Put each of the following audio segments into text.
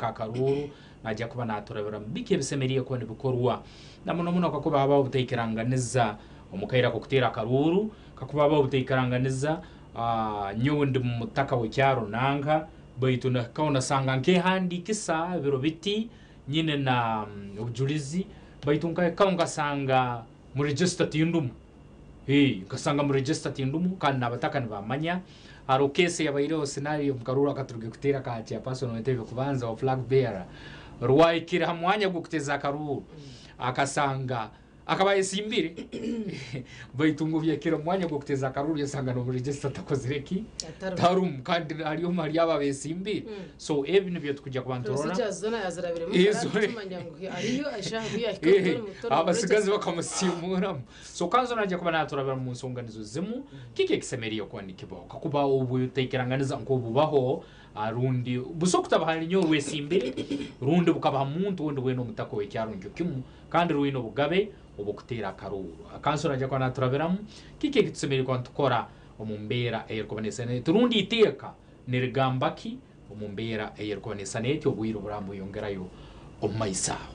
Akaruuru naija kuba naaturabiramu biki ebisemeriire kuba nibikorwa na muno muno kakuba habaho obutaikiranganiza omu kaire ak'okuteera akaruuru, kakuba habaho obutaikaranganiza nyowe ndi mutaka w'ekyaro nanka baitu nahikaho nasanga nkehandiikisa ebiro biti nyine na obujurizi baitu nkahikaho nkasanga mu register tindumu. Nkasanga mu register tindumu kandi n'abataka nibamanya. Hariho case eyabaireho scenario omu karuuru akaturuga kuteera aka chairperson w'entebe kubanza wa flag bearer rwahikire ha mwanya gw'okuteeza akaruuru akasanga akaba ayesimbire baitu ngu obu yahikire omu mwanya gw'okuteeza akaruuru yasanga n'omu register takozire ki? Atarumu. Tarumu kandi ari omu hari abo abesimbire. So ebi nibyo tukujja kuba niturora. Procedures zoona yazirabiremu Ezo. tumanya ngu ariyo eshaaha obu yahika tori mu Abasigazi register. Bakamusiimuramu. So kanso naija kuba naturabira mu nsonga nizo zimu, kiki ekisemeriire kuba nikibaho kakuba obutaikiranganiza nk'obubaho rundi buso kutaba hali nyowe orwesimbire rundi bukaba ha muntu ondi weena omutaka ow'ekyaro nikyo kimu kandi rwine obugabe obw'okuteera akaruuru. Kanso naija kuba naturabiramu kiki ekitusemeriire kuba nitukora omu mbeera ey'erukuba neesana eti rundi iteeka nirigamba ki omu mbeera ey'erukuba neesana eti obwire oburaba nibweyongerayo omu maiso aho.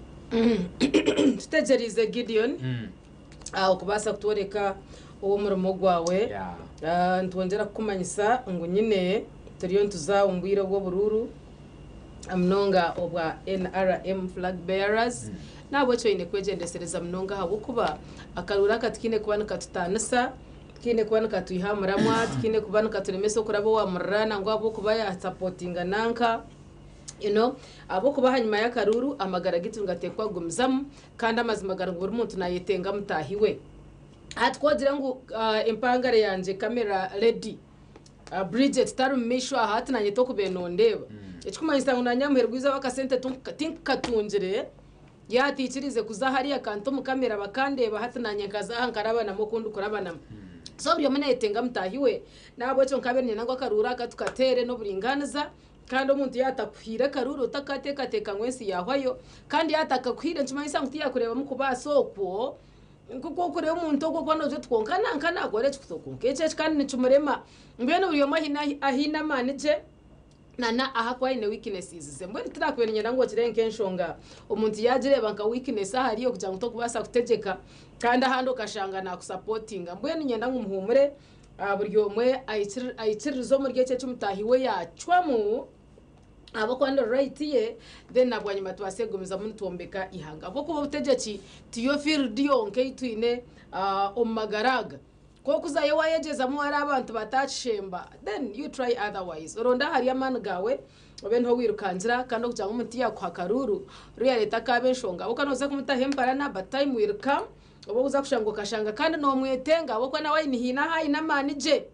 Tutegyereize Gideon okubaasa kutworeka ow'omurimo gwawe. Nitwongyera kukumanyisa ngu nyine turiyo nituza omu bwire obw'oburuuru munonga obwa NRM Flag Bearers. N'ahabw'ekyo oine kwegyendesereza munonga ahabw'okuba akaruuru aka tikaine kuba nikatutaanisa, tikaine kuba nikatwiha aha muramwa, tikaine kuba nikaturemesa okuraba owa murira nangwa ahabw'okuba yaasapotinga nanka. You know, ahabw'okuba ahanyima y'akaruuru amagara gaitu nigateekwa kugumizamu kandi amazima gari ngu buri muntu naayetenga mutaahi we. Hati ku ogire ngu empangare yangye camera lady Bridget tari mu maisho aha hati naanye tokubaire nondeeba. Ekirikumanyisa ngu naanye aha muheru gw'eizooba akasente tinkatungire, yaataikiriize kuza hariya akanta omu kamera bakandeeba hati naanye nkaza aha nkarabanamu oku ndikurabanamu. So buri omwe naayetenga mutaahi we. N'ahabw'ekyo nkabaire niinyenda ngu akaruuru aka tukateere n'oburingaaniza. Kandi omuntu yaatakuhaire akaruuru otakateekateeka ngu ensi yaahwayo, kandi yaatakakuhaire nikimanyisa ngu tiyakureebamu kubaasa okwo, nk'oku orikureeba omuntu ogwo okuba noogira oti kwonka nanka naakora eki kwonka eki eki kandi nikimurema. Mbwenu buri omwe aine ahaine amaani gye nana ahu arikuba aine weaknesses ze. Mbwenu tinakubaire niinyenda ngu ogireebe nk'enshonga omuntu yaagireeba nka weakness ahari okugira ngu torikubaasa kutegyeka kandi ahandi okashanga naakusapotinga. Mbwenu niinyenda ngu muhuumure. Buri omwe aikiririze omuri ekyo eki mutaahi we yaacwamu ahabw'okuba ni right ye, then na bwanyima tubaase kugumizamu nitwombeka eihanga. Ahabw'okuba obutegyeki tiyo field yonka ei twine omu magara aga. Ku orikuzayo waayegyezamu wareeba abantu bataakishemba, then you try otherwise. Oronde ahari amaani gaawe obe niho wirukangira kandi okugira ngu omuntu tiyaakuha karuuru, ruyareeta akaaba enshonga ahabw'okuba nooza kumutaho emparana but time will come. Obu oza kushanga okashanga kandi nomwetenga ahabw'okuba nawe aine haine ahu aine amaani gye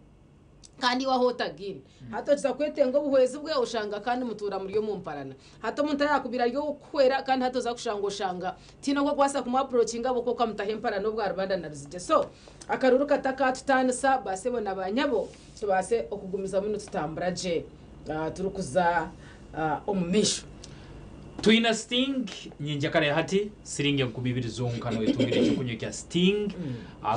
kandi iwe ahu otagaine. Hati okiza kwetenga obuhwezi bwe oshanga kandi mutuura muri omu mparana. Hati omuntu ayaakubaire ari ow'okukuhwera kandi hati oza kushanga oshanga tihaine oku orikubaasa kumu approachinga ahabw'okuba okamutaho emparana obwa rubanda na ruzigye. So akaruuru katakatutaanisa baasebo na baanyabo tubaase okugumizamu nitutambura gye turikuza omu maisho. Twina Sting nyingi kare hati siringi 2000 zonka noyetungira ekyokunywa ekya Sting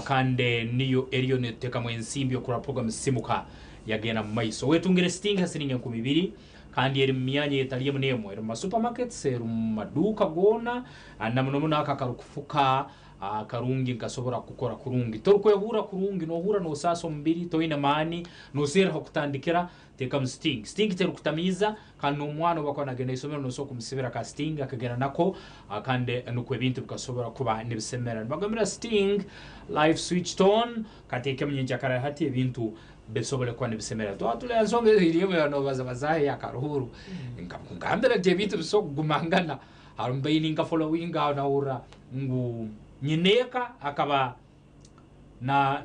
kandi niyo eriyo netutekamu ensimbi okurora program Sisimuka yagenda mu maiso. Wetungire Sting ha siringi 2000 kandi eri mu myanya etali emu n'emu, eri mu ma supermarkets, eri mu maduuka goona na muno muno ako akarukufuka Akarungi nkasobora kukukora kurungi. Torukwehurra kurungi, nohurra nosaasa omubiri, toine maani, noserra h'okutandikira, teekamu sting. Sting terukutamiiza kandi n'omwana obu akuba nagenda ha isomero nosobora kumusibira ka sting akagenda nako kandi nukwo ebintu bikasobora kuba nibisemera. Nibagambira sting life switched on, kateekemu nyenkyakara hati ebintu bisobole kuba nibisemera. Twaba tuli ha nsonga eri emu nobaza bazaaho ey'akaruuru, nkakugambira nti ebintu bisobora kugumangana. Hariho mbaire ninka followinga aho nahurra ngu nyineeka akaba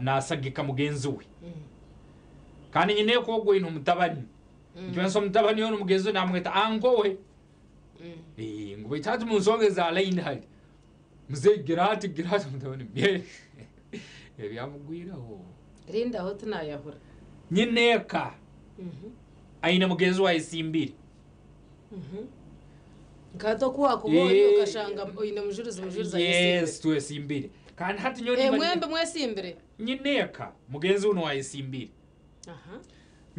nasagika mugenzi we kandi nyineeka ogwo aine omutabani nikimanyisa omutabani onu mugenzi we namweta anko we. Ngu baitu hati munsonga eza line hali muzei gira ati gira ati omutabani mye ebyamugwireho. Rindaho tinayahura. Nyineeka aine mugenzi we ayesimbire. Nka hati oku wakuba ori okashanga oine mujurizi, mujurizi ayesimbire. Yes, twesimbire. Kandi hati nyowe Eh, nimba mwembi mwesimbire? Nyineeka mugenzi we niwe ayesimbire.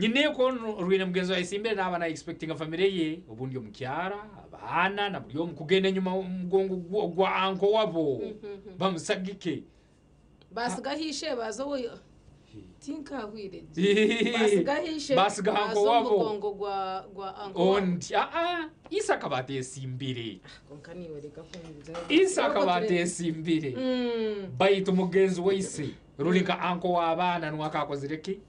Nyineeka onu orwine mugenzi we ayesimbire naaba na expectinga famire ye obundi omukyara, abaana na buri omwe kugenda enyima omugongo gwa anko wabo bamusagike. Basigaho ishe baaza owe tinkahwire gye. Basigaho ishe Basigaho baaza anko omu wabo. mugongo gwa gwa anko wabo. Ondi aa ise akaba ateesimbire. Kwonka niiwe reka kungira. Ise akaba ateesimbire. Baitu mugenzi wa ise ruri nka anko w'abaana niwe akaakozire ki?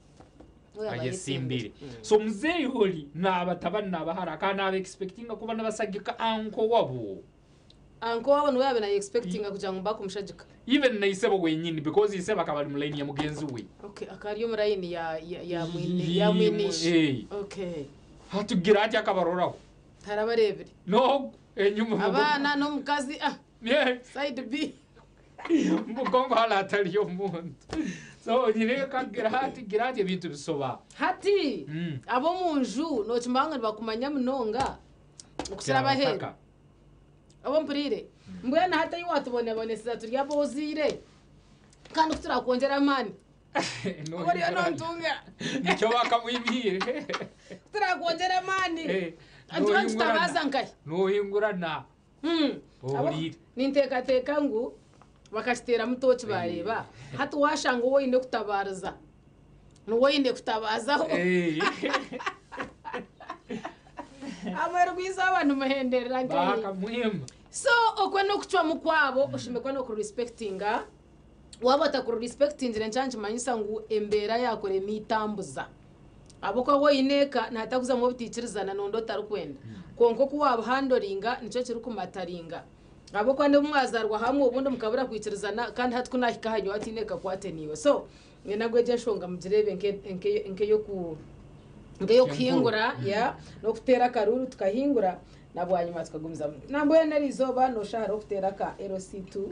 Ayesimbire. So muzeeyi ori n'abatabani n'abahara akaba naaba expectinga kuba nibasagika anko wabo. Anko wabo niwe yaabaire na expectinga kugira ngu bakumushagika. Even na isebo wenyini because isebo akaba ari mu line ya mugenzi we. Okay, akaba ari omu line ya ya ya mwine ya mwine ishe. Okay. Hatugira ati akabaroraho. Tarabareebire. No enyuma. Abaana n'omukazi ah. Side B. Mugongo hali hatariyo omuntu. So nyine kagira hati gira ati ebintu bisoba. Hati ab'omu nju nookimanya ngu nibakumanya munonga okukira ab'aheeru. Oba ompuriire? Mbwenu hati ei waatubonabonesiza turi ab'ozaire, kandi ku turakwongyera amaani, oba oriyo noontunga. Nikyo bakamwimiire. Ku turakwongyera amaani, nituba nitutabaaza nkahi? Noohingurana. Ohuriire. Ninteekateeka ngu bakakiteeramu tooki baareeba hati waashanga ou oine kutabaariza niwe oine kutabaazaho. Amuheru gw'eizooba nimuhenderera nkahi? Baakamwima. So okwo n'okucwamu kwabo oshemereire kuba nookurespectinga. Waaba otakurespectingire nikyo nikimanyisa ngu embeera yaakurema eitambuza. Ahabw'okuba waaba oine eka nihatakuzamu obutaikirizana n'ondi otarikwenda. Kwonka oku waabuhandoringa nikyo kirikumataringa. Ahabw'okuba n'obu mwazaarwa hamwe obundi mukabura kwikirizana kandi hati ku naahika aha nyowe hataine kakwate naiwe. So nabwo egyo enshonga mugireebe nk'ey'oku nk'ey'okuhingura yeah, n'okuteera akaruuru tukahingura na bwanyima tukagumizamu. Nambwenu eriizooba nooshusha hariho okuteera aka LC2.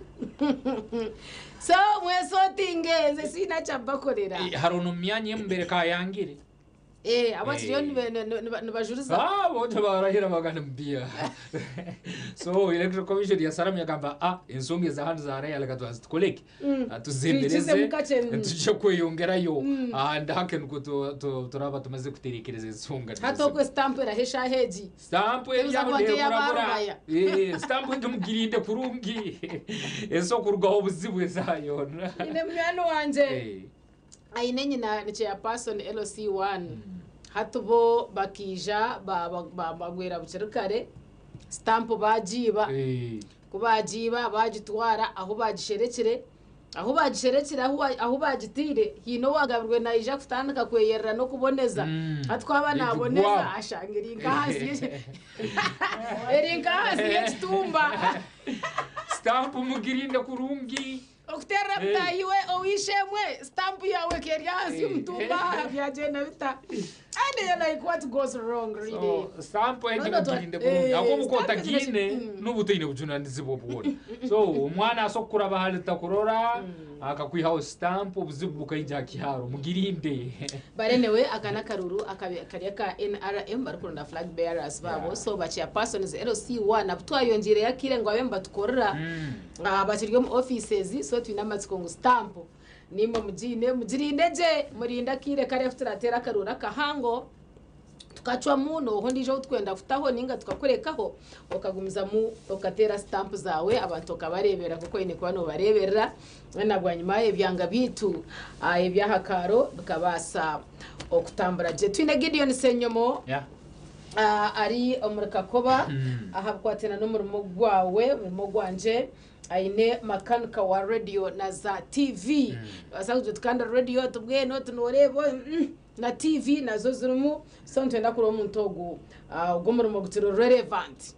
So mwesotinge nze siine akyabakorera. Hariho n'omu myanya emwe mbere kayangire. Eh, abakiriyo nibajuriza. Ah, bo tibarahira bagana mubia. So Electoral Commission yasaramu yagamba ah ensonga eza hanu zaraya reka tubanze tukore ki? Tuzemereze Twikize mukakye. tujye kweyongerayo ahandi hake nikwo turaba tumaze kuterekereza ensonga. Hati okwe stamp eraho eshaaha egi. Stamp Ebuza eryaho kuba neburabura. nk'eyabaarubaya. Stamp egyo mugirinde kurungi. Eza okurugaho obuzibu esaaha yoona. Nyine munywani wangye. Aine nyina ni chairperson LC1 hati bo bakaija babagwera bukiri kare stamp bagiiba ku bagiiba bagitwara ahu bagisherekire ahu bagisherekire ahu bagitiire haine owagabirwe naija kutandika kweyerera n'okuboneza hati ku aba naboneza ashanga eri nk'ahansi eri nk'ahansi y'ekitumba. Stamp mugirinde kurungi. Okuteerera mutaahi we ow'eishe-emwe sitampu yaawe ekaba eri ahansi y'omutumba aha byagyenda bita? And you're like what goes wrong really? So, stamp egi No, no, mugirinde kurungi ahabw'okuba stamp otagiine egi n'oba otaine bujunanizibwa bwona. So omwana asobola kukuraba hare takurora akakwihaho stamp obuzibu bukaija aha kihaaro mugirinde. But anyway aka n'akaruru akabe kari aka NRM barikuronda flag bearers baabo so ba chairpersons LC1 abu twayongyeireyo akaire ngu babe nibatukorera Bakiri omu offices so twine amatsiko ngu stamp naimwe mugiine mugirinde gye murinde akaire kariya ku turateera akaruuru akahango tukacwamu nooha ondiijo ou turikwenda kutaho nainga tukakurekaho okagumizamu okateera stamp zaawe abantu okabareeberera nk'oku oine kuba noobareeberera na bwanyima ebyanga byaitu eby'aha kaaro bikabaasa okutambura gye. Twine Gideon Ssenyomo. Ari omuri Kakoba aha bikwatiraine n'omurimo gwawe, omurimo gwangye. Aine makanika wa rediyo na za TV. Nibaasa kugira oti kandi rediyo tubwenu oti nooreeba na TV nazo zirimu. So nitwenda kureeba omuntu ogu, ogu omurimo gukiri relevant.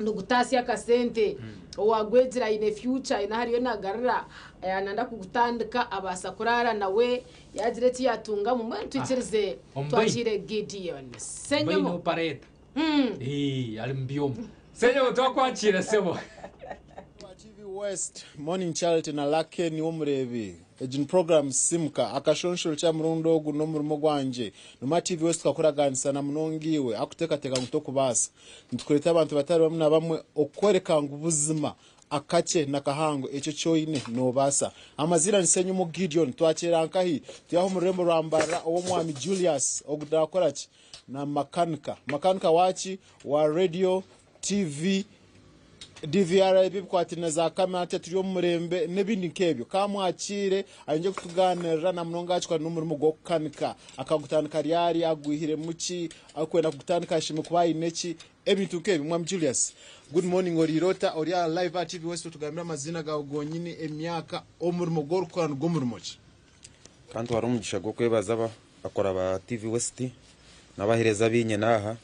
Nigutaasya akasente. Owaagwegire aine future, aine ahu ariyo naagarura, yaananda kugutandika abaasa kuraara nawe yaagira eki yaatungamu. Mbwenu twikirize twakiire Gideon Ssenyomo. Operator. Ari mu byoma. Ssenyomo twakwakiira sebo. TV West, Morning Charity na Lucky niwe omureebi. Egi ni puroguraamu Simuka. Akashonshoro ky'amurundi ogu n'omurimo gwangye. Noomanya TV West tukakuraganisa na munonga iwe ahakuteekateeka ngu tokubaasa. Nitukureetera abantu batari bamwe na bamwe okukworeka ngu buzima Akakye na kahango ekyo eki oine noobaasa. Amaziina ni Ssenyumu Gideon. Twakyera nkahi? Turi aha omu rurembo rwa Mbarara ow'omwami Julius. Ogu naakora ki? Na makanika. Makanika wa ki? Wa radio, TV, DVR ebi ebikwataine na za kamera hati turi omu murembe n'ebindi nk'ebyo. Ka mwakiire aije kutugaanirira na munonga aha kikwataine n'omurimo gw'okukanika. Akagutandika ryari? Agwihiremu ki? Arikwenda kugutandika ashemereire kuba aine ki? Ebintu nk'ebyo. Mwami Julius, good morning oriire ota? Ori aha live aha TV West otugambire amaziina gaawe gonyini, emyaka, omurimo ogu orikukora nigwo murimo ki? Ka ntware omugisha gw'okwebaza abakora ba TV West n'abaheereza abinyine aha.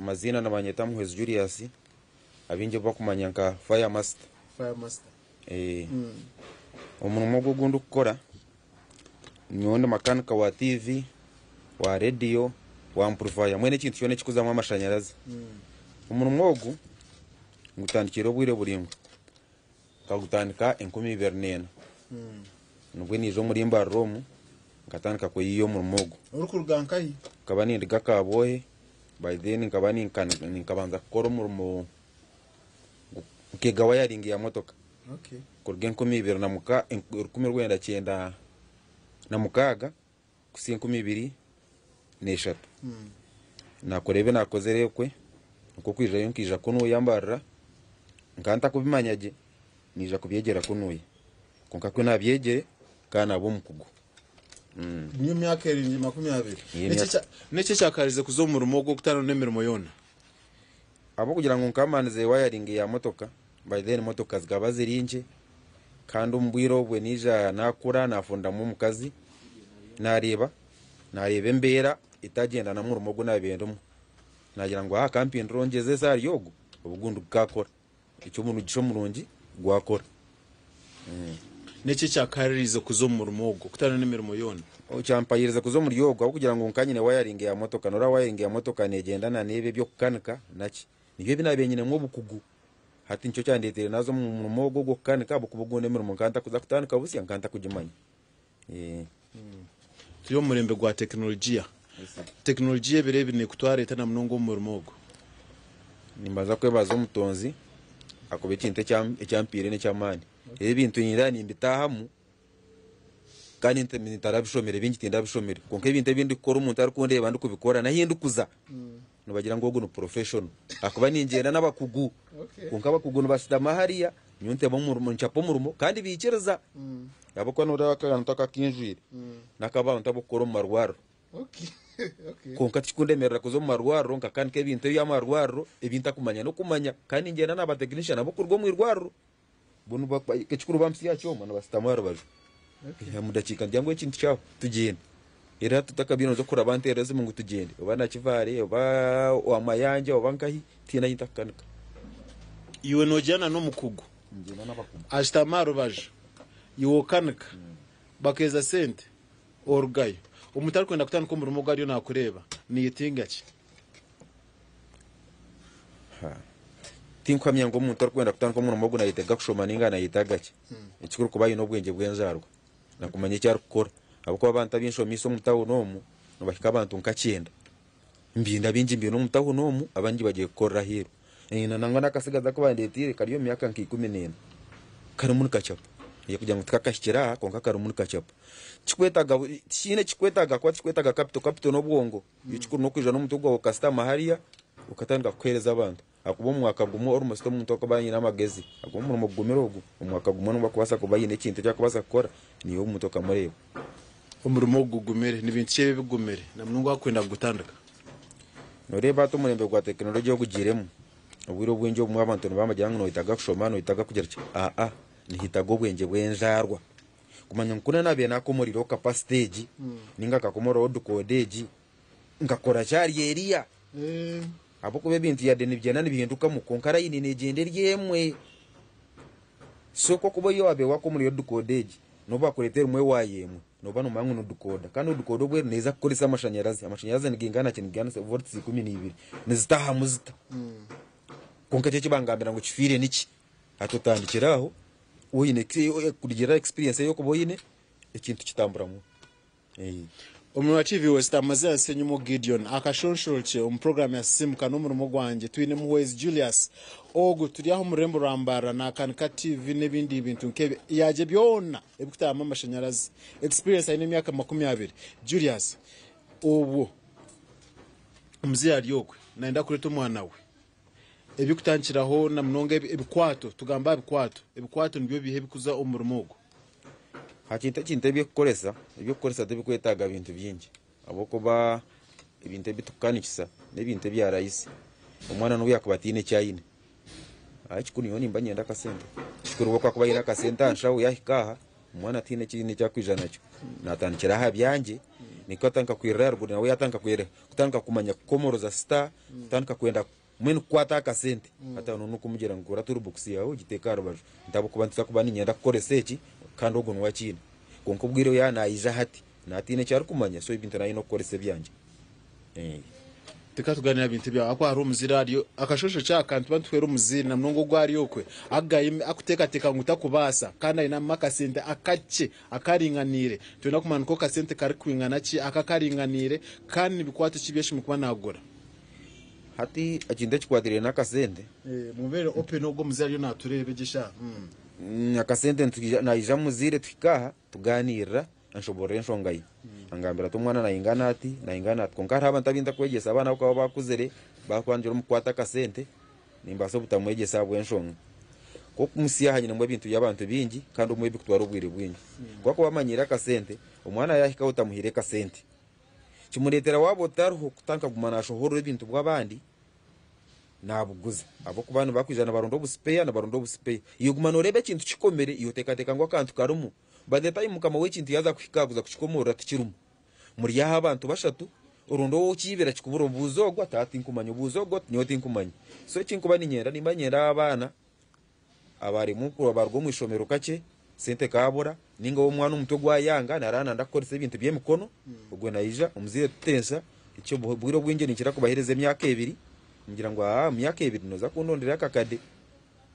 Amaziina nibanyeta Muhwezi Julius, abaingi obu bakumanya nka Fire Master. Fire Master. Omurimo ogu ogu ndikukora, nyowe ndi makanika wa TV, wa rediyo, wa ampurifaaya mbwenu ekintu kyona ekirikuzamu amashanyarazi. Omurimo ogu ngutandikire obwire buraingwa, nkagutandika 2004 nibwo naija omuri Mbarara omu nkatandika kweyiya omurimo ogu. Orikuruga nkahi? Nkaba ninduga Kabwohe, by then nkaba ninkabanza kukora omurimo nkeega wayaringi ya motoka. Kuruga 1996 kuhitsya 2003. Naakora ebi naakozire okwe, nikwo kwijayo nkaija kunuya mbarira, nkaba ntakubimanya gye, naija kubyegyera kunuya. Kwonka ku naabyegire, nkaba naaba omukugu. Niyo myaka eri 20. Niyo myaka. Niki ekyakarize kuza omu murimo ogu okutaana n'emirimo yoona? Ahabw'okugira ngu nkamandize wiring ya motoka, by then motoka zikaba ziri nkye kandi omu bwire obwe naija nakura nafundamu omukazi nareeba nareeba embeera etagyenda n'omurimo ogu nabaire ndimu nagira ngu kampindure ngyezese ahari ogu ogundi gukakora. Eky'omugisha omurungi gwakora. Niki ekyakuhaririize kuza omu murimo ogu okutaana n'emirimo yoona? Kyampayirize kuza omuri ogu ahabw'okugira ngu nka nyine wayaringi ya motoka. Noreeba wayaringi ya motoka negyenda na n'ebi eby'okukanika naki. Nibyo ebi naabaire nyinemu obukugu. Hati nikyo kyandeeteire naaza omu murimo ogu ogw'okukanika ahabw'okuba ogundi emirimo nkaba ntakuza kutandika busya nkaba ntakugimanya. Turi omu murembe gwa tekinologiya. Tekinologiya ebiro ebi neekutwara eta na munonga omu murimo ogu? Nimbanza kwebaza Omutonzi ahakuba ekintu eki ampaire n'eky'amaani. Ebi ebintu nindeeba nimbitaahamu kandi ntarabishomire, bingi tindabishomire. Kwonka ebintu ebi ndikukora omuntu arikundeeba ndikubikora n'ahu ndikuza nibagira ngu ogu ni professional ahakuba ningyenda n'abakugu. Kwonka abakugu nibashutama hariya nyowe nteba omurimo ncapa omurimo kandi baikiriza. Ahabw'okuba noreeba akantu aka akinjwire n'akabantu ab'okukora omu marwariro. Kwonka tikikundemerera kuza omu marwariro nkakanika ebintu eby'amarwariro ebi ntakumanya n'okumanya kandi ningyenda na batekinishani ab'okuruga omu irwariro. Bo ekikuru bampitsya aha kyoma nibashutama aha rubaju. Omu dakiika nigira ngu ekintu kyahwa tugyende. Reero hati tutakabaire noija kuhurira banteerera esimu ngu tugyende oba Nakivale oba Mayanja oba nkahi tihaine ahi ntakukanika. Iwe noogyenda n'omukugu ashutama aha rubaju, iwe okanika, bakeeza sente orugayo. Omuntu arikwenda kutandika omurimo ogu ariyo naakureeba naiyetenga ki? Tinkuhamya ngu omuntu orikwenda kutandika omurimo ogu nayetega kushoma ninga nayetaga ki. Ekikuru kuba ayine obwengye bw'enzaarwa nakumanya eki arikukora. Ahabw'okuba abantu abu nshomeise omu tawuni omu nibahika abantu nka kyenda. Mbine abaingi mbaine omu tawuni omu abandi bagiire kukorera aheeru. Nangwa n'akatsigazi aku bandeeteire kari omu myaka nka 14 karimu nikacapa. Kugira ngu tikakahikire aha kwonka karimu nikacapa. Tikikwetaaga tikiine ekikwetaaga ahakuba tikikwetaaga capital, capital n'obwongo. Ekikuru n'okwija n'omutwe gwawe okasitama hariya okatandika kuheereza abantu. Ahakuba omu mwaka gumwe almost omuntu akuba aine amagezi. Ahakuba omurimo gugumire ogu, omu mwaka gumwe nobu akubaasa kuba aine ekintu eki arikubaasa kukora, naiwe omuntu okamureeba. Omurimo ogu gugumire. Ni bintu ki ebi ebigumire na munonga waakwenda kugutandika? Nooreeba hati omurembe gwa tekinologye ogugiiremu, obwire obwingi obumwe abantu nibagira ngu noyetaaga kushoma, noyetaaga kugira ki, aa niheetaaga obwengye bw'enzaarwa. Kumanya ngu ku naabaire naakomoriireho kapasite egi, nainga nkakomoraho dikooda egi, nkakora ki ahari eriya? Ahabw'okuba ebintu yade nibigyenda nibihindukamu kwonka layini neegyenda eri emwe. So ku orikuba ori waabaire waakomoriireho dikooda egi, n'obu baakureeta erimu ewaaya emwe, nooba noomanya ngu ni dikooda. Kandi dikooda obwo neeza kukoresa amashanyarazi, amashanyarazi nigaingana ki? Nigaingana volts 12. Nizitaahamu zita? Kwonka ekyo eki bangambira ngu kifiire niki? Hati otandikire aho oine kurugiirira aha experience ei orikuba oine, ekintu kitamburamu. Omuri wa TV West amazina Ssenyumu Gideon akashonshorokye omu puroguraamu ya Sisimuka n'omurimo gwangye. Twine Muhwezi Julius ogu turi aha omu rurembo rwa Mbarara naakanika TV n'ebindi bintu nk'ebyo yaagye byona ebirikutaahamu amashanyarazi. Experience aine emyaka 20. Julius obwo omuzaire ari okwe nayenda kureeta omwana we ebirikutandikiraho na munonga ebikwato tugambe aha bikwato, ebikwato nibyo biiha ebirikuza omu murimo ogu? Ha kintu ekintu eby'okukoresa, eby'okukoresa tibikwetaaga bintu bingi ahabw'okuba ebintu ebi turikukanikisa n'ebintu ebya rahisi. Omwana n'obu yaakuba ataine eki aine, ekikuru nyowe nimba niinyenda akasente. Ekikuru we ku akuba aine akasente aha nshaho yaahika aha, Omwana tihaine eki eki arikwija nakyo. Naatandikira aha byangye, nikwo atandika kwirira aharuguru nawe yaatandika kwenda kutandika kumanya kukomoroza sita, kutandika kwenda mbwenu kukwata aha kasente. Hati aho n'okumugira ngu gura turubokisi yaawe ogiteeke aha rubaju nti ahabw'okuba nituza kuba niinyenda kukoresa eki kandi ogu niwe akiine. Kwonka obwire yaaba naija hati, naaba ataine eki arikumanya so ebintu naaba aine okukoresa ebyangye. Reka tugaaniire aha bintu ebyawe ahakuba hariho omuzaire ari akashosho kyaka nituba nituhwera omuzaire na munonga ogu ari okwe agayime akuteekateeka ngu takubaasa kandi ainemu akasente akakye akaringaniire. Nitwenda kumanya niko kasente karikwingana ki aka akaringaniire kandi nibikwato ki ebi ashemereire kuba naagura. Hati ekintu ekikwatiraine n'akasente. Mubeere open ogwo omuzaire ariyo naatureeba egyo eshaaha. Akasente naija muzaire tuhika aha tugaaniirira. Anshoboorora enshonga ye. Angambira ati, Omwana naingana ati, naingana ati. Kwonka hariho abantu abu ntakwegyesa abaana ahabw'okuba bakuzire, baakuba omu kukwata akasente, nimbaasa obutamwegyesa ahabw'enshonga. Nk'oku omu aha nyinemu ebintu by'abantu bingi kandi obumwe bikutwara obwire bwingi. Ku akuba amanyiire akasente, omwana yaahika aho otamuhaire kasente, kimureetera waaba otariho kutandika kuguma naashohorora ebintu bw'abandi. Naabuguza ahabw'okuba nibakwija nibaronda obusipeya nibaronda obusipeya. Iwe guma nooreeba ekintu kikomire, iwe oteekateeka ngu akantu karimu. By the time mukama w'ekintu yaaza kuhika aha kuza kukikomorora tikirimu. Muri aho abantu bashatu, oronda ou okiibira kikubura obuuza ogu ati, Tinkumanya, obuuza ogu oti, Nyowe tinkumanya. So eki nkuba niinyenda, nimba niinyenda abaana abarimu abaruga omu ishomero kakye, sente ekaabura, nainga we omwana omutwe gwayanga naaraara nayenda kukoresa ebintu by'emikono, ogwo naija omuzaire tutensa, ekyo obwire obwingi ninkira kubaheereza emyaka ebiri, ngira ngu aa omu myaka ebiri nooza kundondera akakade,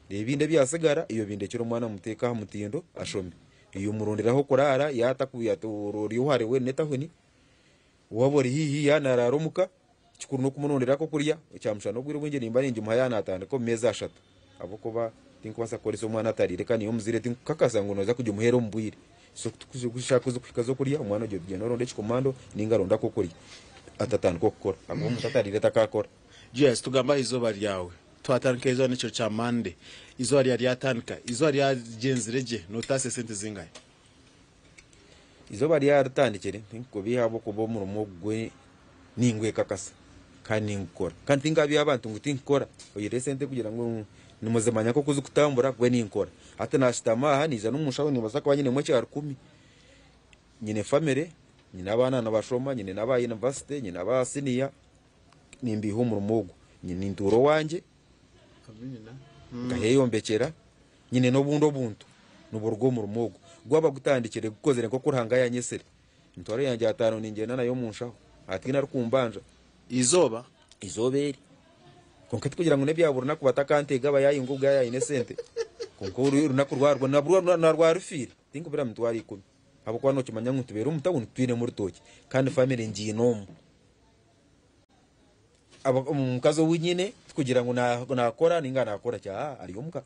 ebindi ebyatsigara iwe obindekyere omwana omuteeke aha mutindo ashome. Iwe omurondere ah'okuraara yaata ori hare we n'etahuni, waaba ori haihi yaaba naaraara omuka, Ekikuru n'okumurondera ak'okurya, ekyamushana obwire obwingi nimba ningimuha yaaba naatandika omu meezi ashatu ahabw'okuba tinkubaasa kukoresa omwana atariire kandi nyowe omuzaire tinkukakasa ngu nooza kugimuheera omu bwire. So ku eshaaha ku zirikuhika z'okurya omwana ogyo gyenda oronde ekikomando nainga aronde ak'okurya atatandika okukora ahakuba omuntu atariire takaakora. Julius, tugambe aha izooba ryawe. Twatandika eizooba n'ekiro kya Monday. Eizooba ryawe ryatandika. Eizooba ryagyenzire gye, nootaasa esente zingahi? Eizooba ryaritandikire tinkubiiha ahabw'okuba omurimo ogu ningwekakasa kandi ningukora. Kandi tinkabiiha abantu ngu tinkukora, oihireho esente kugira ngu nimuzimanya nk'oku zikutambura mbwenu ninkora. Hati naashutama aha naija n'omu nshaho nimbaasa kuba nyinemu ekya rukumi. Nyine famire, nyine abaana nibashoma, nyine n'aba yunivasite, nyine aba siniya, nimbiiha omurimo ogu. Nintuura owangye, nkaheyombekyera. Nyine n'obundi obuntu niburuga omu murimo ogu. Gwaba gutandikire gukozire nk'oku Ruhanga yanyetsire. Emitwaro yangye ataano ningyenda nayo omu nshaho. Hataine arikumbanja. Eizooba? Eizooba eri. Kwonka tikugira ngu n'ebya buri runaku batakanteega abayaayi ngu ogu aine esente. Kwonka orunaku rwarwo nabwo narwo rufiire, tinkubura mitwaro ikumi. Ahabw'okuba nookimanya ngu nitubeera omu tawuni titwinemu rutookye kandi famire ngiine omu. Omukazi ou nyine tikugira ngu nakora ninga nakora ki aa ari omuka.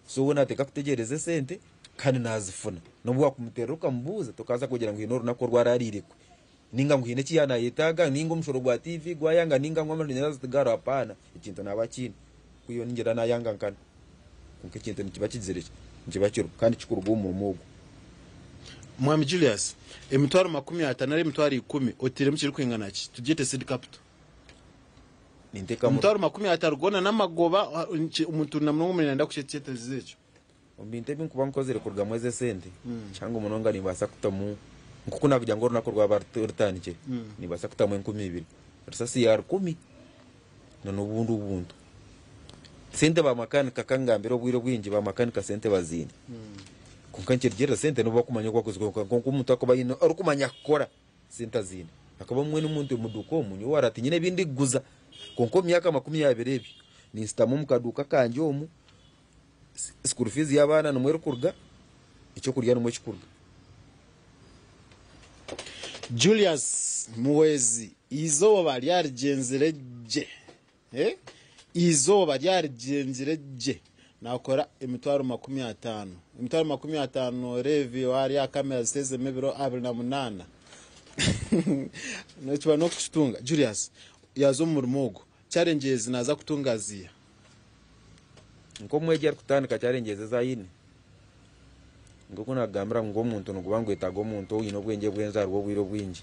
So we nateeka kutegyereza esente kandi nazifuna. Nobu wakumuterera okamubuuza tokabaasa kugira ngu haine orunaku oru arariire kwe ninga ngu haine eki yaaba nayetaaga ninga omushoro gwa TV gwayanga ninga ngu amashanyarazi tigariho hapaana ekintu naaba akiine. Kwihaho ningira nayanga nkana. Kwonka ekintu nikiba kigizire ki? Nikiba kiriho kandi kikuruga omu murimo ogwo. Mwami Julius, emitwaro 50 nari emitwaro 10 oteiremu kirikwingana ki? Tugyete seed capital. Ninteekamu. Emitwaro 50 goona n'amagoba, omuntu na munonga omurinda nayenda kukyetegyereza ekyo. Omu bintu ebi nkuba nkozire kurugamu ezo esente, kihango munonga nimbaasa kutamu nk'oku naakugira ngu orunaku rwaba rutandikire, nimbaasa kutamu 2000, risasi ya rukumi n'obundi obuntu. Sente ba makanika ka ngambire obwire obwingi ba makanika sente baziine. Kwonka nikirugiirira sente n'obu bakumanya oku barikuzikora kwonka omuntu akuba aine orikumanya kukora sente aziine. Hakaba mbwenu omuntu omu duuka omu nyowe araba tinyine ebi ndikuguza kwonka omu myaka 20 ebyo ninsitama omu kaduuka kangye omu, school fees y'abaana nimwo erikuruga, ekyokurya nimwo kikuruga. Julius Muhwezi eizooba ryarigyenzire gye Eizooba ryarigyenzire gye naakora emitwaro 50. Emitwaro 50 Leevi ahari aha kamera ziteezemu ebiro 28. Nikiba n'okukitunga. Julius yaaza omu murimo ogwo, challenge ezi naaza kutunga ziiha? Nk'omwegi arikutandika challenges ezi aine, nk'oku naakugambira ngu omuntu niguba nigwetaaga omuntu oine obwengye bw'enzaarwa obwire obwingi.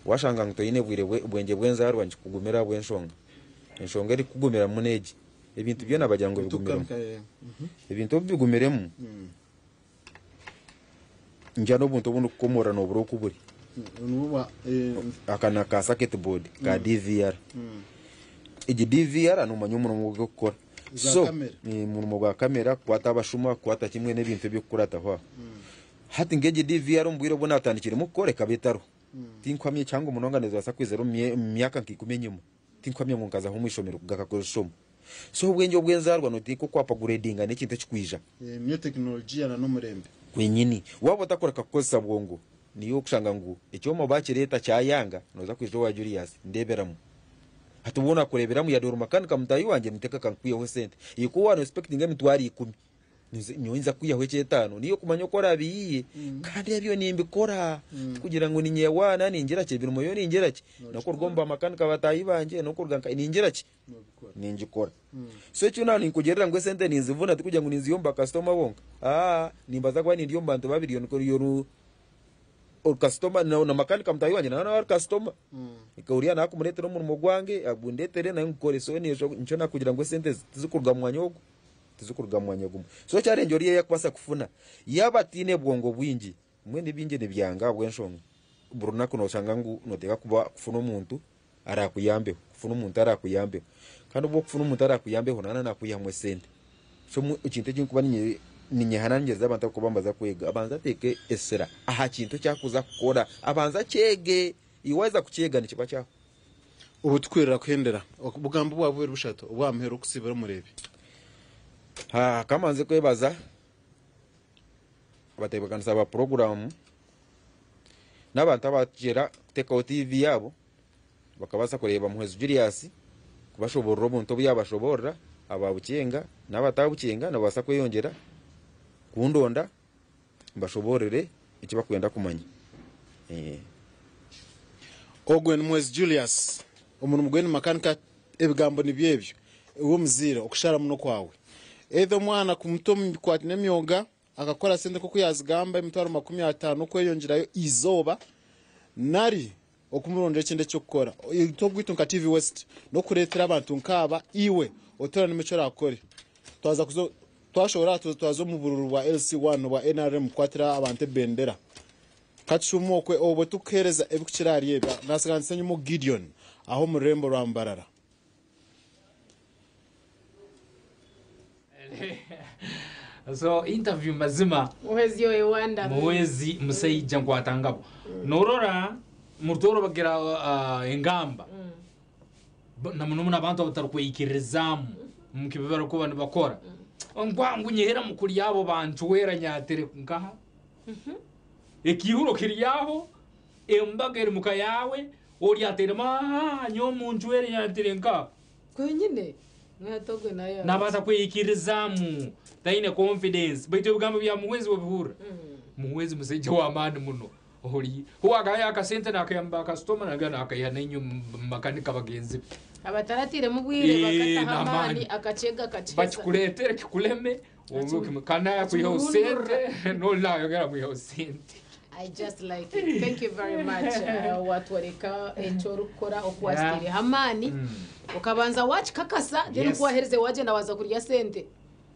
Waashanga ngu toine bwire bwengye bw'enzaarwa nikikugumira ahabw'enshonga. Enshonga erikukugumiramu n'egi, ebintu byona bagira ngu obigumiremu. Ebintu obu bigumiremu, ngira n'obuntu obu ndikukomorora noobura oku buri. Aka naka circuit board ka DVR. Egi DVR noomanya omurimo ogu erikukora. Za So, kamera. omurimo gwa kamera kukwata abashuma, kukwata kimwe n'ebintu ebirikukurataho aho. Hati nk'egi DVR omu bwire obu naatandikiremu kukora ekaba etariho. Tinkuhamya kihango munonga nizibaasa kwizira omu myaka nka ikumi enyima. Tinkuhamya ngu nkazaho omu ishomero kugaruka kuzishoma. So obwengye obw'enzaarwa nooteekwa okwapaguredinga n'ekintu ekikwija. Niyo tekinologiya na n'omurembe. Kwenyini. Waaba otakureka kukozesa bwongo, niiwe okushanga ngu ekyoma baakireeta kyayanga, nooza kwija owa Julius, ndeeberamu. Hati obu naakureeberamu yade ori makanika mutaahi wangye, ninteekateeka nkwiheho esente. Iwe ku waanoesipekitinga emitwaro ikumi, Nyowe nza kwihaho eky'etaano, niiwe okumanya oku oraabiiye. Kandi ebyo nimbikora, tikugira ngu ninyewaana ningira ki, emirimo yo ningira ki, n'okuruga omu bamakanika bataahi bangye, n'okuruga nkahi, ningira ki, ningikora. So ekyo naaba ninkugirira ngu esente ninzivuna tikugira ngu ninziiha omu bakasitoma bonka, aa, nimbaasa kuba nindi omu bantu babiri kasitoma na makanika mutaahi wangye nawe nawe ari kasitoma. Oriya naakumureetera omurimo gwange, agundeetere nawe ngukore. So nikyo naakugira ngu esente tizikuruga mu mwanya ogu. Tizikuruga mu mwanya gumwe. So challenge oriya ei arikubaasa kufuna yaaba ataine bwongo bwingi, mbwenu ebingi nibyanga ahabw'enshonga buri runaku noshanga ngu noteekwa kuba kufuna omuntu araakuyambeho, kufuna omuntu araakuyambeho. Kandi obu okufuna omuntu araakuyambeho naaba naakwihamu esente. So ekintu eki ndikuba ninyehanangiriza abantu abarikuba nibaza kwega, abanze ateeke esira aha kintu eki arikuza kukora, abanze akyege. Iwe waaheza kukyega nikiba kyahwa. Obu tukwirira kuhendera, obugambo bwawe bubiri bushatu obw'aha muheru okusiibura omureebi. Ka mbanze kwebaza abatebeekanisa ba puroguraamu n'abantu abaakira kuteekaho tiivi yaabo bakabaasa kureeba Muhwezi Julius kubashoboorora obuntu obu yaabashoboorora, aba Bukyenga n'abataabukyeenga nibabaasa kweyongyera kundonda. mbashoboorore eki barikwenda kumanya. Ogwe ni Mwezi Julius, omurimo gwe ni makanika ebigambo nibyo ebyo. Iwe omuzaire okusharamu n'okwawe. Either omwana kumuta omu bikwate n'emyoga akakora sente nk'oku yazigamba emitwaro 50 okweyongyerayo eizooba nari okumurondera ekindi eky'okukora. Itwe ogwaitu nka TV West n'okureetera abantu nk'aba iwe otoranemu eki orakore. Twaza kuza twashohora aha twaza omu bururu bwa LC1 obwa NRM kukwatira abantu ebendera. Ka tushuume okwe obwo tukuheereza ebikukira ahari ebi. Naatsiga Nsenyimo Gideon aha omu rurembo rwa Mbarara. So interview mazima. Muhwezi oyo wanda. Muhwezi musaija nkwata ngabo. Norora murutoro bagira engamba. Na muno muno abantu abatarikweyikiririzaamu omu kibi barikuba nibakora. Ngwa ngu nyehera mukuri abo bancwera nyatere nkaha. Ekiihuro kiri aho, embaga eri muka yaawe, ori ateiremu ahaa nyowe muncwere nyatere nkaha. Kwenyine mwata ogwe naye. Nabaasa kweyikirizaamu taine confidence baitu ebigambo bya Muhwezi wabihurira? Muhwezi musaija w'amaani muno ori owagahayo akasente nakayamba bakasitoma nangwa nakaiha nainywe makanika bagenzi be. Abataratairemu bwire Eeh, bakataho amaani n'amaani. akakyega akakiheza. Bakikureetere kikureme kandi nawe akwiheho sente n'ori nayongera amwiheho sente. I just like it. Thank you very much. Watworeka eki orikukora oku wakitaireho amaani okabanza wakikakasa then ku waherize wagyenda waza kurya sente.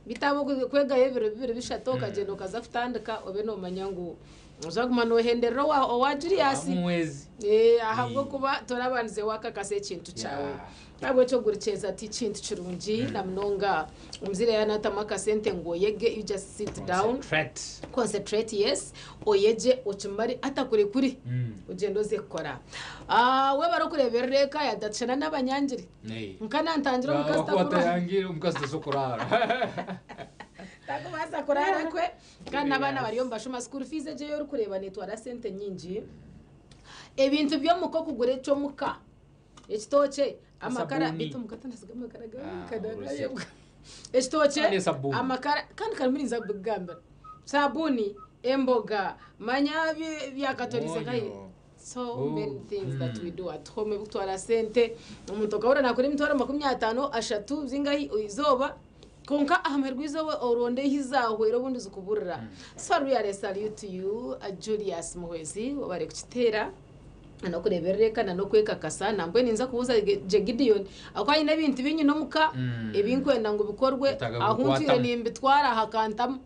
Beitu ahabw'oku kwegayo ebiro bibiri bishatu okagyenda okaza kutandika obe noomanya ngu noza kuguma noohenderera owa owa Julius. Muhwezi. Ahabw'okuba torabandize waakakasa ekintu kyawe. N'ahabw'ekyo gurikyeza ti kintu kirungi na munonga omuzaire yaaba naatamu akasente ngu oyege you just sit down Concentrate. concentrate yes oyegye okimare atakurekure ogyende oze kukora. Ah, webare okureeberera eka yadatushana n'abanyangire. Eh. Nka nantangira omukazi Wakuba takurara. atayangire omukazi tasobola kuraara. Takubaasa kuraara kwe kandi n'abaana bariyo nibashoma school fees egyo ei orikureeba neetwara sente nyingi. Ebintu by'omuka okugura eky'omuka, ekitookye, amakara, Esabuuni. beitu omuka tinasiga amakara Ah, ganayebwa. Ekitookye, Kandi esabuuni. amakara, kandi karimu ninza kubigambira. Sabuuni, emboga, manya byakatorize nkahi. Omwonyo. So Oh. many things that we do at home ebikutwara sente. Omuntu okabura nakora emitwaro 50, 30, zingahi eizooba. Kwonka aha muheru gw'eizooba oronde ahi zaahwera obundi zikuburira. So really salute to you Julius Muhwezi webare kukiteera n'okureeberera eka na n'okwekakasa. Nambwenu ninza kubuuza gye Gideon ahakuba nyine ebintu binyine omuka ebi nkwenda ngu bikorwe Otaaga ahu ntwire kukwatamu. nimbitwara hakantamu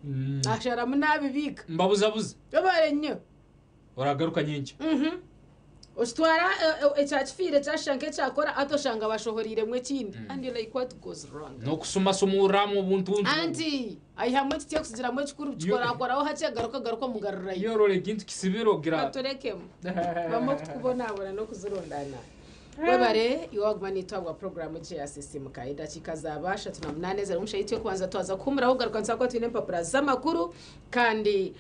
asharamu nabibiika. Mbabuzabuza. Webare nnyo. Oragaruka nyenkya. Okitwara ekyakifiire kyashusha nk'ekyakora hati oshanga bashohoreiremu ekindi and you're like what goes wrong. N'okusumasumurramu obuntuntu. Anti aihamu ekiti okusigiramu ekikuru kikorakoraho hakye garuka garuka omugarurayo. Iyo orora ekintu kisibire ogira. Baturekemu. Bamwe okutukubonabona n'okuzirundana. Webare iwe waguma naitwe ahabwa puroguraamu egi eya Sisiimuka. Edakiika zaaba 38 eziri omu shaaha yaitu y'okubanza twaza kuhuumuraho kugaruka nituza kuba twine empapura z'amakuru kandi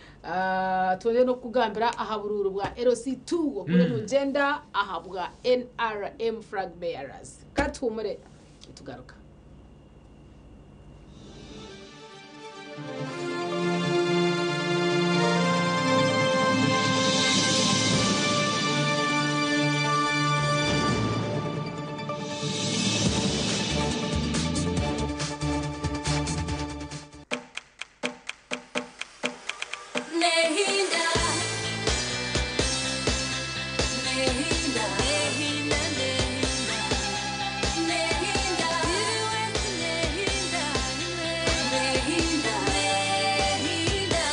twongere n'okukugambira aha buruuru bwa LC2 oburiyo nibugyenda aha bwa NRM Flag Bearers. Ka tuhuumure tugaruka. Nehinda. Nehinda. Nehinda, nehinda. Nehinda. Nehinda. Nehinda. Nehinda.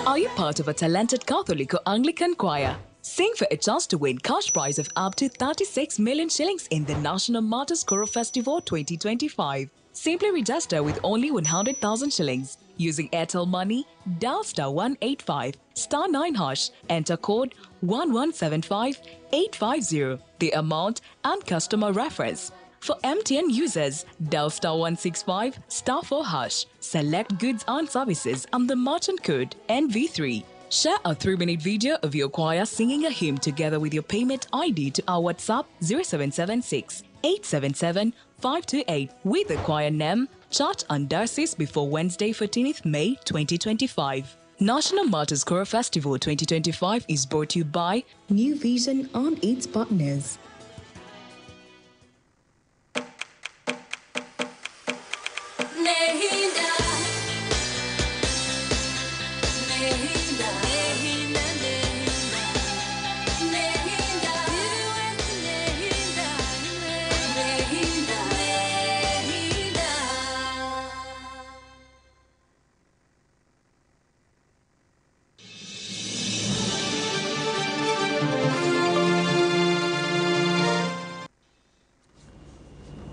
Are you part of a talented Catholic or Anglican choir? Sing for a chance to win cash prize of up to 36 million shillings in the National Martyrs Choral Festival 2025. Simply register with only 100,000 shillings. Using Airtel Money, dial star 185 star 9 hash, enter code 1175 850, the amount and customer reference. For MTN users, dial star 165 star 4 hash, select goods and services and the merchant code NV3. Share a 3-minute video of your choir singing a hymn together with your payment ID to our WhatsApp 0776 877 528 with the choir name, church and diocese before Wednesday, 14th May 2025. National Martyrs Choral Festival 2025 is brought to you by New Vision and its partners. Nehinda. Nehinda. Nehinda, nehinda. Nehinda. Nehinda. Nehinda. Nehinda.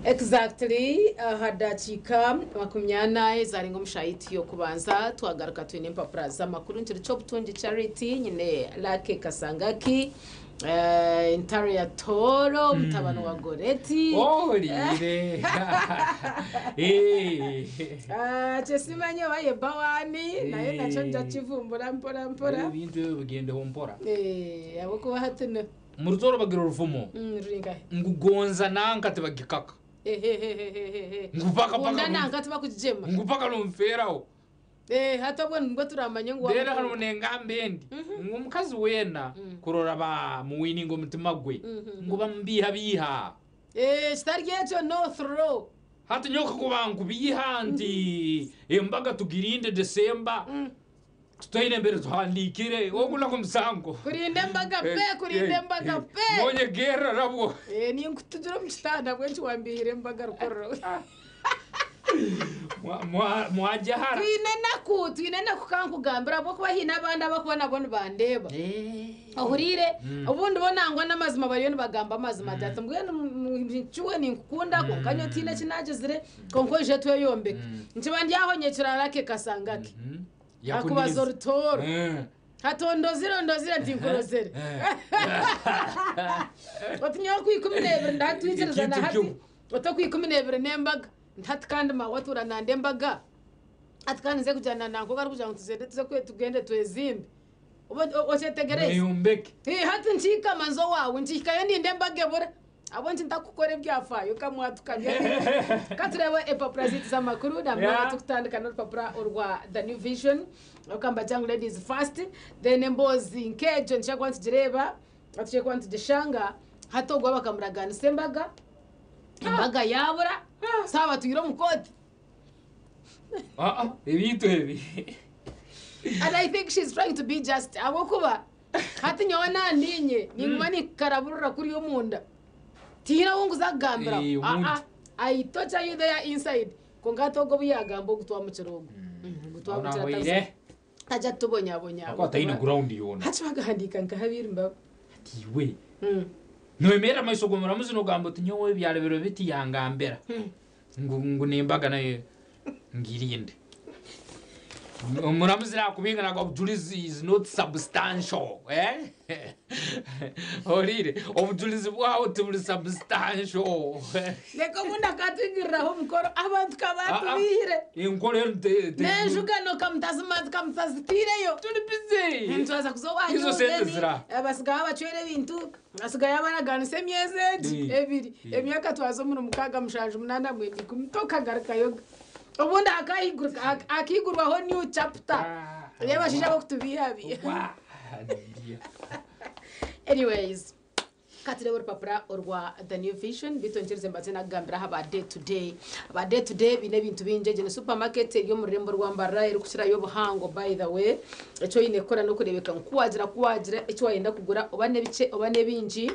Exactly aha dakiika 40 ezarenga omu shaaha yaitu y'okubanza twagaruka twine empapura z'amakuru nkiri ky'obutungi Charity nyine Lucky Kasangaki eh, Intare ya Toro mutabani wa Goreti Ohuriire. Eh. Ah, kyesimanye oba ye bawani naye nakyo njakivumbura mpora mpora. Ebintu ebyo bigendeho mpora. Eh, ahabw'okuba hati no Mu Rutoro bagira orufumo ruri nkahe? ngu gonza nanka tibagikaka. Ehehehehehe. Ngu paka paka Kunda num- nanka tibakugigyema. Ngu paka numfeeraho. Eh, hati obwo nibwo turamanye ngu Reero wamukunda. hariho n'engamba endi ngu omukazi weena kurora bamuwininga omutima gwe ngu bamubiihabiiha. Eh, kitari ekyo no throw. Hati nyowe kakuba nkubiiha nti embaga tugirinde December tutaine mbere tuhandiikire ogu nagwo musango. Kurinda embaga pe, kurinda embaga pe. Nonyegerra nabwo. Eh, ninkutugira omu kitanda mbwenu wambihira embaga rukorero. Mwajya hara. Twine enaku, twine enaku kankugambira ahabw'okuba haine abandi abakuba nabo nibandeeba. Ohuriire? Obundi bo nangwa n'amazima bariyo nibagamba amazima ati ati mbwenu nkiwe ninkukunda kwonka nyowe tihaine eki naagizire kwonka oije tweyombeke. Nkiba ndi aho nyekiro ake kasanga ke. Akubaza orutooro. Hati ondozire ondozire nti nkurozere. Oti nyowe okwikumi n'ebiri ndahatwikiriza na Ekintu hati. kyo. Oti okwikumi n'ebiri n'embaga. Nti hati kandi maawe atuura nanda embaga. Ati kandi nze kugira na nanka arikugira ngu tuzende tuze kwe tugende twezimbe. Oba okyetegereize? Mweyombeke. Hii hati nkiikama nze owaawe nkihikayo ndinde embaga ebura. Ahabw'enki ntakukora ebyafaayo kamwatukabya. Ka tureebe empapura zaitu z'amakuru na munonga tukutandika n'orupapura orwa The New Vision. Ahabw'okuba nibagira ngu ladies first then emboozi nk'egyo nitukira kuba nitugireeba, tukira kuba nitugishanga hati ogwo bakamuraganisa embaga, embaga yaabura, saaba batwire omu kooti. Ah, ah, ebintu ebi. And I think she's trying to be just ahabw'okuba hati nyowe nandinye ninguma ninkaraburira kuriya omunda tihaine ou nkuza kugambiraho Eh, omuntu. Ah, ah, I torture you there inside kwonka hati ogwo obu yagamba ogu twamukira ogwo ogu twamukira Nahweire. tajya kutubonyabonya Akuba taine ground yoona. hati bakahandiika nka habiri mbaba Ati iwe. Noyemerera omu maiso g'omuramuzi nogamba oti nyowe ebyarebirwe biti yangambira. Ngu ngu nembaga nayo ngirinde. Omuramuzi nakubinga nagwa obujurizi is not substantial eh? Ohuriire? Obujurizi bwawe tiburi substantial. Reka obundi akatwigiriraho omukoro abantu ka batubihire. Enkora enu te te N'enjugano kamutazitaireyo. Turi busy. Nitwaza kuza owanyu Izo sente then zira. basigaho abacwera ebintu basigayo abaraganisa emyezi egi ebiri emyaka twaza omuri mukaaga mushanju munaana mwenda ikumi tokagarukayoga. Obundi hakaigurwaho new chapter ey'abashaija ab'okutubiihabiiha. Anyways, ka tureebe orupapura orwa The New Vision beitu onyikirize mbanze nakugambira aha ba Day to Day. Aba Day to Day baine ebintu bingi. Egi ni supermarket eri omu rurembo rwa Mbarara erikukirayo obuhango by the way. Eki oine kukora n'okureebeka ngu ku waagira ku waagira eki waayenda kugura oba n'ebikye oba n'ebingi,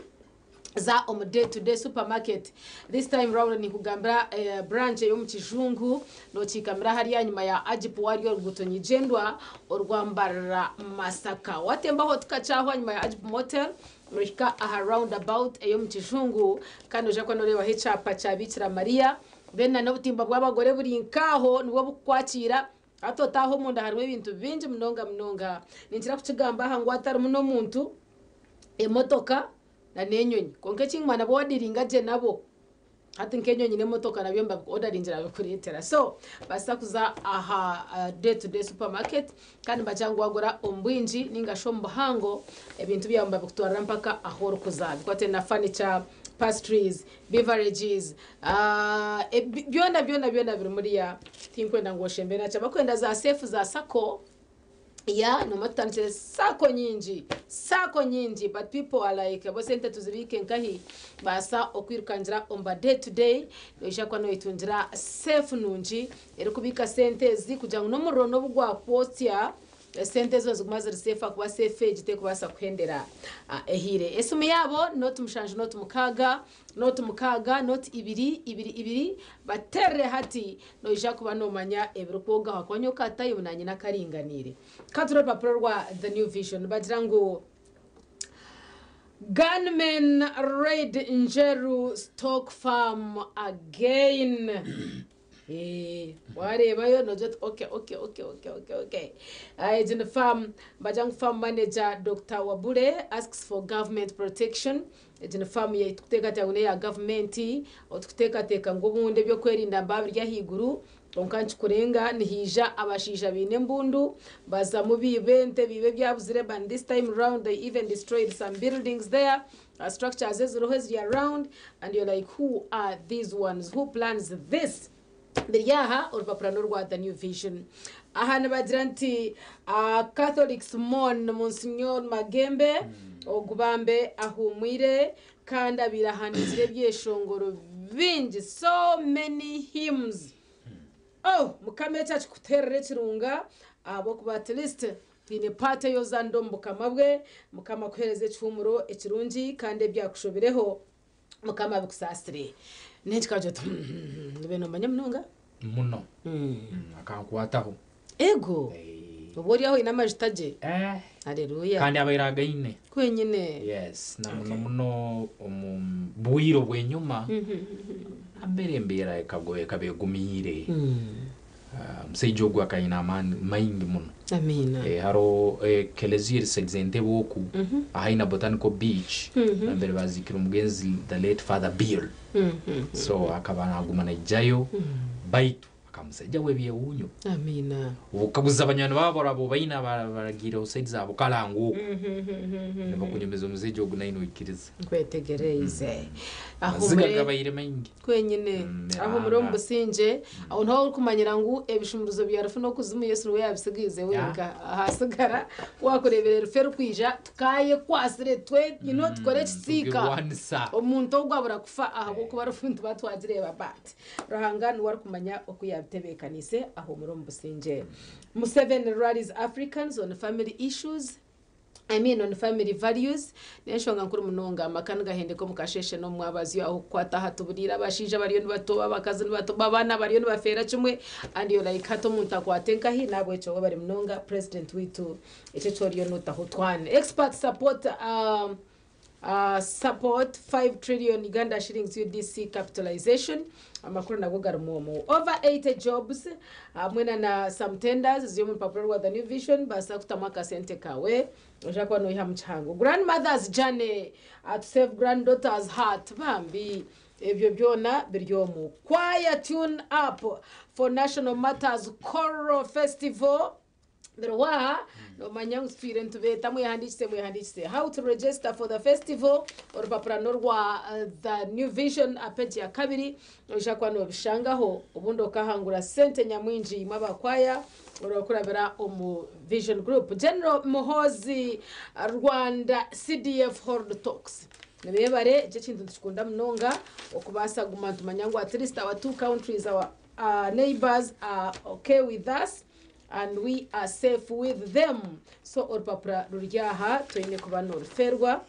za omu Day to Day Supermarket. This time round ninkugambira branch ey'omu Kijungu, nokiikamira hariya nyima ya Agip warya oruguuto nyigyendwa orwa Mbarara Masaka. Watembaho tukakyaho ahanyima ya Agip Motel nohika aha round about ey'omu Kijungu kandi noija kuba noreebaho ekyapa kya Biikira Maria then na n'obutimba bw'abagore buri nk'aho nibwo bukukwakiira. Hati otaaha omunda harimu ebintu bingi munonga munonga. Ninkira kukigamba aha ngu hatarimu n'omuntu, emotoka na n'enyonyi. Kwonka ekinguma nabwo wadiringa gye nabo, hati nk'enyonyi n'emotoka nabyo nibabi-odaringira babikureetera. So, baasa kuza aha Day to Day Supermarket kandi nibagira ngu wagura omu bwingi ninga shi omu buhango, ebintu byawe nibabikutwarira mpaka ahu orikuza. Bikwatiraine na furniture, pastries, beverages, byona byona byona biri muriya. Tinkwenda ngu oshembe nakyo. Abakwenda za seefu za sacco, Yeah noomanya tutandikire sacco nyingi sacco nyingi but people are like bo sente tuzibiike nkahi baasa okwirukangira omu ba day to day noija kuba noyetungira safe nungi erikubiika sente ezi kugira ngu n'omuriro n'obu gwakwotsya esente ezo niziguma ziri safe ahakuba safe egi terikubaasa kuhendera ehiire. Esimu yaabo noti mushanju noti mukaaga noti mukaaga noti ibiri ibiri ibiri bateerere hati Noija kuba noomanya ebirikwogaho ahakuba nyowe ka time naanye nakaringaniire. Ka ture orupapura rwa The New Vision nibagira ngu Gunmen raid Njeru stock farm again. Eh, wareebayo nogira oti okay, okay, okay, okay, okay, okay. Ah, egi ni farm, nibagira ngu farm manager Dokita Wabule asks for government protection. Egi ni faamu yaitu turikuteekateeka ngu n'eya gavumenti, ahu turikuteekateeka ngu obundi eby'okwerinda nibiba biri ahaiguru, kwonka nikikurenga nihaija abashaija baine embundu bazamu baiba ente, baiba ebyabuzire but this time round they even destroyed some buildings there, structures eziriho eziri around and you're like who are these ones, who plans this? Biri aha orupapura n'orwa The New Vision. Aha nibagira nti Catholics mourn Monsignor Magembe, ogu bambe ahuumwire kandi abaire ahandiikire ebyeshongoro bingi, so many hymns. Oh, Mukama eki akikuteerera ekirunga ahabw'okuba at least twine part ei ozaanire omu bukama bwe. Mukama akuheereze ekihuumuro ekirungi kandi ebyakushobireho Mukama abikusaasire. N'enki kagira oti nibe noomanya munonga. Muno. Akankwataho. Ego. Oba ori aho oine amajuta gye. Haleluya. Kandi abaire againe. Kwenyine. Yes, na muno muno omu bwire obw'enyuma, nambere embeera ekaba egumiire. Omusaija ogu akaba aine amaani maingi muno. Amiina. Hariho ekelezia eri side z'Entebbe oku, haihi na Botanical Beach, nambere baaziikire omugenzi the late Father Bill. So akaba naaguma naijayo, baitu. Akaba musaija w'ebyewuunyo. Amiina. Okaguza banywani baabo oraba obaine abaragiireho saidi za Bukalango okwo, nibakunyumiza omusaija ogu naine oikiriza. Nkwetegereize. Amaziga Ahumure gabaire maingi. kwenyine. Ahumure omu Miranga. busingye. Aho niho orikumanyira ngu ebishumuruzo bya rufu n'okuzimu Yesu niwe yaabisigaize wenka. Ahasigara ku waakureebera erufu erikwija tukaayekwasire twe you know, tukore ekisiika. Tugirwanisa. Omuntu ogwo abura kufa ahabw'okuba rufu nituba twagireeba but Ruhanga niwe arikumanya oku yaabitebeekaniise ahuumure omu busingye. Museveni rallies Africans on family issues, I mean on family values, n'enshonga nkuru munonga. Amaka nigahendeka omu kasheeshe n'omu mwabazyo ahu kukwata aha tuburiire abashaija bariyo nibatoba, abakazi nibatoba, abaana bariyo nibafeera kimwe and you're like hati omuntu akwate nkahi? N'ahabw'ekyo webare munonga President waitu ekyo eki oriyo notaho twana. Experts support um, Support 5 trillion Uganda shillings UDC capitalization amakuru nago garimu omu over 80 jobs hamwe na na some tenders ziri omu rupapura rwa The New Vision baasa kutamu akasente kawe oja kuba noihamu kihango grandmother's journey to save granddaughter's heart bambi ebyo byona biri omu choir tune up for National Matters Choral Festival Birwa, nomanya ngu tutwire nitubeeta mwehandiikise mwehandiikise. How to register for the festival, orupapura n'orwa The New Vision page ya kabiri, noija kuba nobishangaho obundi okahangura sente nyamwingi imwe aba kwaya orakurabira omu Vision Group. General Muhoozi Rwanda CDF hold talks. Nibebare, ekyo ekintu nitukikunda munonga okubaasa kuguma nitumanya ngu at least our two countries, our neighbours are okay with us. And we are safe with them. So orupapura ruri aha toine kuba norufeerwa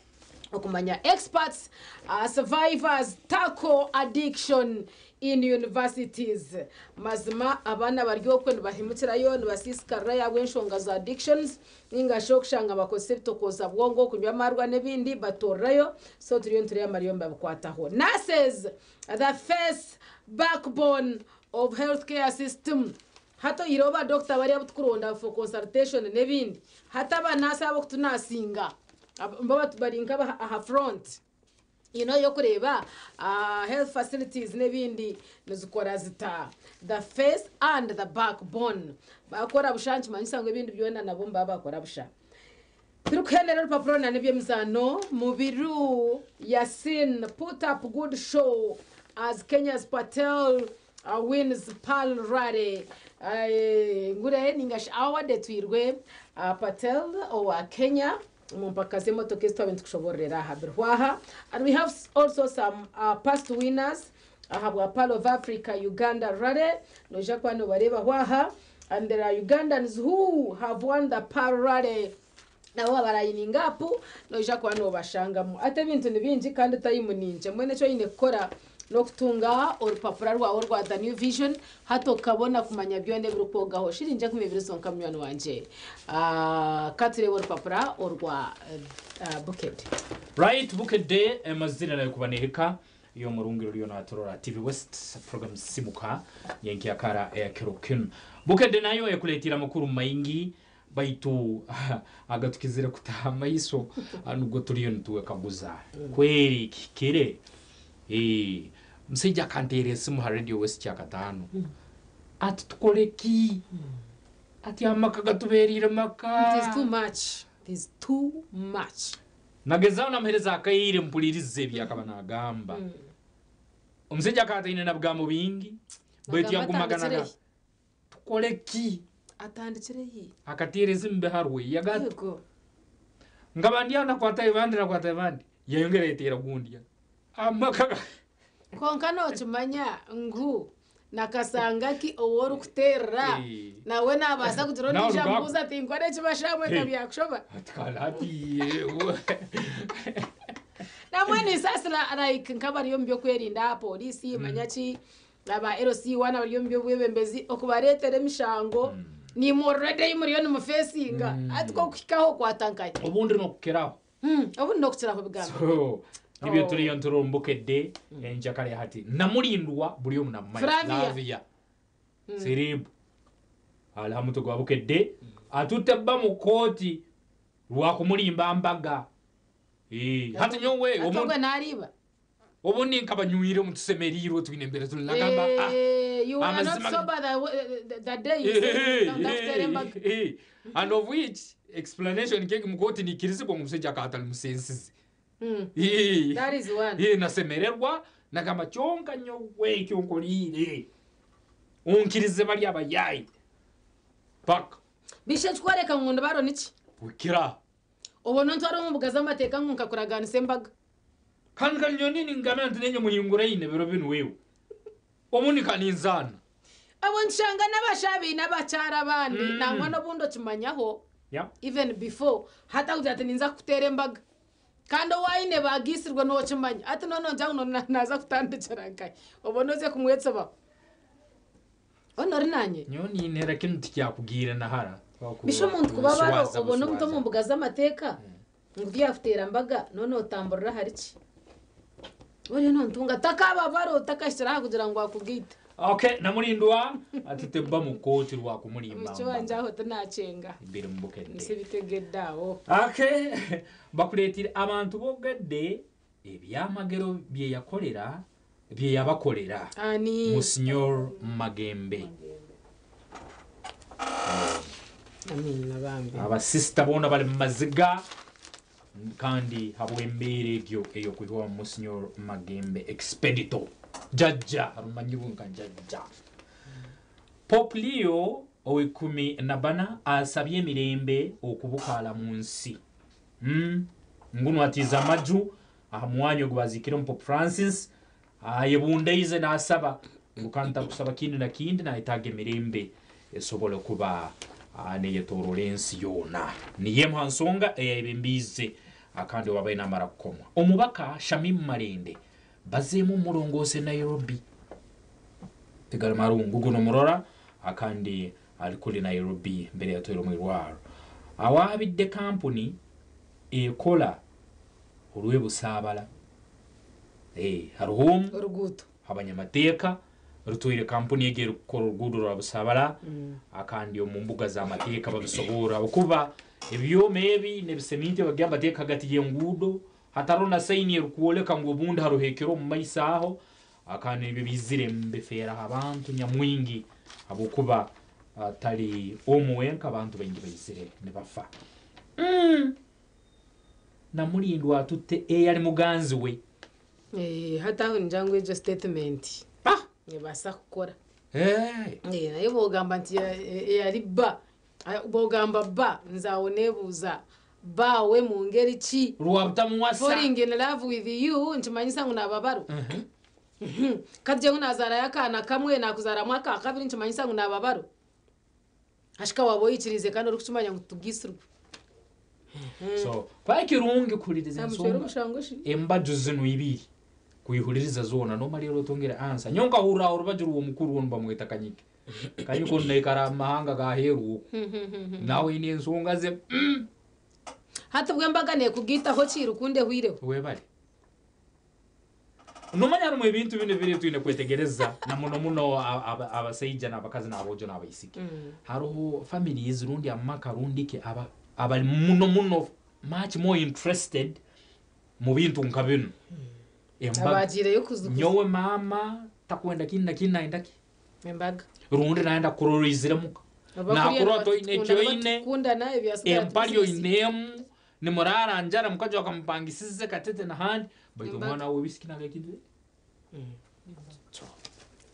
okumanya experts uh, survivors tackle addiction in universities. Mazima abaana bari okwe nibahemukirayo nibasiisikarirayo ahabw'enshonga za addictions ninga shi okushanga bakozesa ebitokooza bwongo kunywa amaarwa n'ebindi batorerayo so turiyo nitureeba bariyo nibabikwataho. Nurses the face backbone of healthcare system. Hati oyihireho ba doctor bariya abu tukuronda for consultation n'ebindi, hati aba nurse ab'okutunasinga bo bari nka aha front you know y'okureeba health facilities n'ebindi nizikora zita. The face and the back bone. Bakora busha nikimanyisa ngu ebindi byona nabo nibaba bakora busha. Turikuhendera orupapura oru n'eby'emizaano, Mubiru Yasin put up good show as Kenya's Patel wins Pearl Rally. Ngure ninga shi award etwirwe Patel owa Kenya omu mpaka z'emotoka ezi twaba nitukushobororera aha birihwaha. And we have also some past winners ahabwa Pearl of Africa Uganda Rally. Noija kuba nobareebaho aha. And there are Ugandans who have won the Pearl Rally nabo babarayininga up noija kuba nobashangamu. Hati ebintu ni bingi kandi tayimu ni nkye. Mbwenu eki oine kukora n'okutunga orupapura rwawe orwa The New Vision hati okabona kumanya byona ebirikwogaho. Shiringi 20 zonka munywani wangye. Ka tureebe orupapura orwa Bukedde. Right Bukedde emazire nayo kuba nehika Y'omurungi oriyo natorora TV West program Simuka nyenkya kara ekiro kinu. Bukedde nayo ekuletire amakuru maingi baitu agatukizire kutaha amaiso nubwo turiyo nitwekaguza kweri kihikire? Eeh omusaija akanteera esimu ha Radio West kyakataano ati tukore ki? Ati amaka gatuberire maka. It is too much. It is too much. Nagezaho namuhereza akaire mpulirize ebi akaba nagamba. Omusaija akaba ataine na bigambo bingi, baitu Nagamba yagumaga atandikire naga hi? tukore ki? Atandikire hi? Akateera esimu biharwe yaga ati Yego. nkaba ndi aho nakwata ebandi nakwata ebandi yayongera yateera gundi amaka Kwonka nookimanya ngu nakasanga ki ou orikuteerera nawe naabaasa kugira ondiijo amubuuze ati nkore ki bashaamwe nka byakushoba. Nambwenu ninsaasira like nk'abari omu by'okwerinda aha pooriisi manya ki aba LC one abari omu by'obwebembezi okubareetera emishango naimwe already ei muriyo nimufeesinga hati ku orikuhikaho okwata nkahi? Obundi n'okukiraho. Obundi n'okukiraho bigambo. So, nibyo turiyo nturora omu Bukedde enjakara ya hati. Namulindwa buri omu namumanya. Flavia. Flavia. Siribu. Ali ha mutwe gwa Bukedde atutte bba mu kooti lwa kumulimba mbaga. Eh, hati nyowe Hati omuntu ogwe nariiba? Obundi nkaba nywire omu tusemeriirwe twine embere turi nagamba ah, Eh, you were not amazima- sober the day you said ndakutera embaga. And of which explanation kegi mukoti nikirizibwa ngu omushaija akaba atali musensizi. That is one. Nasemererwa nagamba kyonka nyowe ekyo nkoriire onkirize bari abayayi paka. Bishe ekikworeka ngu ndibaro niki? Bukira. Obone ontware omu mbuga z'amateeka ngu nkakuraganisa embaga. Kandi kani nyowe ningambira nti nenye muhinguraine biro binu wewe obundi kaninzaana. Obwo nitushanga n'abashaija baine abakyara abandi nangwa n'obundi okimanyaho even before hati akugira ati ninza kukuteera embaga kandi ou aine baagiisirwe nookimanya hati noona noogira ngu naaza kutandikira nkahi obone oze kumwetsibaho. Hoona ori naanye? Nyowe ninteera kinu tikyakugiire na hara. Bisha omuntu kuba baro obone omuntu omu mbuga z'amateeka ngu tiyakuteera mbaga noona otamburira ahari ki? Oriyo nontunga takaaba baro takahikire aha kugira ngu akugaite. Okay, Namulindwa ati tebba mu kooti lwa kumulimba Omwishiki wangye mbaga. aho tinakyenga. Biri mu Bukedde. Nsi bitegedde aho. Okay, bakuleetire abantu bogedde ebyamagero bye yakolera bye yabakolera. Ani? Monsignor Magembe. Amiina bambi. Abasisita boona bali mu maziga kandi habw'embeera egyo ey'okwihwaho Monsignor Magembe Expedito Jajja arumanyirwe nka Jajja. Pope Leo ow'ikumi na bana asabye emirembe okubukaala mu nsi. Ngunu atiize amaju aha mwanya ogu baziikiremu Pope Francis, ayebundaize naasaba ngu kandi tarikusaba kindi na kindi nayetaaga emirembe esobole kuba neyetooroora ensi yoona. Niyo emwe aha nsonga eyayebembiize kandi obu abaire naamara kukomwa. Omubaka Shamim Malende bazeemu omurongoose Nairobi. Tigari marungu guno murora kandi ari kuri Nairobi mbere yatwairwe omu irwariro. Awaabidde kampuni ekora orw'ebusaabala. Hariho omu Oruguuto. abanyamateeka rutwaire kampuni egi erikukora oruguudo rwa Busaabala kandi omu mbuga z'amateeka babisoboora ahabw'okuba ebyoma ebi n'ebiseminti bagamba bateeka hagati y'enguudo hatariho na sayini erikwoleka ngu obundi hariho ekiro omu maiso aho kandi nibyo biizire nibifeeraho abantu nyamwingi ahabw'okuba tari omu wenka abantu baingi baizire nibafa. Namulindwa atutte eyari muganzi we. Hati aho ningira ngu egyo statement nebaasa kukora. Naye bwogamba nti eyari bba, bwogamba bba nze aho nebuuza bba we mungeri ki? Rwabutamuwasa. Falling in love with you nikimanyisa ngu naaba baro? Katugire ngu nazaarayo akaana kamwe nakuzaaramu akakabiri nikimanyisa ngu naaba baro? Hashika waaba oyikiriize kandi orikukimanya ngu tugaitsirwe. So kuba kirungi kuhuririza Namucwera ensonga omushango shi? embaju zinu ibiri kuihuririza zoona nomalira otungire answer. Nyowe nkahurira aha orubaju rw'omukuru onu bamweta Kanyike. Kanyike onu naikara omu mahanga g'aheeru okwo. Nawe aine ensonga ze. Hati bwo embaga nekugaitaho ki rukundo ehweireho? Webale. Nomanya harimu ebintu binu ebiri twine kwetegereza na muno muno abasaija n'abakazi n'aboojo n'abaisiki. Haroho families rundi amaka rundi ki abari muno muno much more interested mu bintu nka binu. Embaga. Abagiireyo kuzi Nyowe maama takwenda kindi na kindi nayenda ki? Embaga. Rundi nayenda kurora oizire muka. Oba kuriya Nakurora toine eki nibatukunda oine, nibatukundana ebyasigara empari tubizineesi. oine emu, nimuraara njara mukazi waawe akamupangisize katete n'ahandi baitu Embaga. omwana w'obwisiki naaga ekintu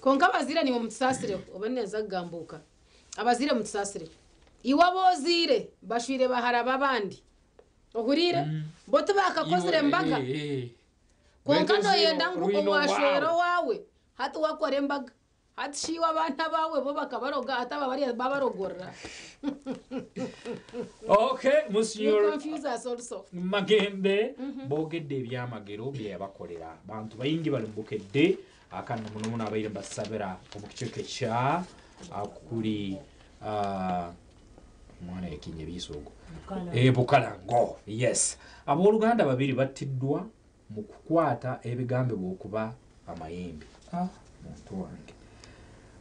Kwonka abazaire naimwe mutusaasireho oba ninza kugambuuka. Abazaire mutusaasireho. Iwe abu ozaire bashweire bahara b'abandi. Ohuriire? Bo tibaakakozire mbaga. Kwonka nooyenda ngu owaashwera owaawe hati we akore embaga. Hati shi iwe abaana abaawe bo bakabaroga hati aba bariya babarogorora? Okay, You Monsieur confuse us also. Magembe boogedde ebyamagero bye yabakolera. Bantu baingi bari mu Bukedde kandi na muno muno abaire nibasabira omu kicweka ekya kuri omwana yakinyebiise ogwo Bukalango. Yes. Ab'oruganda babiri battiddwa mu kukwata ebigambibwa okuba amayembe. Ah, muntu wange.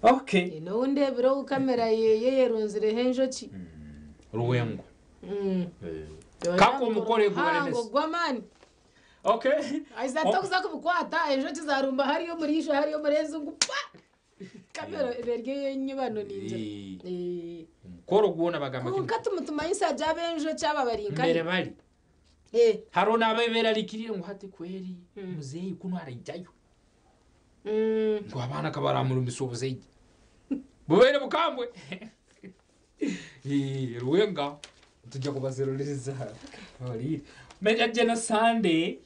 Okay. Haine ou ndeebire ou kamera ye eyerunzireho enjoki. Ruwengo. Kaka omukoro Muhango gubaremesa. gw'amaani. Okay. Aiza tokuza kubikwata enjoki zarumba hariya omuriisho hariya omurenzi ngu pa! Kamera eba eri ey'enyibano ningira. Eh. Omukoro gwona bagamba ki? Kwonka tumutumanyisa gye ab'enjoki aba bari nkahi. Mbere bari. Hariho n'abeberarikirire ngu hati kweri muzeeyi kunu araijayo. Ngu abaana ka baramurumbisa obuzaija. Bubaire bukambwe. Eh, Rwenga tujja kubaseruririza. Oriire. Major General Sunday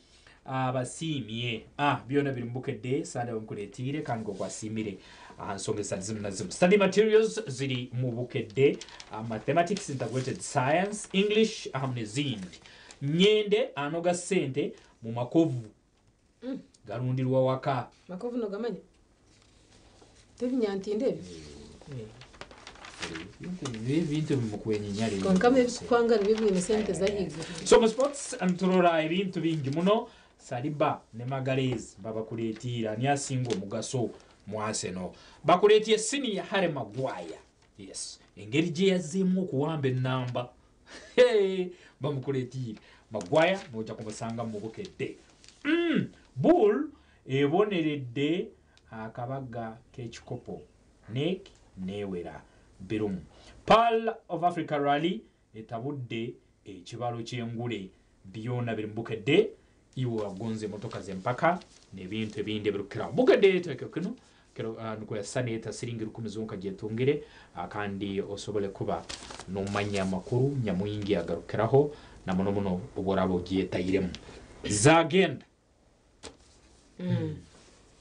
abasiimye. Ah, byona biri mu Bukedde Sunday bamukureetiire kandi nk'oku asiimire aha nsonga ezitari zimwe na zimwe. Study materials ziri mu Bukedde, ah, Mathematics, Integrated Science, English ahamu n'ezindi. Nyende anoga sente mu makovu garundirwa waka. Makovu nogamanya? Tebinyantindo ebyo? Ebintu bimukwenyinyara. Kwonka ebikukwanga nibyo biine sente z'ahaiguru. So mu sports niturora ebintu bingi muno Saliba ne Magalhaes babakureetiire ani asinga omugaso mu Arsenal. Bakureetiire senior Harry Maguire. Yes. Engeri gye yazzeemu okuwamba enamba. Hey, bamukureetiire. Maguire noija kumusanga mu Bukedde. Mm, Bull eboneredde akabaga k'ekikopo NEC neewera birumu. Pearl of Africa Rally etabudde ekibalo ky'engule. Byona biri mu Bukedde. Iwe wagonza emotoka z'empaka n'ebintu ebindi ebirukukiraho. Bukedde ekiro kinu kiro nukwo yasisana eta siringi rukumi zonka gyetungire kandi osobole kuba nomanya amakuru nyamwingi agarukukiraho na muno muno obu oraaba ogyetairemu. Zagenda.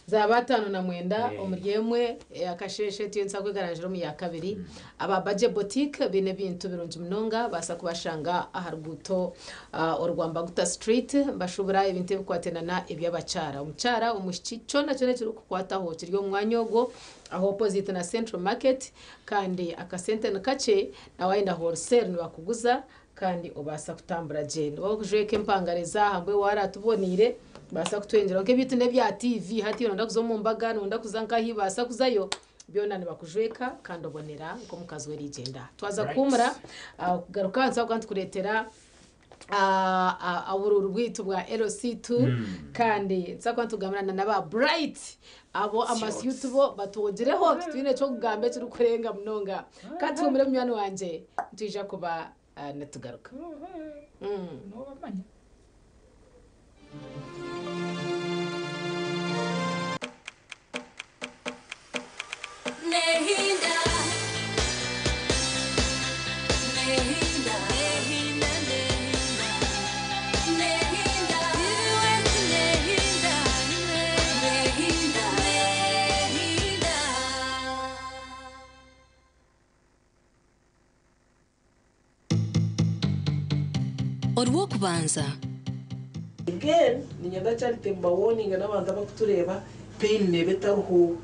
Zaaba 59 omuri emwe ey'akasheeshe tiyo nituza kwegarangira omu ya kabiri. Aba Bagye Boutique baine ebintu birungi munonga baasa kubashanga aha ruguuto orwa Mbaguta Street nibashuubura ebintu ebikwataine na eby'abakyara. Omukyara, omwishiki kyona kyona ekirikukukwataho kiri omu mwanya ogwo ahu opposite na Central Market kandi akasente nikakye na waayenda wholesale nibakuguza Kandi obaasa kutambura gye. Niba bakujweka empangare zaaha mbwenu waaratuboneire baasa kutwengyeraho nk'ebyaitu n'ebya TV hati noyenda kuza omu mbaga noyenda kuza nkahi baasa kuzayo byona nibakujweka kandi obonera nk'omukazi w'erigyenda. Twaza kuhuumura kugaruka nituza kuba nitukureetera oburuuru bwaitu bwa LC2 kandi nituza kuba nitugambira na n'aba Bright abo amasyutu bo batwogireho titwine ky'okugamba ekirikurenga munonga. Ka tuhuumure munywani wangye nitwija kuba nitugaruka. Noobamanya. Nehinda, nehinda, nehinda, nehinda, nehinda, nehinda, nehinda, nehinda. Orw'okubanza. Again niinyenda Charity mbawoninge n'abantu abakutureeba, pain neeba etariho,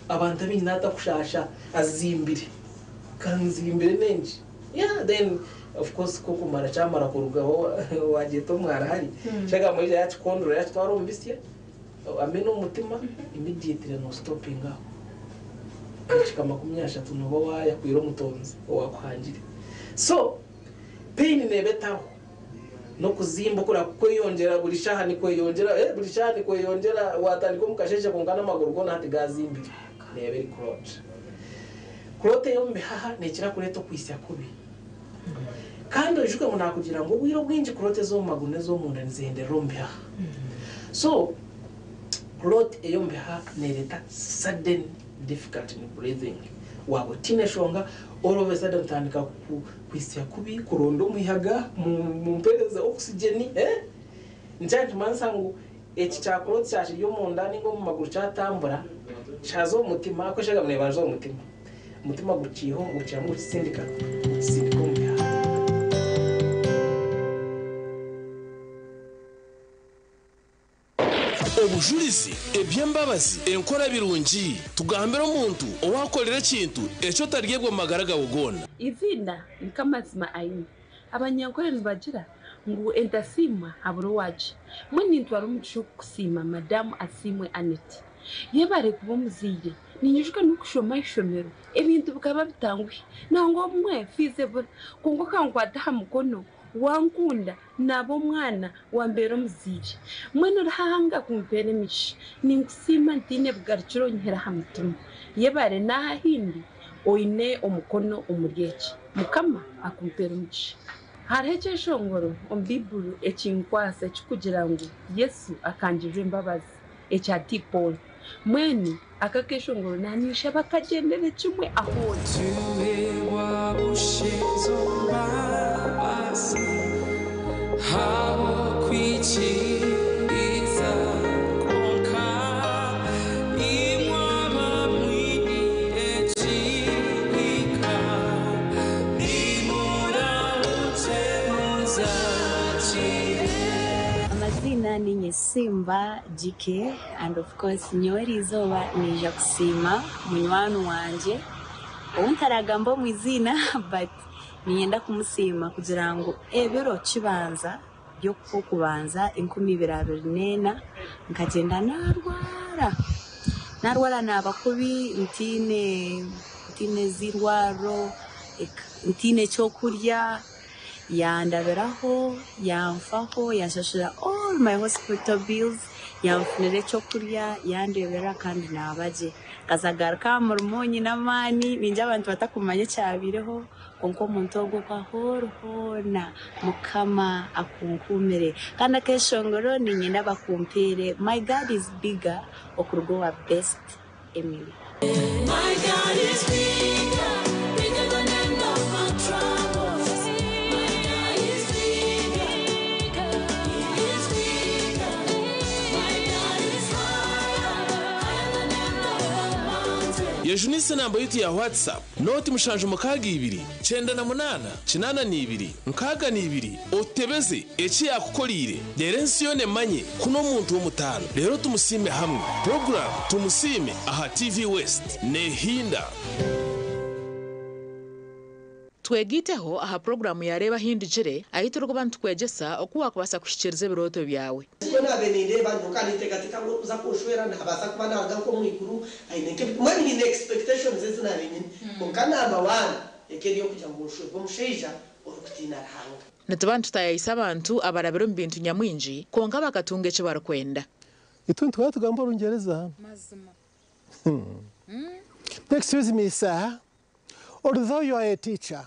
abantu abaingi naatakushaasha azimbire, kanzimbire n'enki, yeah then of course ku okumara kyamara kurugaho waagyeta omwara hari, eshagama yaija yaakikondora yaakitwara omu bitsya, amena omu mutima, immediately noostopinga aho. Edakika 30 nooba waayakwire omutonzi owaakuhangire. So pain neeba etariho. N'okuzimba okura kukweyongyera buri shaaha nikweyongyera, eh, buri shaaha nikweyongyera, waatandika omu kasheeshe kwonka n'amaguru goona hati gaazimbire. Neeba eri clot. Clot ey'omu bihaha neekira kureeta okwitsya kubi. Kandi oijuke ngu naakugira ngu obwire obwingi clot ez'omu maguru n'ez'omunda nizihenderera omu bihaha. So, clot ey'omu bihaha neereeta sudden difficulty in breathing. Waaba otiine shonga, all of a sudden otandika kwitsya kubi, kuronda omuyaga, mumpereze oxygen, eh? Nikyo nikimanyisa ngu eki kya clot kyaba kiri omunda ninga omu maguru kyatambura, kyaza omu mutima, ahabw'okuba eshagama nebanza omu mutima. Omutima gukiiha gukiramu gukitsindika, gukitsindika omu bihaha. Obujurizi, eby'embabazi, enkora birungi. Tugambire omuntu owaakukorera ekintu eki otaryebwa omu magara gaawe goona. Eiziina niko amazima aine. Abanyankore nibagira ngu entasiimwa habura owaagye. Mbwenu nintwara omugisha ogu kusiima Madamu Asiimwe Annet. Yebare kuba omuzaire. Ninyijuka ndikushoma aha ishomero ebintu bikaba bitanguhi. Nangwa obumwe fiizi ebura kwonka okankwata aha mukono. Wankunda, naaba omwana, wambeera omuzaire. Mbwenu Ruhanga kumpeera emigisha, ninkusiima ntaine bugarukiro onyihire aha mutima. Yebare n'aha ahindi oine omukono omuri eki. Mukama akumpeere omugisha. Hariho ekyeshongoro omu Baiburi ekinkwasa ekirikugira ngu Yesu akangirira embabazi, ekya T-Paul. Mbwenu aka akeshongoro naninshaba kagyendere kimwe ahu ori. Tuheebwa busha ezo mbabazi, Ahabw'okwikiriza kwonka, Imwe abamwiniire ekihika, Nimurahukye muzaakire. Amaziina ninye Simba GK and of course nyowe erizooba ninza kusiima munywani wangye ou ntaragamba omu iziina but niinyenda kumusiima kugira ngu ebiro kibanza by'Okwokubanza 2024 nkagyenda naarwara, naarwara naaba kubi ntaine ntaine z'eirwariro, ntaine ky'okurya, Yandabiraho, yanfaho, yanshashurira all my hospital bills, yanfunira ekyokurya, yandeeberera kandi naaba gye. Nkaza garuka aha murimo nyine amaani, ningira abantu batakumanya ekyabaireho, kwonka omuntu ogwo oku ahu ori hoona Mukama akunkuumire. Kandi akeshongoro niinyenda bakumpeere My God is bigger okuruga owa Best Emily. My God is bigger, bigger than any of my troubles. My God is bigger, He is bigger. My God is higher, higher than any of my mountains. Yejunise enamba yaitu ya WhatsApp noti 762 98 62 otebeze eki yaakukoriire reero ensi yoona emanye ku n'omuntu w'omutaano. Reero tumusiime hamwe. Puroguraamu Tumusiime aha TV West neehinda. Twegaiteho aha puroguraamu ya Reeba Ahindugire ahu turikuba nitukwegyesa oku waakubaasa kuhikiiriza ebirooto byawe. Nikwo naabaire nindeeba nyowe ninteekateeka ngu orikuza kunshwera naabaasa kuba naaruga nk'omu iguru aine nk'ebi mbwenu nyine expectations ezi naabaire nyine kwonka number one eka eri ey'okugira ngu nshwerwe omushaija orikutiina Ruhanga. Nituba nitutaayaayisa abantu abarabire omu bintu nyamwingi kwonka bakatunga eki barikwenda. Itwe nituba tugamba Orungyereza. Mazima. Excuse me sir, although you are a teacher,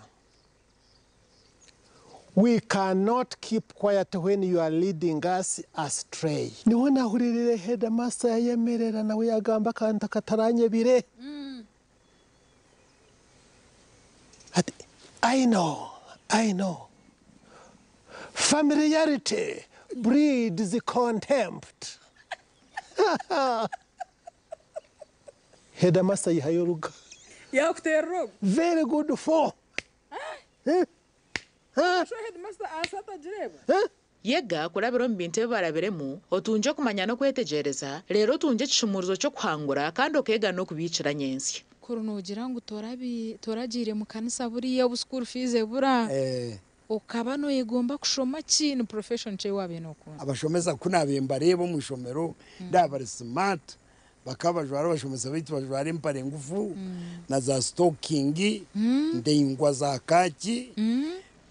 we cannot keep quiet when you are leading us astray. Niho nahuririire headmaster yayemerera nawe yagamba akantu akataranyebire. Ati, I know, I know. Familiarity breeds contempt. Headmaster yihayo oruga. Yakuteerera ogwo. Very good for. Sho headmaster aasa atagireeba? Yega kurabira omu bintu ebi barabiremu, otungye okumanya n'okwetegyereza, reero otungye ekishumuurizo ky'okuhangura kandi okeega n'okubiikira nyentsya. Kuri noogira ngu toragiire mu kanisa buriya obu school fees ebura, okaba noyegomba kushoma ki? Ni profession ki ei waabaire nookunda? Abashomesa ku naabaire mbareeba omu ishomero ndaaba bari smart, bakaba bajwara abashomesa baitu bajwara empare ngufu na za sitokingi ndaingwa za kaaki.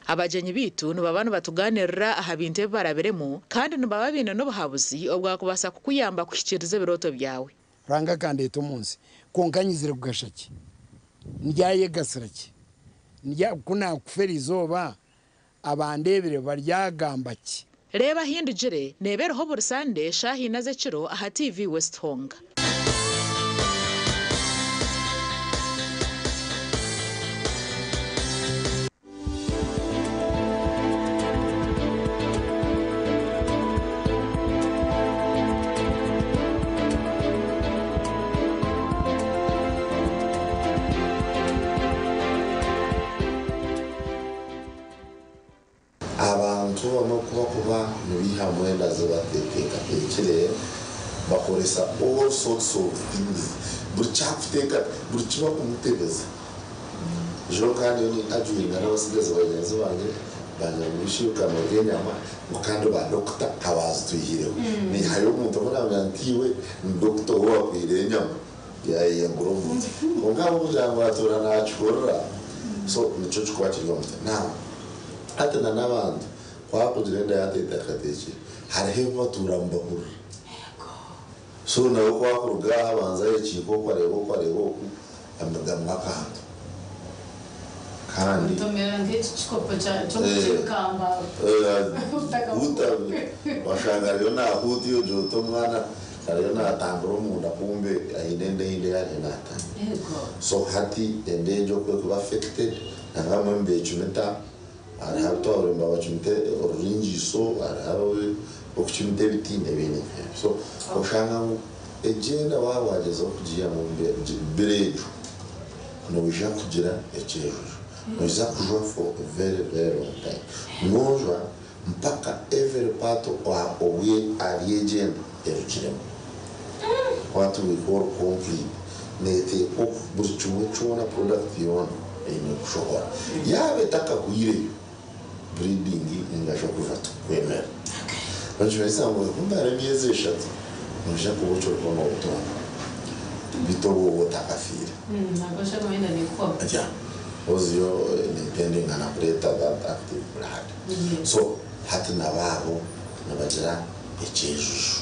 Abagyenyi baitu nibaba nibatugaaniirira aha bintu ebi barabiremu kandi nibaba baine n'obuhabuzi obwakubaasa kukuyamba kuhikiiriza ebirooto byawe. Ruhanga akandeeta omu nsi, kwonka nyizire kugasha ki? Ndyayegasira ki? Ndya, ku naakufa eriizooba, abandeebire baryagamba ki? Reeba Ahindugire neeba eriho buri Sande shaaha ina z'ekiro aha TV West Honga. Abantu abamwe ku bakuba nibaihamu enda zi bateekateekire, bakoresa all sorts of things, buri kyakuteeka, buri ki bakumutebeza. Nyowe kandi ndiyo nintajuwinga n'abatsigazi bagyenzi bangye, bangira ngu eishi iwe kanorya enyama ngu kandi ba dokita abazitwihireho. Naihayo omuntu omwe namugira nti iwe ni dokita ou owakwihireho enyama yayeyangura omu mutwe. Kwonka ahabw'okugira ngu atuura nakihurira, so nikyo kikuba kiri omu mutwe. Now. Hati na n'abantu kwakugira enda yateekateekire hariho ebi batuura nibahurira. So nawe ku akuruga aha abanza ayekiika oku areeba oku areeba oku amigamu akantu. Kandi. Ntomera nk'eki kikopo ky'ekikamba. Huuta washanga ariyo naahuuta iwe ogira oti omwana ariyo naatambura omunda kumbe aine enda eyindi ei ariyo naatambura. So hati enda egyo ku erikuba affected nangwa abamwe nibeecumita hariho abu twahurira nibabacumita oruringiiso hariho okucumita ebiti n'ebindi nk'ebyo. So oshanga ngu egyenda waaba waagyezaho kugiihamu biro egyo noija kugira ekyejujo. Noija kujwa for a very very long time. Nojwa mpaka every part obwe ahari egyo enda erugiremu. What we call complete. Neteekwa buri kimwe kyona product yoona eine kushohora. Yaaba etakahwireyo, bleeding ningashi okujwa tikukwemera. Nikimanyisa ngu kumara emyezi eshatu noija kuba okiriho nobutonda beitu obwo oba otakafiire. Yeah, coz yo netendingana kureeta that active blood. So hati nabo abo nibagira ekyejuju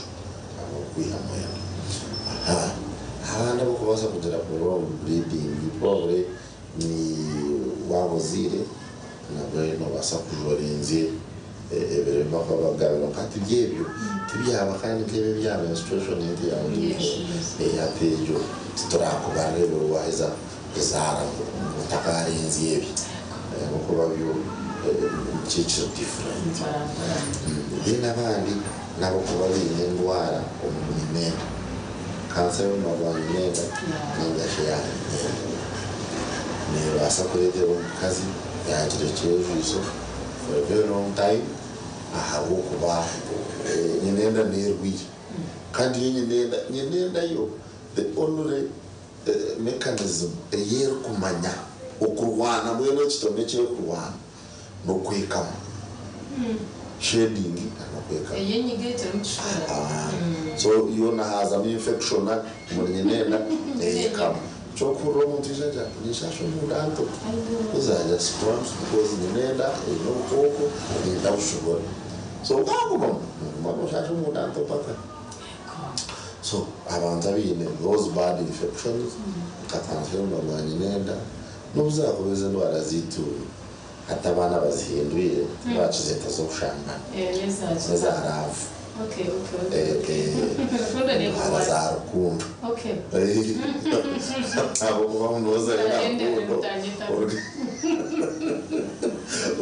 ahabw'okwihamu enda. Aha, abandi abarikubaasa kugira prolonged bleeding probably ni waaba ozaire nabwe noobaasa kujwa orenzye ebiro ebi barikuba bakugambira kwonka hati ebyo tibyaba kandi nk'ebi ebya menstruation egi ya hati egyo titurakubarira ebiro waaheza kuzaara ngu otakaarenzya ebi ahabw'okuba byo nikyo ekiri different. Then abandi n'abarikuba baine endwara omu nyinenda, kansa y'omunwa gwa nyinenda ninga shi eya nyinenda. Neebaasa kureetera omukazi yaagira ekyejwiso for a very long time ahabw'okuba nyinenda neerwaire. Kandi yo nyinenda, nyinenda yo the only mechanism ei erikumanya okurwana mbwenu ekitone eki erikurwana n'okwekama. Shedding n'okwekama. Eyo enyiga etari mukishura. So yoona haazamu infection omuri nyinenda neyekama. Kyokuhurira omuntu aija agira ati ninshasha omunda nto kuza just cramps because nyinenda eine obukooko nintabushobora. So bwagumamu noguma noshasha omunda nto paka. So abantu abaine those bad infections nka kansa y'omunwa gwa nyinenda n'obu zaakuba ezo endwara zaitu Hati abaana bazihindwire tibakizeta z'okushambana n'eza raavu endwara za rukundo ahabw'okuba ngu noozayo na rukundo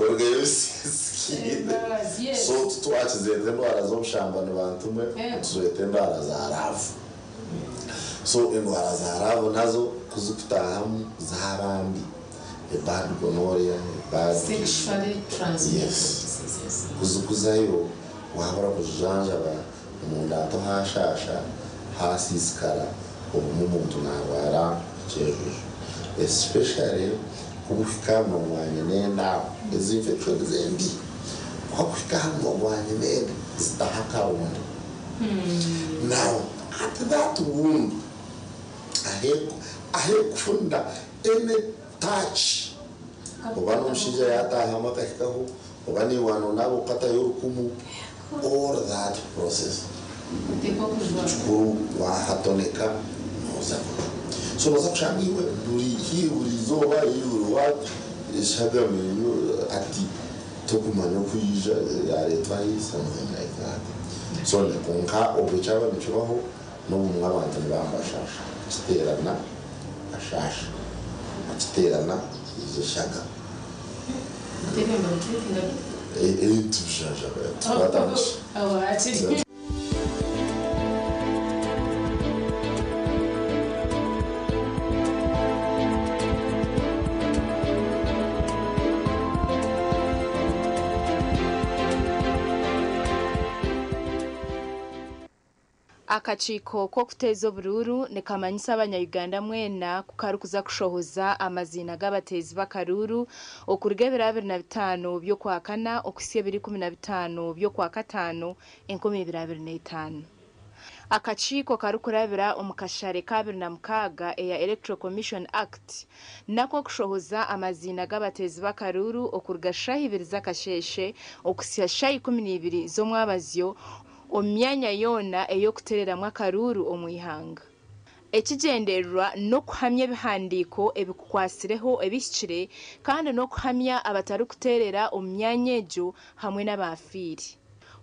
orugayo osiisikaire. So titwakizeta endwara z'obushambani bantu mwe, nituzweta endwara za raavu. So endwara za raavu nazo ku zikutaahamu zaaba mbi. A bad gonorrhea, a bad Sexually transmitted Yes. diseases. Kuzikuzayo waabura kuzijanjaba omunda nto haashaasha, haasiisikara, obumwe omuntu naarwara ekyejuju. Especially ku buhika aha munwa gwa nyinenda aho, ezi infections embi ku akuhika aha munwa gwa nyinenda zitaho akaronda. Now at that wound ahekufunira any touch oba n'omushaija yatahamu akahikaho oba naiwe wanonaaba okatayo orukumu all that process ekikuru wahatoneka noza kujwa so noza kushanga iwe buri haihi buri izooba haihi buri what eshagama eyo hati tokumanya oku yaija yaretwa hi something like that so kwonka obwe kyaba nikibaho N'obumwe abantu nibambashaasha kukiteerana ashaasha akiteerana haija eshaga. Akakiiko k'okuteeza oburuuru nikamanyisa abanya-Uganda mwena ku karikuza kushohoza amaziina g'abateezi b'akaruuru okuruga ebiro 25 by'Okwakana okuhitsya ebiro 15 by'Okwakataano 2025. Akakiiko karikurabira omu kashare ka 26 eya Electoral Commission Act n'ak'okushohoza amaziina g'abateezi b'akaruuru okuruga shaaha ibiri z'akasheeshe okuhitsya shaaha 12 z'omwabazyo omu myanya yoona ey'okuteereramu akaruuru omu ihanga. Ekigyendererwa n'okuhamya ebihandiiko ebikukwatsireho ebihikire kandi n'okuhamya abatarikuteerera omu myanya egyo hamwe n'abaafiire.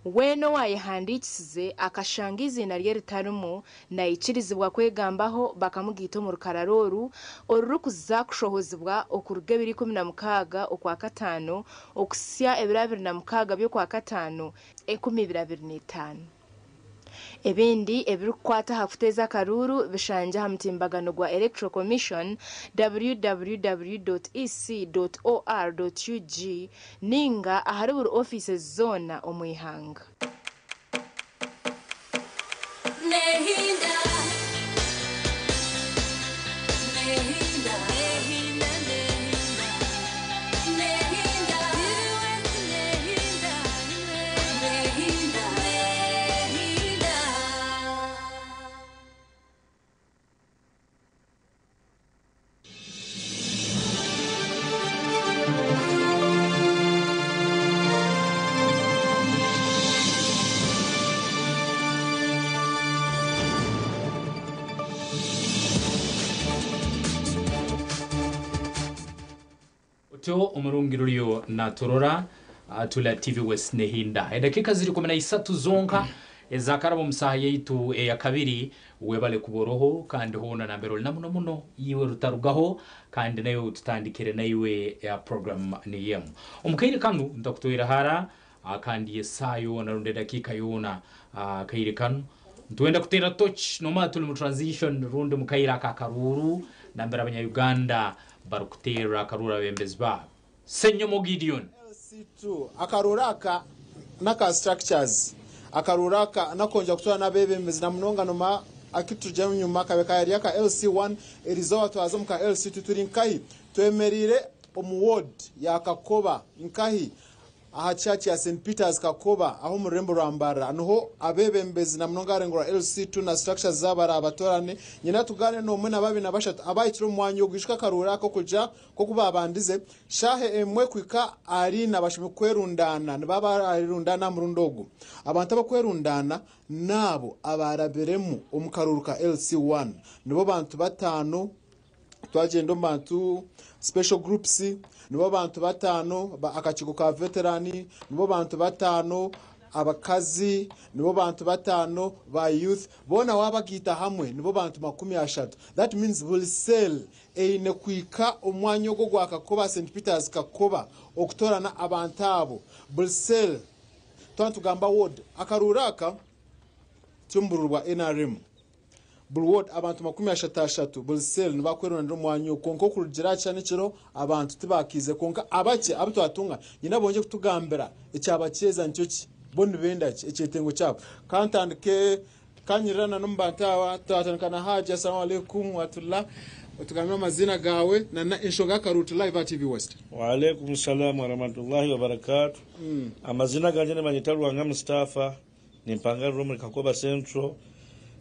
Weena owaayehandiikisize akashanga eiziina rye ritarimu naikirizibwa kwegambaho bakamugaita omu rukarara oru orurikuza kushohozibwa okuruga ebiro 16 Okwakataano okuhitsya ebiro 26 by'Okwakataano 2025. Ebindi ebirikukwata aha kuteeza akaruuru bishangye aha mutimbagano gwa Electoral Commission, www.ec.or.ug ninga ahari buri ofiisi zoona omu ihanga. Otyo omurungi ruriyo naturora tula TV West Nehinda. Edakika ziri 13 zonka ezakaraba omu saaha yaitu eyakabiri. Webale kuboroho kandi hoona nambere oli na muno muno iwe rutarugaho kandi nayo tutandikire naiwe ya program niyemu. Omukaire kanu ntakutwire hara kandi esaa yoona rundi edakika yoona kaire kanu ntwenda kutera torch noma tuli mu transition rundi mukaire aka akaruuru nambere abanya-Uganda barikuteerera akaruuru abebembezi baabo. Ssenyomo Gideon. LC2 akaruuru aka n'aka structures akaruuru aka n'akongyera kutoorana abebembezi na munonga noma akitugyamu nyuma kabe kari aka LC1 erizooba twaza omu ka LC2 turi nkahi twemereire omu ward ya Kakoba nkahi aha church ya St Peters Kakoba aho omu rurembo rwa Mbarara niho abebembezi na munonga aharengo rwa LC2 na structures zaabo barabatorane. Nyine tugaane n'omwe na babiri na bashatu abahikire omu mwanya ogu ijuka akaruuru aka okugira nk'oku babandize shaaha emwe kuhika ahari ina bashemereire kwerundaana nibaba barerundaana aha murundi ogu. Abantu abakwerundaana n'abo abarabiremu omu karuuru ka LC1 nibo bantu bataano. Twagyenda omu bantu special groups nibo bantu bataano, akakiiko ka veteran nibo bantu bataano, abakazi nibo bantu bataano, ba youth boona waabagaita hamwe nibo bantu 30. That means buri cell eine kuhika omu mwanya ogwo ogwa Kakoba, St Peters Kakoba okutoorana abantu abo. Buri cell twaba nitugamba ward, akaruuru aka ti omu buruuru bwa NRM. Buri ward abantu 30 ashatu buri cell nibakwerundanira omu mwanya ogwo kwonka okurugira aha kishani ekiriho abantu tibakiize kwonka abakye abu twatunga nyine abongye kutugambira ekyabakyeza nikyo ki bo nibenda ki ekyetengo kyabo. Kantandike kanyirirana n'omu bantu aba twatandika na Haji Assalamu alaikum watullah otugambire amaziina gaawe na na enshonga y'akaruutu live aha TV West. Waalaikum salaam warahmatullahi wabarakatuh. Amazina gangye nibanyeta Lwanga Mustafa. Nimpangarira omuri Kakoba Central,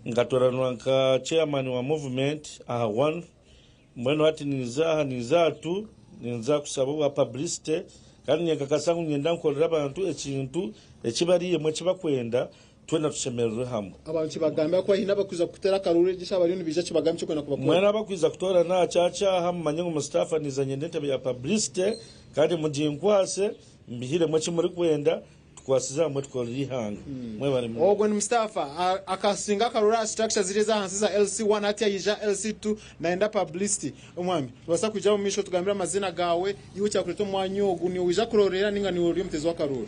nkatoranwa nka chairman wa movement aha one, mbwenu hati ninza aha ninza aha two, ninza kushaba obwa publicity kandi ninkakasa ngu niinyenda nkorere abantu ekintu eki bariyemu eki bakwenda twena tushemererwe hamwe. Abantu kibagambira ku haine abakuza kutera akaruru egi eshaaha bariyo nibaija kibagambira ekyokwenda kubakora. Mwena abakwiza kutoorana aha kyakya aha mumanye ngu Mustafa niiza nyenda entebe ya publicity kandi muginkwase mbihiremu eki murikwenda. Tukwasize hamwe tukorere eihanga. Mwebare munonga. Ogwo ni Mustafa akasinga akaruru aha structure ziri ezahansi eza LC1 hati yaija LC2 nayenda publicity. Omwami nobasa kwija omu maisho otugambire amazina gawe, iwe ekyakureta omu mwanya ogu, niiwe oija kurorera ninga niiwe ori omutezi w'akaruru?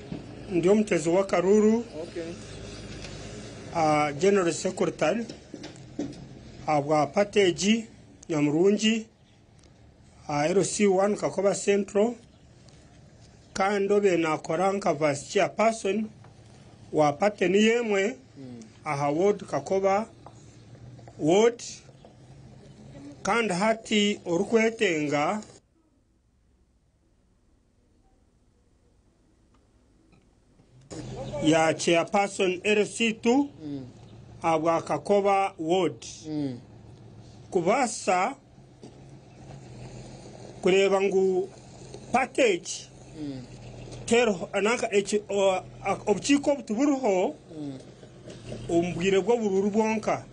Ndi omutezi w'akaruru, General Secretary ahabwa party egi nyamurungi. Aha LC1 Kakoba Central kandi obaire nakora nka Vice Chairperson wa party niyo emwe aha ward Kakoba ward kandi hati orikwetenga ya Chairperson LC2 ahabwa Kakoba Ward kubaasa kureeba ngu party egi teriho nanka obukiiko obu tiburiho omu bwire bw'oburuuru bwonka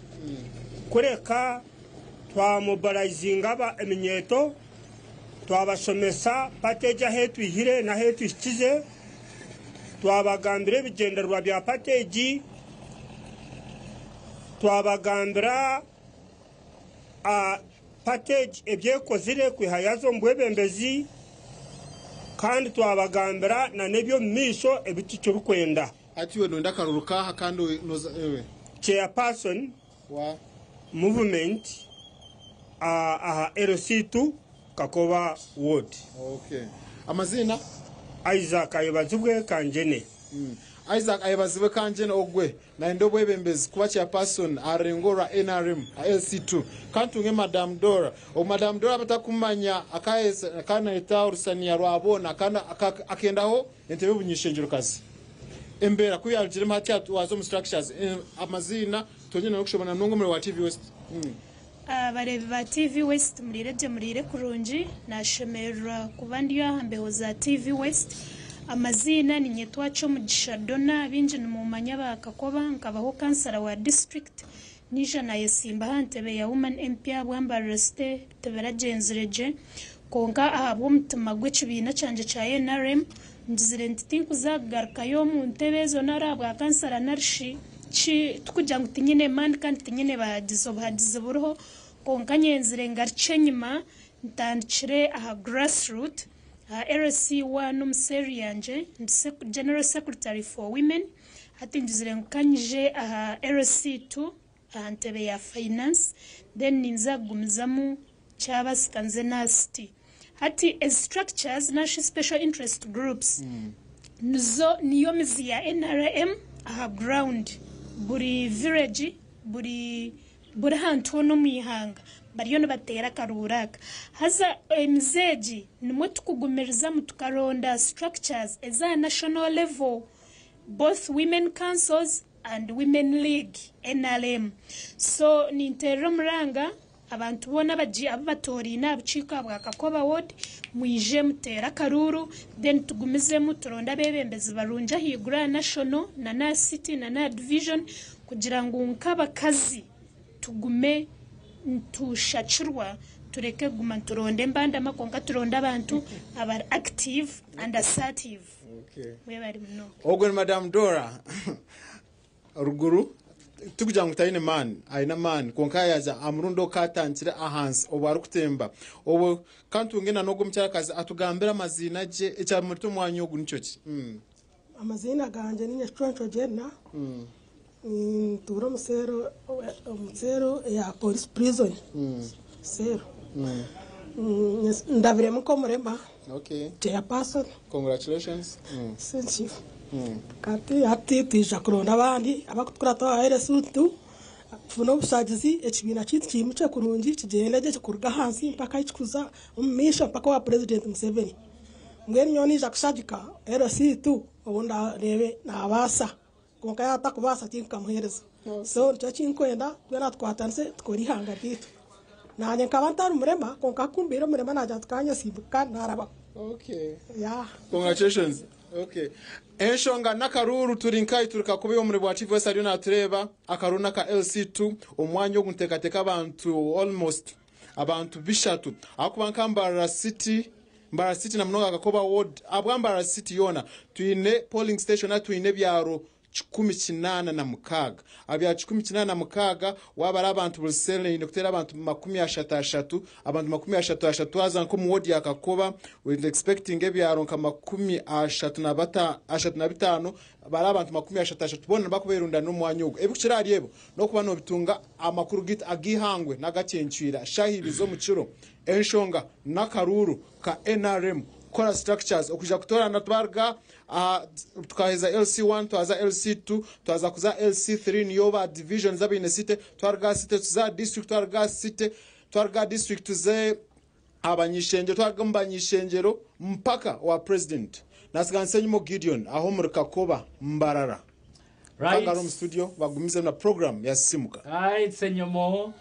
kureka twamobilizinga aba eminyeeto twabashomesa party egi ahu etwihire n'ahu etuhikize, twabagambira ebigyendererwa bya party egi, twabagambira party egi ebi ekozire kwiha yaaza omu bwebembezi kandi twabagambira n'eby'omu maisho ebi tukirikwenda. Hati iwe noyenda akaruuru kaaha kandi noza ewe? Chairperson wa Movement aha LC2 Kakoba Ward. Okay. Amaziina? Isaac Ayebazibwe Kangyene. Isaac Ayebazibwe Kangyene ogwe nayenda obwebembezi kuba chairperson aha rurengo rwa nrm aha LC2. Kantunge Madam Dora. Ogu Madam Dora abatakumumanya akaba nayeta orusaniya rwa boona kandi akendaho entebe y'obuny'ishengyero-kazi. Embeera ku yarugiremu hati waaza omu structures, amaziina twongye n'okushoma na munonga omuri wa TV West. Abareebi ba TV West muriire gye muriire kurungi, nashemererwa kuba ndi aha mbeho za TV West. Amaziina ninyetwa Kyomugisha Donna, baingi nimumanya aba Kakoba, nkabaho kansara wa district, naija nayesimba aha ntebe ya Woman MP ahabwa Mbarara City tibiragyenzire gye, kwonka ahabw'omutima gw'ekibiina kyangye kya nrm ngizire nti tinkuza kugarukayo omu ntebe ezo nari ahabwa kansara narishi ki tikugira ngu tinyine maani kandi tinyine bahagizi obuhagizi buriho kwonka nyenzire ngarukye enyima ntandikire aha grassroot aha LC one omu cell yangye ndi general secretary for women hati ngizire ngu kanyije aha LC two aha ntebe ya finance then ninza kugumizamu kyabasika nze n'aha city. Hati ezi structures narishi special interest groups nizo niyo mizi ya nrm aha ground buri village buri buri hantu hoona omu ihanga bariyo nibateera akaruuru aka. Haza emizi egi nimwo tukugumirizamu tukaronda structures eza national level both women councils and women league nrm. So ninteerera omuranga Abantu boona abu batooraine aha bukiiko aha bwa Kakoba Ward, mwije muteere akaruuru then tugumizemu turonde abeebembezi barungi ahaiguru aha National na n'aha City na n'aha Division kugira ngu nk'abakazi tugume nitushakirwa tureke kuguma nituronda embandama kwonka turonde abantu abari active and assertive. Mwebare munonga. Ogwo ni Madam Dora. Ruguru tikugira ngu taine maani, aine amaani kwonka yaaza aha murundi ogu kaatandikire ahansi obwo arikutemba. Obwo ka ntunge na n'ogwo omukyarakazi atugambire amaziina gye, ekyamureta omu mwanya ogu nikyo ki? Amaziina gangye ni Nyekicwonco Jenna, nintuura omu seero omu seero eya Police Prison seero. Ndabiremu nk'omurema. Okay. Chairperson. Congratulations. Thank you. Kati hati twija kuronda abandi abakutukurata aha LSU tufune obushagizi ekibiina kyaitu kiimukye kurungi kigyende gye kuruga ahansi mpaka ahi kikuza omu maisho mpaka owa President Museveni. Mbwenu nyowe niija kushagika LC2 obu ndareebe nabaasa kwonka yaaba atakubaasa tinkukamuheereza. So nikyo ekinkwenda twena tukwatanise tukore eihanga ryaitu. Naanye nkaba ntari murema kwonka ku mbaire omurema naagira nti kanyesimbe kandi naarabaho. Okay. Yeah. Congratulations. Okay. Enshonga n'akaruuru turi nkahi turi kakuba omuri bwa TV wese ariyo natureeba akaruuru n'aka LC2 omwanya ogu niteekateeka abantu almost abantu bishatu ahakuba nka Mbarara City Mbarara City na munonga Kakoba ward ahabwa Mbarara City yoona twine polling station nari twine ebyaro 186. Aha bya 186, waabara abantu buri seero eine kuteera abantu 30 ashatu, abantu 30 ashatu waaza nk'omu woodi ya Kakoba, we expecting ebyaro nka makumi ashatu na bata, ashatu na bitaano, bari abantu makumi ashatu ashatu boona nibakubeerundanira omu mwanya ogwo. Ebirikukira ahari ebyo, n'okuba noobitunga amakuru gaitu ag'eihangwe n'agakyencwira shaaha ibiri z'omu kiro. Enshonga n'akaruuru ka nrm kukora structures okwija kutoorana twaruga aha tukaheza LC1 twaza LC2 twaza kuza LC3 niyo ba divisions abaine city twaruga aha city tuze aha district twaruga aha city twaruga aha district tuze aha banyishengyero twaruga omu banyishengyero mpaka owa president. Nasiga Nsenyimo Gideon aho omuri Kakoba Mbarara. Right. Kangaro omu studio bagumize na program ya Sisimuka. Right, Senyomo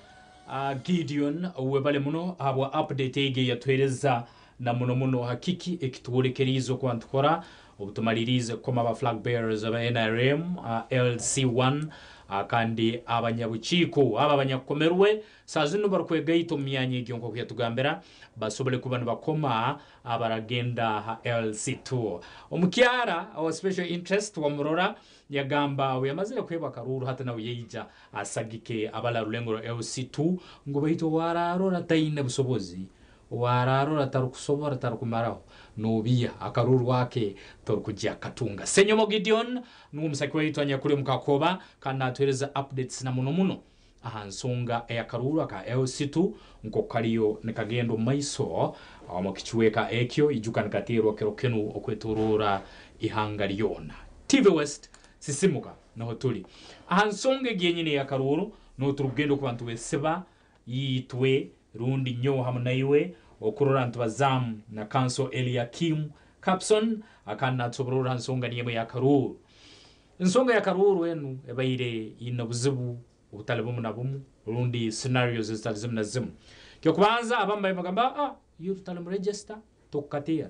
Gideon webale muno ahabwa update egi eyatuhereza na muno muno ha kiki ekitworekeriize okuba nitukora obu tumaliriize kukoma aba flag bearers aba nrm LC1 kandi abanyabukiiko abo abanyakukomerwe saaha zinu barikwegaita omu myanya egyo nk'oku yatugambira basobole kuba nibakoma abaragenda aha LC2. Omukyara owa special interest wamurora yagamba obu yamazire kuheebwa akaruuru hati nawe yaija asagike abali aha rulengo rwa LC2 ngu baitu owararora taine busobozi, owararora tarukusobora tarukumaraho nobiiha akaruuru ake torukugya katunga. Ssenyomo Gideon nuwe omusaki waitu anyakuri omu Kakoba kandi natuhereza updates na muno muno aha nsonga ey'akaruuru aka LC2 nk'oku kariyo nikagenda omu maiso omu kicweka ekyo. Ijuka nikateerwa kiro kinu okwetoroora ihanga ryona. TV West, Sisimuka niho turi. Aha nsonga egi yenyini ey'akaruuru niho turikugenda okuba nitwesiba itwe rundi nyowe hamu naiwe okurora nitubazaamu na Counsel Eliakim Kapson akandi natusobororra aha nsonga niyo emwe ey'akaruuru. Ensonga y'akaruuru enu ebaire eine obuzibu obutali bumu na bumu rundi scenarios ezitali zimu na zimu. Ky'okubanza abamu babaire nibagamba ah iwe tutali mu register tokukateera.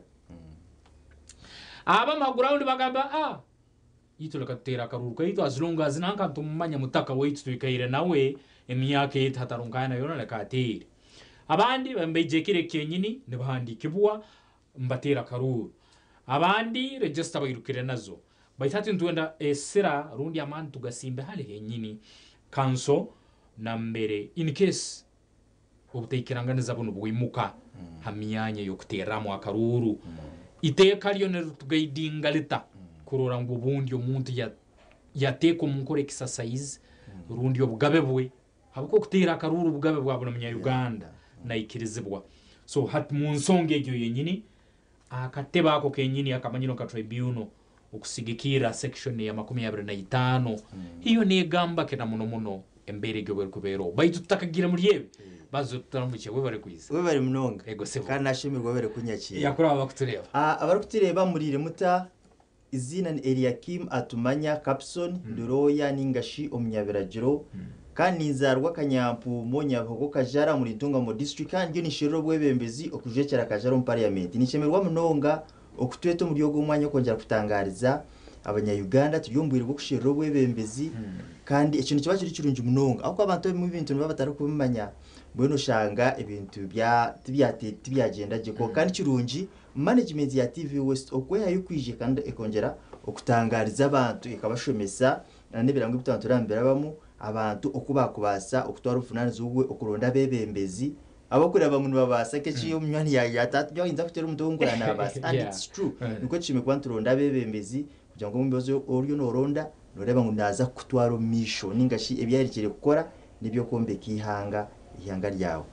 Abamu ha ground bagamba ah itwe leka tuteere akaruuru kaitu as long as nanka nitumumanya mutaka waitu twikaire nawe emyaka eti hatariho nkaayana yoona leka ateere. Abandi baija ekiro eki kyenyini nibahandiikibwa Nibateera akaruuru. Abandi register bairukire nazo. Baitu hati nitwenda esira rundi amaani tugasimbe hali henyini kanso nambere in case obutaikiranganiza bunu bwimuka ha myanya y'okuteerramu akaruuru. Iteeka ryo niritugaidinga rita kurora ngu obundi omuntu yateeka omu nkora exercise rundi obugabe bwe Habwokuba okuteera akaruuru bugabe bwa buri munya Uganda naikirizibwa. So hati munsonga egyo yenyini, akatebe ako kenyini akamanyirwe nka tribunal okusigikirra section eya 25 iyo negamba ki na muno muno embeera egyo obu erikuba eroho. Baitu tutakagiire muri ebi, banza oturamukye webare kwiza. Webare munonga. Ego sebo. Kandi nashemererwa webare kunyakiira. Yakura abakutureeba. Abarikutureeba muriire muta? Eiziina ni Eliakim Atumanya Kapson, ndi looya ninga shi omunyabiragiro kandi ninzaarwa Kanyampuumo, Nyabihogo Kajara omuri Ntungamo District kandi ndiyo ninsherura obwebembezi okujwekyera Kajara omu Parliament. Ninshemererwa munonga okutweta omuri ogu omwanya okwongyera kutangaariza abanya Uganda turi omu bwire bw'okusherura obwebembezi kandi ekyo nikiba kiri kirungi munonga ahabw'okuba abantu abamwe ebintu nibaba batarikubimanya mbwenu oshanga ebintu tibyagyenda gye kwonka nikirungi Management ya TV West okwehayo kwija kandi ekongyera okutangariza abantu ekabashomesa na n'ebirango ebi twaba niturabirabamu abantu oku bakubaasa okutwara obuvunanizibwa obwe okuronda abebembezi abakureba ngu nibabaasa nk'eki omunywani yaagira ati nyowe ninza kuteera omuntu ou nkureba nabaasa and it's true nikwo tushemereire kuba nituronda abebembezi kugira ngu omwebembezi ou oriyo noronda noreeba ngu naaza kukutwara omu maisho ninga shi ebi aherekyeire kukora n'eby'okwombeka eihanga eihanga ryawe.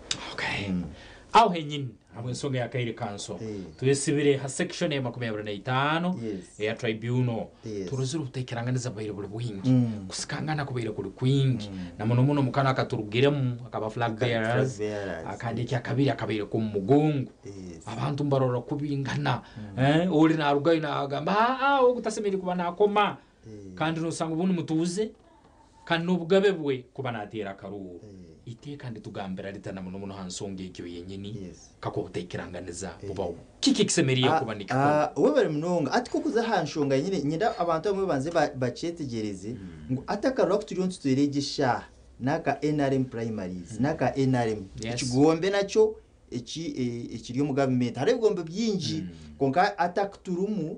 Aho henyini ahabw'ensonga ya Kaire Council, twesibire ha section eya 25 eya tribunal, turozire obutaikiranganiza bubaire buri bwingi, kusikangana kubaire kuri kwingi, na muno muno omu kanu akaturugiremu akaba flag bearers, akandi ekyakabiri akabaire k'omu mugongo. Abantu nibarora kubingana, ori narugayo nagamba aa ogu tasemeriire kuba nakoma, kandi nosanga obundi mutuuze Kandi n'obugabe bwe kuba naateera akaruuru. Eiteeka nditugambira rita na muno muno ha nsonga egyo yenyini kakuba obutaikiranganiza bubaho? Kiki ekisemeriire kuba nikikorwa? Webare munonga. Hati ku okuza aha nshonga yenyini, nyenda abantu abamwe babanze bakyetegyereze ngu hati akaruru aku turiyo nituteera egi eshaaha n'aka nrm primaries, n'aka nrm. Ekigombe nakyo eki ekiri omu gavumenti hariho ebigombe bingi kwonka hati aku turimu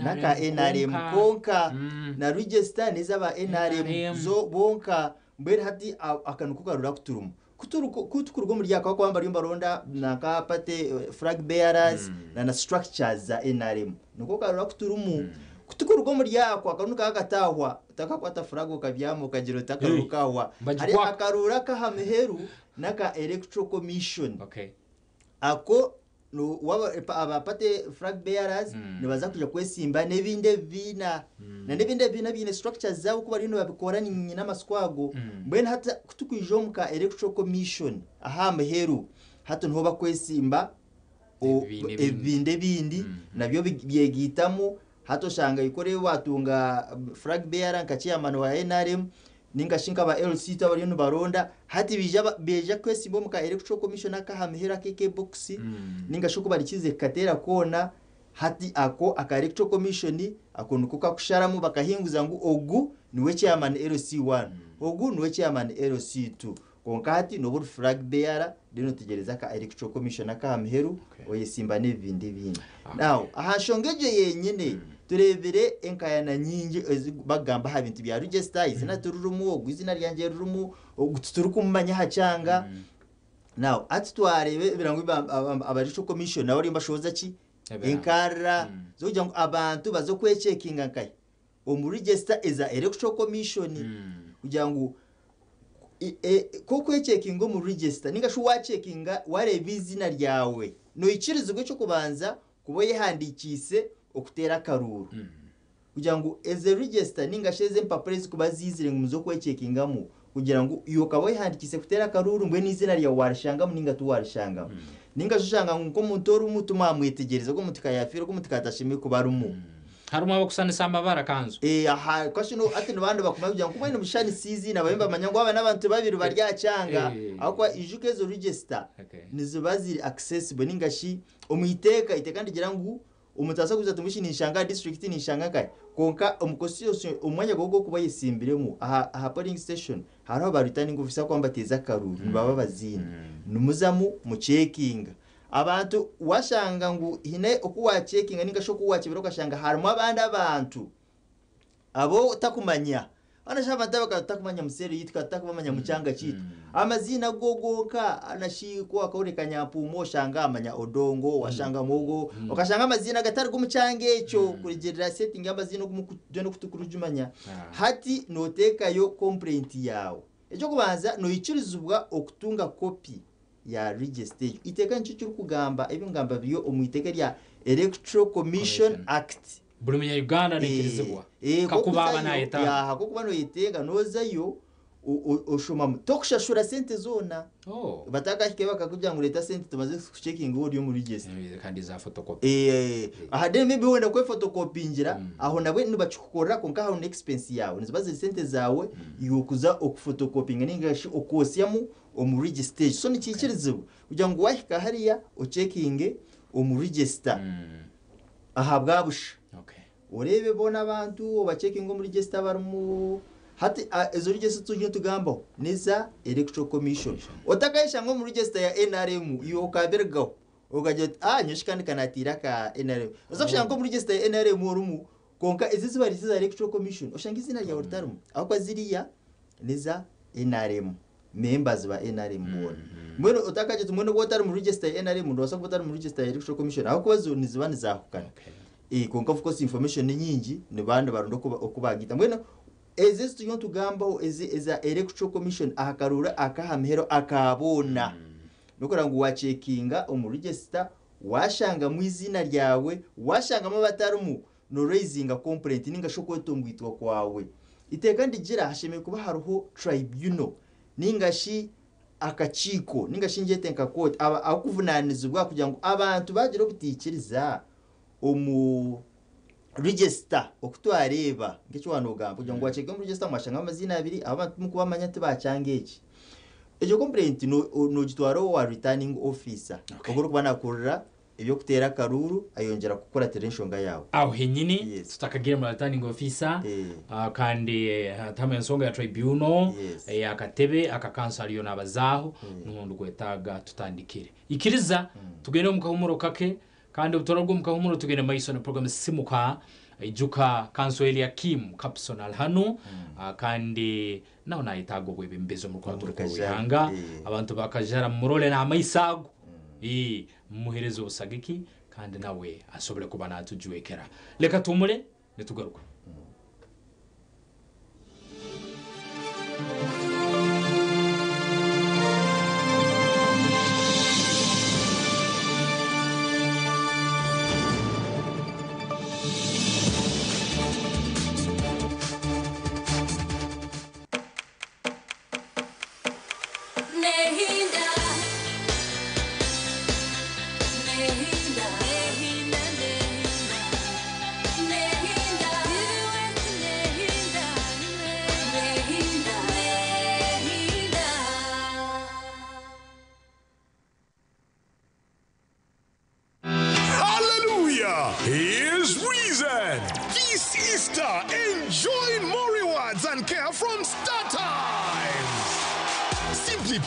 n'aka NRM konka na register n'ez'aba NRM zo bonka mbwenu hati aka niko karuru aku turimu ku tukuruga omuri ako ahakuba bariyo nibaronda nanka party flag bearers na na structures za NRM niko karuru aku turimu ku tukuruga omuri ako akaruru nikaba katahwa otakakwata flag okabyama okagira oti akaruru kahwa hariho akaruru ak'aha muheru N'aka Electoral Commission. Ako aba party flag bearers nibaza kwija kwesimba n'ebindi ebibiina. Na n'ebindi ebibiina biine structures zaabo oku bariyo nibabikora nyine amatsiko ago. Mbwenu hati ku tukwija omu ka Electoral Commission aha muheru, hati niho bakwesimba ebibiina ebindi nabyo byegaitamu. Hati oshanga ikore watunga flag bearer nka chairman wa NRM ninga shi nkaba LC tu abariyo nibaronda hati bija beija kwesimba omu ka electoral commission akaha mihera akeke box ninga shi okubarikize kukatera koona. Hati ako aka electoral commission ako niko kakusharamu bakahinguza ngu ogu niwe chairman LC1, ogu niwe chairman LC2. Konka hati noba ori flag bearer, then otegereza aka electoral commission akaha muheru, oyesimba n'ebindi bindi. Now aha nshonga egyo yenyine turebire enkayana nyingi ezi bagamba aha bintu bya register, izina turirimu, ogu izina ryangye ririmu, ogu titurikumumanya aha kyanga. Now ati twarebe ebirango aba electoral commission nabo bariyo nibashohoza ki? Ebirango. Enkarra zokugira ngu abantu baze kwecheckinga nkahi omu register eza electoral commission, kugira ngu kokwecheckinga omu register ninga shi wacheckinga wareba izina ryawe noikirizibwa ekyokubanza kuba oyehandikiise okuteera akaruuru, kugira ngu eze register ninga shi eze empapura ezikuba zizire ngu muze okwecheckingamu, kugira ngu iwe okaba oyehandikiise kuteera akaruuru, mbwenu izina ryawe warishangamu ninga tiwarishangamu, ninga shi oshanga ngu nk'omuntu orimu timwamwetegyereza, ogu omuntu kayafiire, ogu omuntu katashemeriire kuba arimu. Harimu abakusanisa amabara kanzu. Aha kwashino ati nibandi bakumanya kugira ngu mbwenu mushanisa izina babe bamanya ngu aba n'abantu babiri bari aha kyanga. Ahabw'okuba ijuka ezo register niziba ziri accessible ninga shi omu iteeka, iteeka nigira ngu omuntu abaasa kugira ati mbwenu shi ninshanga aha district ninshanga nkahi, konka omu constituency omwanya gwawe ogw'okuba oyesimbiremu aha polling station hariho aba returning officer abakuba nibateeza akaruuru nibaba baziine, nimuzamu mucekinga abantu, washanga ngu hiine oku wacekinga ninga shi oku wakyebera okashanga harimu abandi abantu abo otakumanya. Hana shi abantu aba tutakumanya mu seeri yitu, tutakumanya mu kyanga kiitu, amaziina go gonka anashi ku wakahurira Kanyampuumu oshanga amanya Odongo, washanga Mwogo, okashanga amaziina gatari g'omu kyanga ekyo, kurugirira setting y'amaziina ogu mukujya n'okutukurujumanya. Hati noteekayo complaint yaawe. Ekyokubanza noikirizibwa okutunga kopi ya register egyo. Iteeka nikyo kirikugamba, ebi ngamba biri omu iteeka rya Electoral Commission Act. Buri munya-Uganda naikirizibwa kakuba aba nayetaaga. Kakuba noyetenga nozayo oshomamu, tokushashura sente zoona. Batakahikayo bakakugira ngu reeta sente tumaze kucheckinga ori omu register. Kandi za photocopy. Aha then maybe wenda kwefotocopingira aho nabwe nibakikukorera, konka aho n'expense yawe, niziba ziri sente zawe iwe okuza okufotocopinga ninga shi okwosyamu omu register. So nikiikirizibwa kugira ngu wahika hariya ochekinge omu register aha bwabusha, oreebe boona abantu obachekinga omu register barimu. Hati ezo register turiyo nitugambaho neza electoral commission. Otakayeshanga omu register ya NRM, iwe okabirugaho okagira oti nyowe shi kandi kanatiire aka NRM, oza kushanga nk'omu register ya NRM orimu, konka ezi ezibari eza electoral commission oshanga izina ryawe ritarimu, ahabw'okuba ziriya neza NRM members ba NRM boona. Mbwenu otakagira oti mbwenu oba otari mu register ya NRM, nobaasa kuba otari mu register ya electoral commission, ahabw'okuba zo niziba nizahukana. Konka of course information ni nyingi, niba nibaronda oku bagita. Mbwenu ezi ezi turiyo nitugambaho ezi eza electoral commission aha karuuru akaha mihero akaboona, nokureba ngu wacekinga omu register washangamu izina ryawe, washangamu abatarimu, no raisinga complaint ninga shi okwetongwitwa kwawe. Iteeka ndigira hashemereire kuba hariho tribunal ninga shi akakiiko ninga shi ngyete nka court ahakuvunanizibwa kugira ngu abantu bagira obutiikiriza omu register oku twareeba nk'eki wanogamba kugira ngu wacekinga omu register mwashanga amaziina abiri abo abantu timukubamanya tibakyanga eki. Egyo complaint nogitwara owa returning officer ogwo orikuba nakurira ebyokuteera akaruuru, ayongyera kukuratira enshonga yawe. Aho henyini tutakagiire mu returning officer, kandi hatamu ensonga ya tribunal ey'akatebe aka kanso ariyo nabazaaho, niho ndikwetaaga tutandikire. Ikiriza tugende omu kahumuro kake, kandi obutura omu kahumuro tugende maiso na program Simuka. Ijuka kanso Eliakim Kapson ali hanu, kandi nawe nayetaaga obwebembezi omu rukwato rw'ihanga. Abantu bakajara murole n'amaiso ago, mumuhereze obusagiki kandi nawe asobole kuba natujwekera. Leka tumule nitugaruka. Nehinda. Nehinda. Nehinda. Nehinda.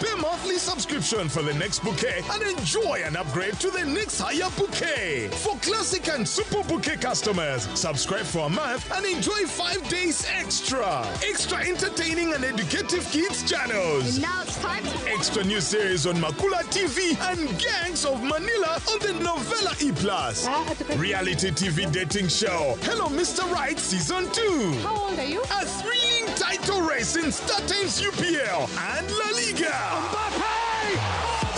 Pay monthly subscription for the next bouquet and enjoy an upgrade to the next higher bouquet. For classic and super bouquet customers, subscribe for a month and enjoy 5 days extra. Extra entertaining and educative kids channels. And now it's time to Extra new series on Makula TV and Gangs of Manila on the Novella E Plus. Reality TV dating show Hello Mr. Right Season 2. How old are you? A thrilling title race in StarTimes UPL and La Liga.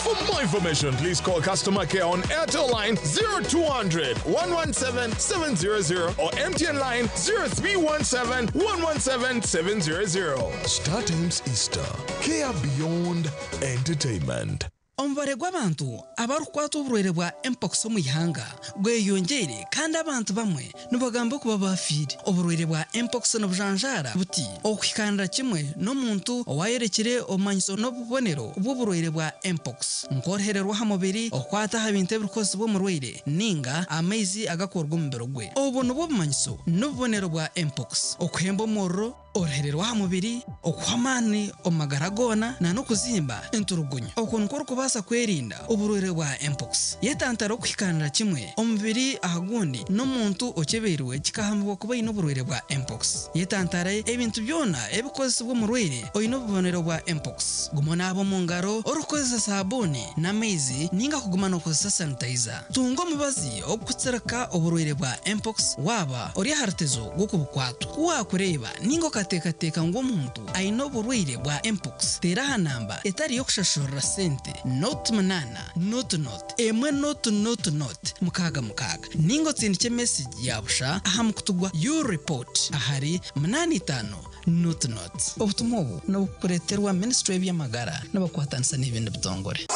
For more information, please call customer care on Airtel line 0200 117 700 or MTN line 0317 117 700. StarTimes Easter. Care beyond entertainment. Omubare gw'abantu abarikukwata oburwaire bwa mpox omu ihanga gweyongeire kandi abantu bamwe nibagamba kuba bafiire. Oburwaire bwa mpox nibujanjaara buti okuhikanira kimwe n'omuntu owayerekire obumanyiso n'obubonero bw'oburwaire bwa mpox, nk'oruhererwa aha mubiri, okukwata aha bintu ebirikozesibwa omurwaire ninga amaizi agakorwa omubiri gwe. Obu nibwo bumanyiso n'obubonero bwa mpox: okuhemba omuriro, oruhererwa aha mubiri, okuha amaani omu magara goona, na n'okuzimba enturugunyo. Okwo nikwo orikubaasa kwerinda oburwaire bwa mpox. Yetantara okuhikanira kimwe omubiri aha gundi n'omuntu okyebeirwe kikahamibwa kuba aine oburwaire bwa mpox. Yetantare ebintu byona ebikozesibwa omurwaire oine obubonero bwa mpox. Guma onaaba omu ngaro orikukozesa sabuuni n'amaizi ninga kuguma n'okozesa sanitizer. Tunga omubazi ogukutsirika oburwaire bwa mpox waaba ori aha rutezo rw'okubukwatwa. Ku waakureeba ninga okateekateeka ngu omuntu aine oburwaire bwa mpox, teera aha namba etari y'okushashurira sente 08 00 1 00 0 66 ninga otsindike mesegi ya busha aha mukutu gwa ureport ahari 85 00. Obutumwa obu nibukureeterwa minisitule y'eby'amagara n'abakwatanisa n'ebindi bitongore.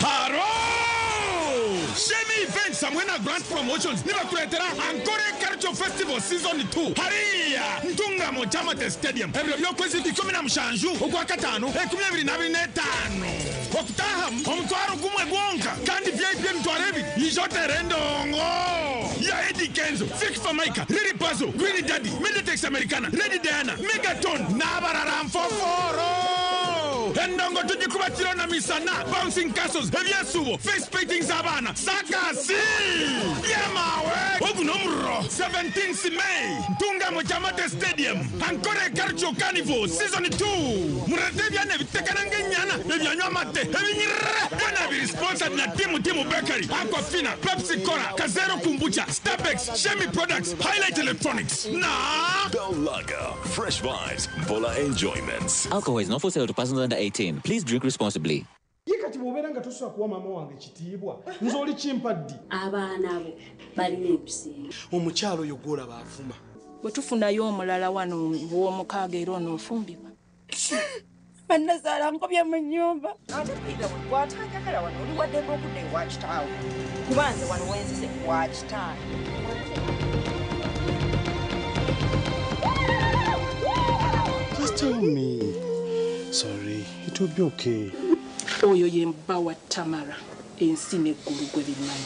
Haro! Shemi Events hamwe na Grant Promotions nibakuleetera Ankole Culture Festival Season 2 hariya Ntungamo Kyamate Stadium, ebiro by'okwezi 17 ogwa kataano 2025. Okutahamu 10,000 gwonka, kandi VIP 20,000. Ijotere endongo ya Eddy Kenzo, Fik Fameica, Lil Pazo, Green Daddy, Meditex Americana, Lady Diana, Megaton n'abarara nfoforo. Endongo tugikuba kiro na misana, bouncing castles, ebyesubo, face paintings, abaana sakasi yemawe ogu n'omuriro. 17 May, Ntungamo Kyamate Stadium, Ankole Cultural Carnival Season 2. Murete ebyana ebitekana ng'enyana, ebyanywa amate ebinyirire byona. Biri sponsored na Timu Timu Bakery, Aquafina, Pepsi Cola, Kazero Kombucha, Starbex, Shemi Products, Highlight Electronics na Bell Lager. Fresh vibes, Bola enjoyments. Alcohol is not for sale to persons under 18. Please drink responsibly. Ye kati bw'obeera nga tosobola kuwa maama wange kitiibwa, nze oli kimpa ddi? Abaana bo balina ebiseera. Omukyalo oyo gwolaba avuma. Bwe tufunayo omulala wano w'omukaaga era onoofumbibwa. Bannazaala nkobye mu nnyumba. Ate Peter, bw'atanjagala wano, oli waddembe okudda ewa kitaawe, kuba nze wano wenzise wa kitange. Just tell me. Sorry, it will be okay. Oyo ye bba wa Tamara, ensi n'eggulu gwe bimanyi.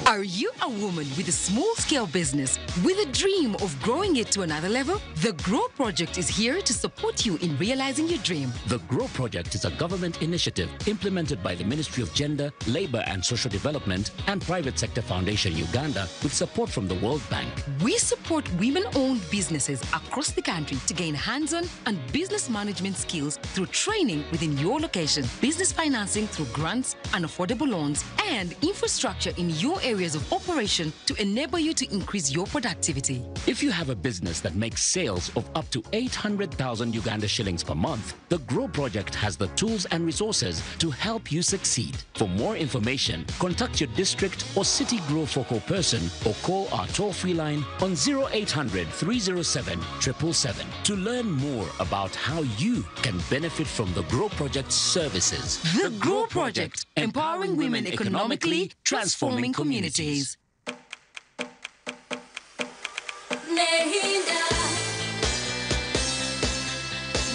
Are you a woman with a small scale business with a dream of growing it to another level? The Grow Project is here to support you in realizing your dream. The Grow Project is a government initiative implemented by the Ministry of Gender, Labor and Social Development and Private Sector Foundation Uganda with support from the World Bank. We support women owned businesses across the country to gain hands on and business management skills through training within your location, business financing through grants and affordable loans, and infrastructure in your areas of operation to enable you to increase your productivity. If you have a business that makes sales of up to 800,000 Uganda shillings per month, the Grow Project has the tools and resources to help you succeed. For more information, contact your district or city Grow focal person or call our toll-free line on 0800 307 777 to learn more about how you can benefit from the Grow Project's services. The Grow Project, empowering women economically, transforming communities. Nehinda.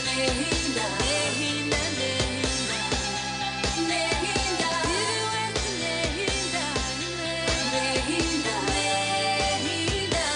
Nehinda. Nehinda. Nehinda. Nehinda. Nehinda. Nehinda.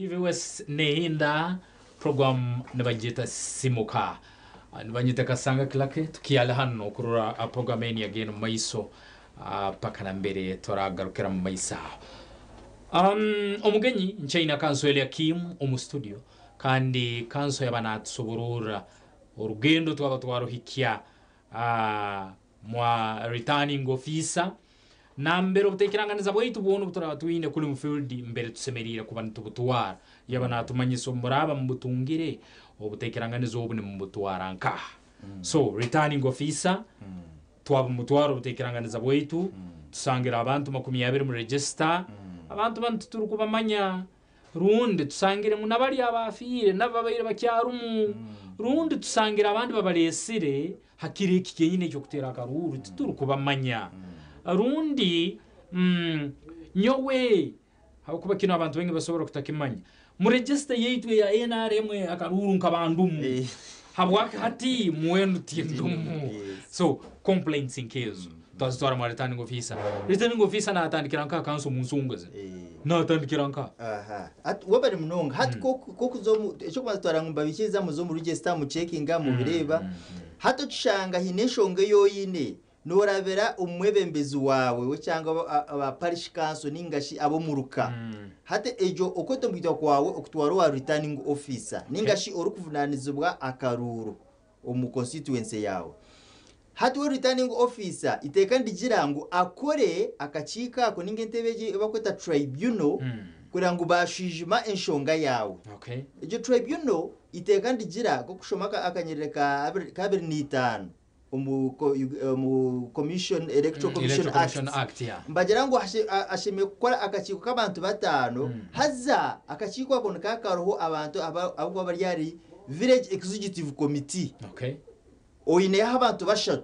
TV West nehinda program nibagyeta Simuka. Nibanyeta Kasanga Clark tukyali hanu kurora program enu yagenda omu maiso paka nambere turagarukira mu maiso aho. Omugenyi nchaina Kanso Eliakim omu studio kandi Kanso yaba natusobororra orugendo twaba twaruhikya mwa returning officer nambere obutekeranganiza bwaitu bwona obuturaba twine kuli mu field mbere tusemeriire kuba nitubutwara. Yaba natumanyisa obu muraaba mubutungire obutekeranganiza obu nimubutwara nkaha. So returning officer twaba mutwara obutekeranganiza bwaitu tusangire abantu 20 mu register, abantu banu titurikubamanya, rundi tusangire ngu nabari abafiire nabo babaire bakyarumu, rundi tusangire abandi babaresire hakiro eki kyenyini eky'okuteera akaruuru titurikubamanya, rundi nyowe habwokuba kinu abantu baingi basobora kutakimanya, mu register yaitu eya NRM akaruuru nkaba ndumu, habwaki hati mwenu tindumu? So complaints nkezo twazitwara mwa returning officer. Returning officer natandikira nka kanso mu nsonga ze natandikira nka Aha. Hati wabari munonga hati kokuza omu ekyokubanza twara ngu mbabikiriza muze omu register mucekinga mubireba. Hati okishanga hiine enshonga ei oine norabira omwebembezi wawe we cyangwa aba parish council ningashi ab'omuruka. Hati egyo okwetomboitwa kwawe okutwara owa returning officer ningashi orikuvunanizibwa akaruuru omu constituency yawe. Hati we returning officer iteeka ndigira ngu akore akakiiko ako ninga entebe egi ebakweta tribunal kugira ngu bashwijuma enshonga yawe. Egyo tribunal iteeka ndigira nk'okushoma akanyerere ka 25 omu commission, Electoral Commission Electoral Commission Act. Act, yeah. Mbagira ngu ashemeriire kukora akakiiko k'abantu 5, haza akakiiko ako nikakariho abantu abakuba bari ahari village executive committee. Oineho abantu 3.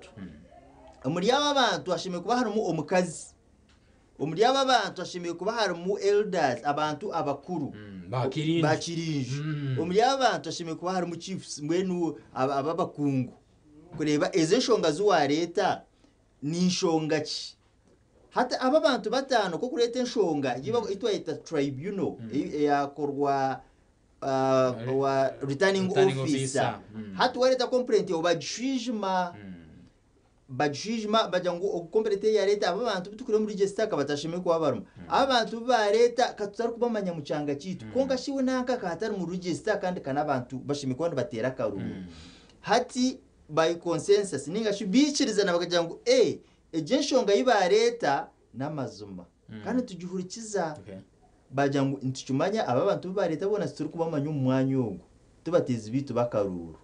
Omuri aba bantu hashemeriire kuba harimu omukazi. Omuri aba bantu hashemeriire kuba harimu elders, abantu abakuru. Bakirinju. Bakirinju. Omuri aba bantu hashemeriire kuba harimu chiefs, mbwenu abakungu. Kureba ezo enshonga ziwareeta ni nshonga ki? Hati aba bantu 5 ko kureeta enshonga itwayeta tribunal eyakorwa wa returning Returning officer. officer. Hati wareta complaint yawe bagishwijuma. Bagishwijuma bagira ngu complaint eyareta aba bantu bitukure muri register kabatashemeye kuba barimo. Aba bantu bareta katutari kubamanya mu kyanga kitu. Konka shiwe nanka kahatari mu register kandi kana abantu bashemeye kuba nibatera akaruru. Hati by consensus ninga shi bikirizana bakagira ngu egyo enshonga yibareta n'amazima. Kandi tugihurikiza. Bagira ngu ntitumanya aba bantu bareta bona turi kubamanya omu mwanya ogwo. Tubateza bitu bakaruru.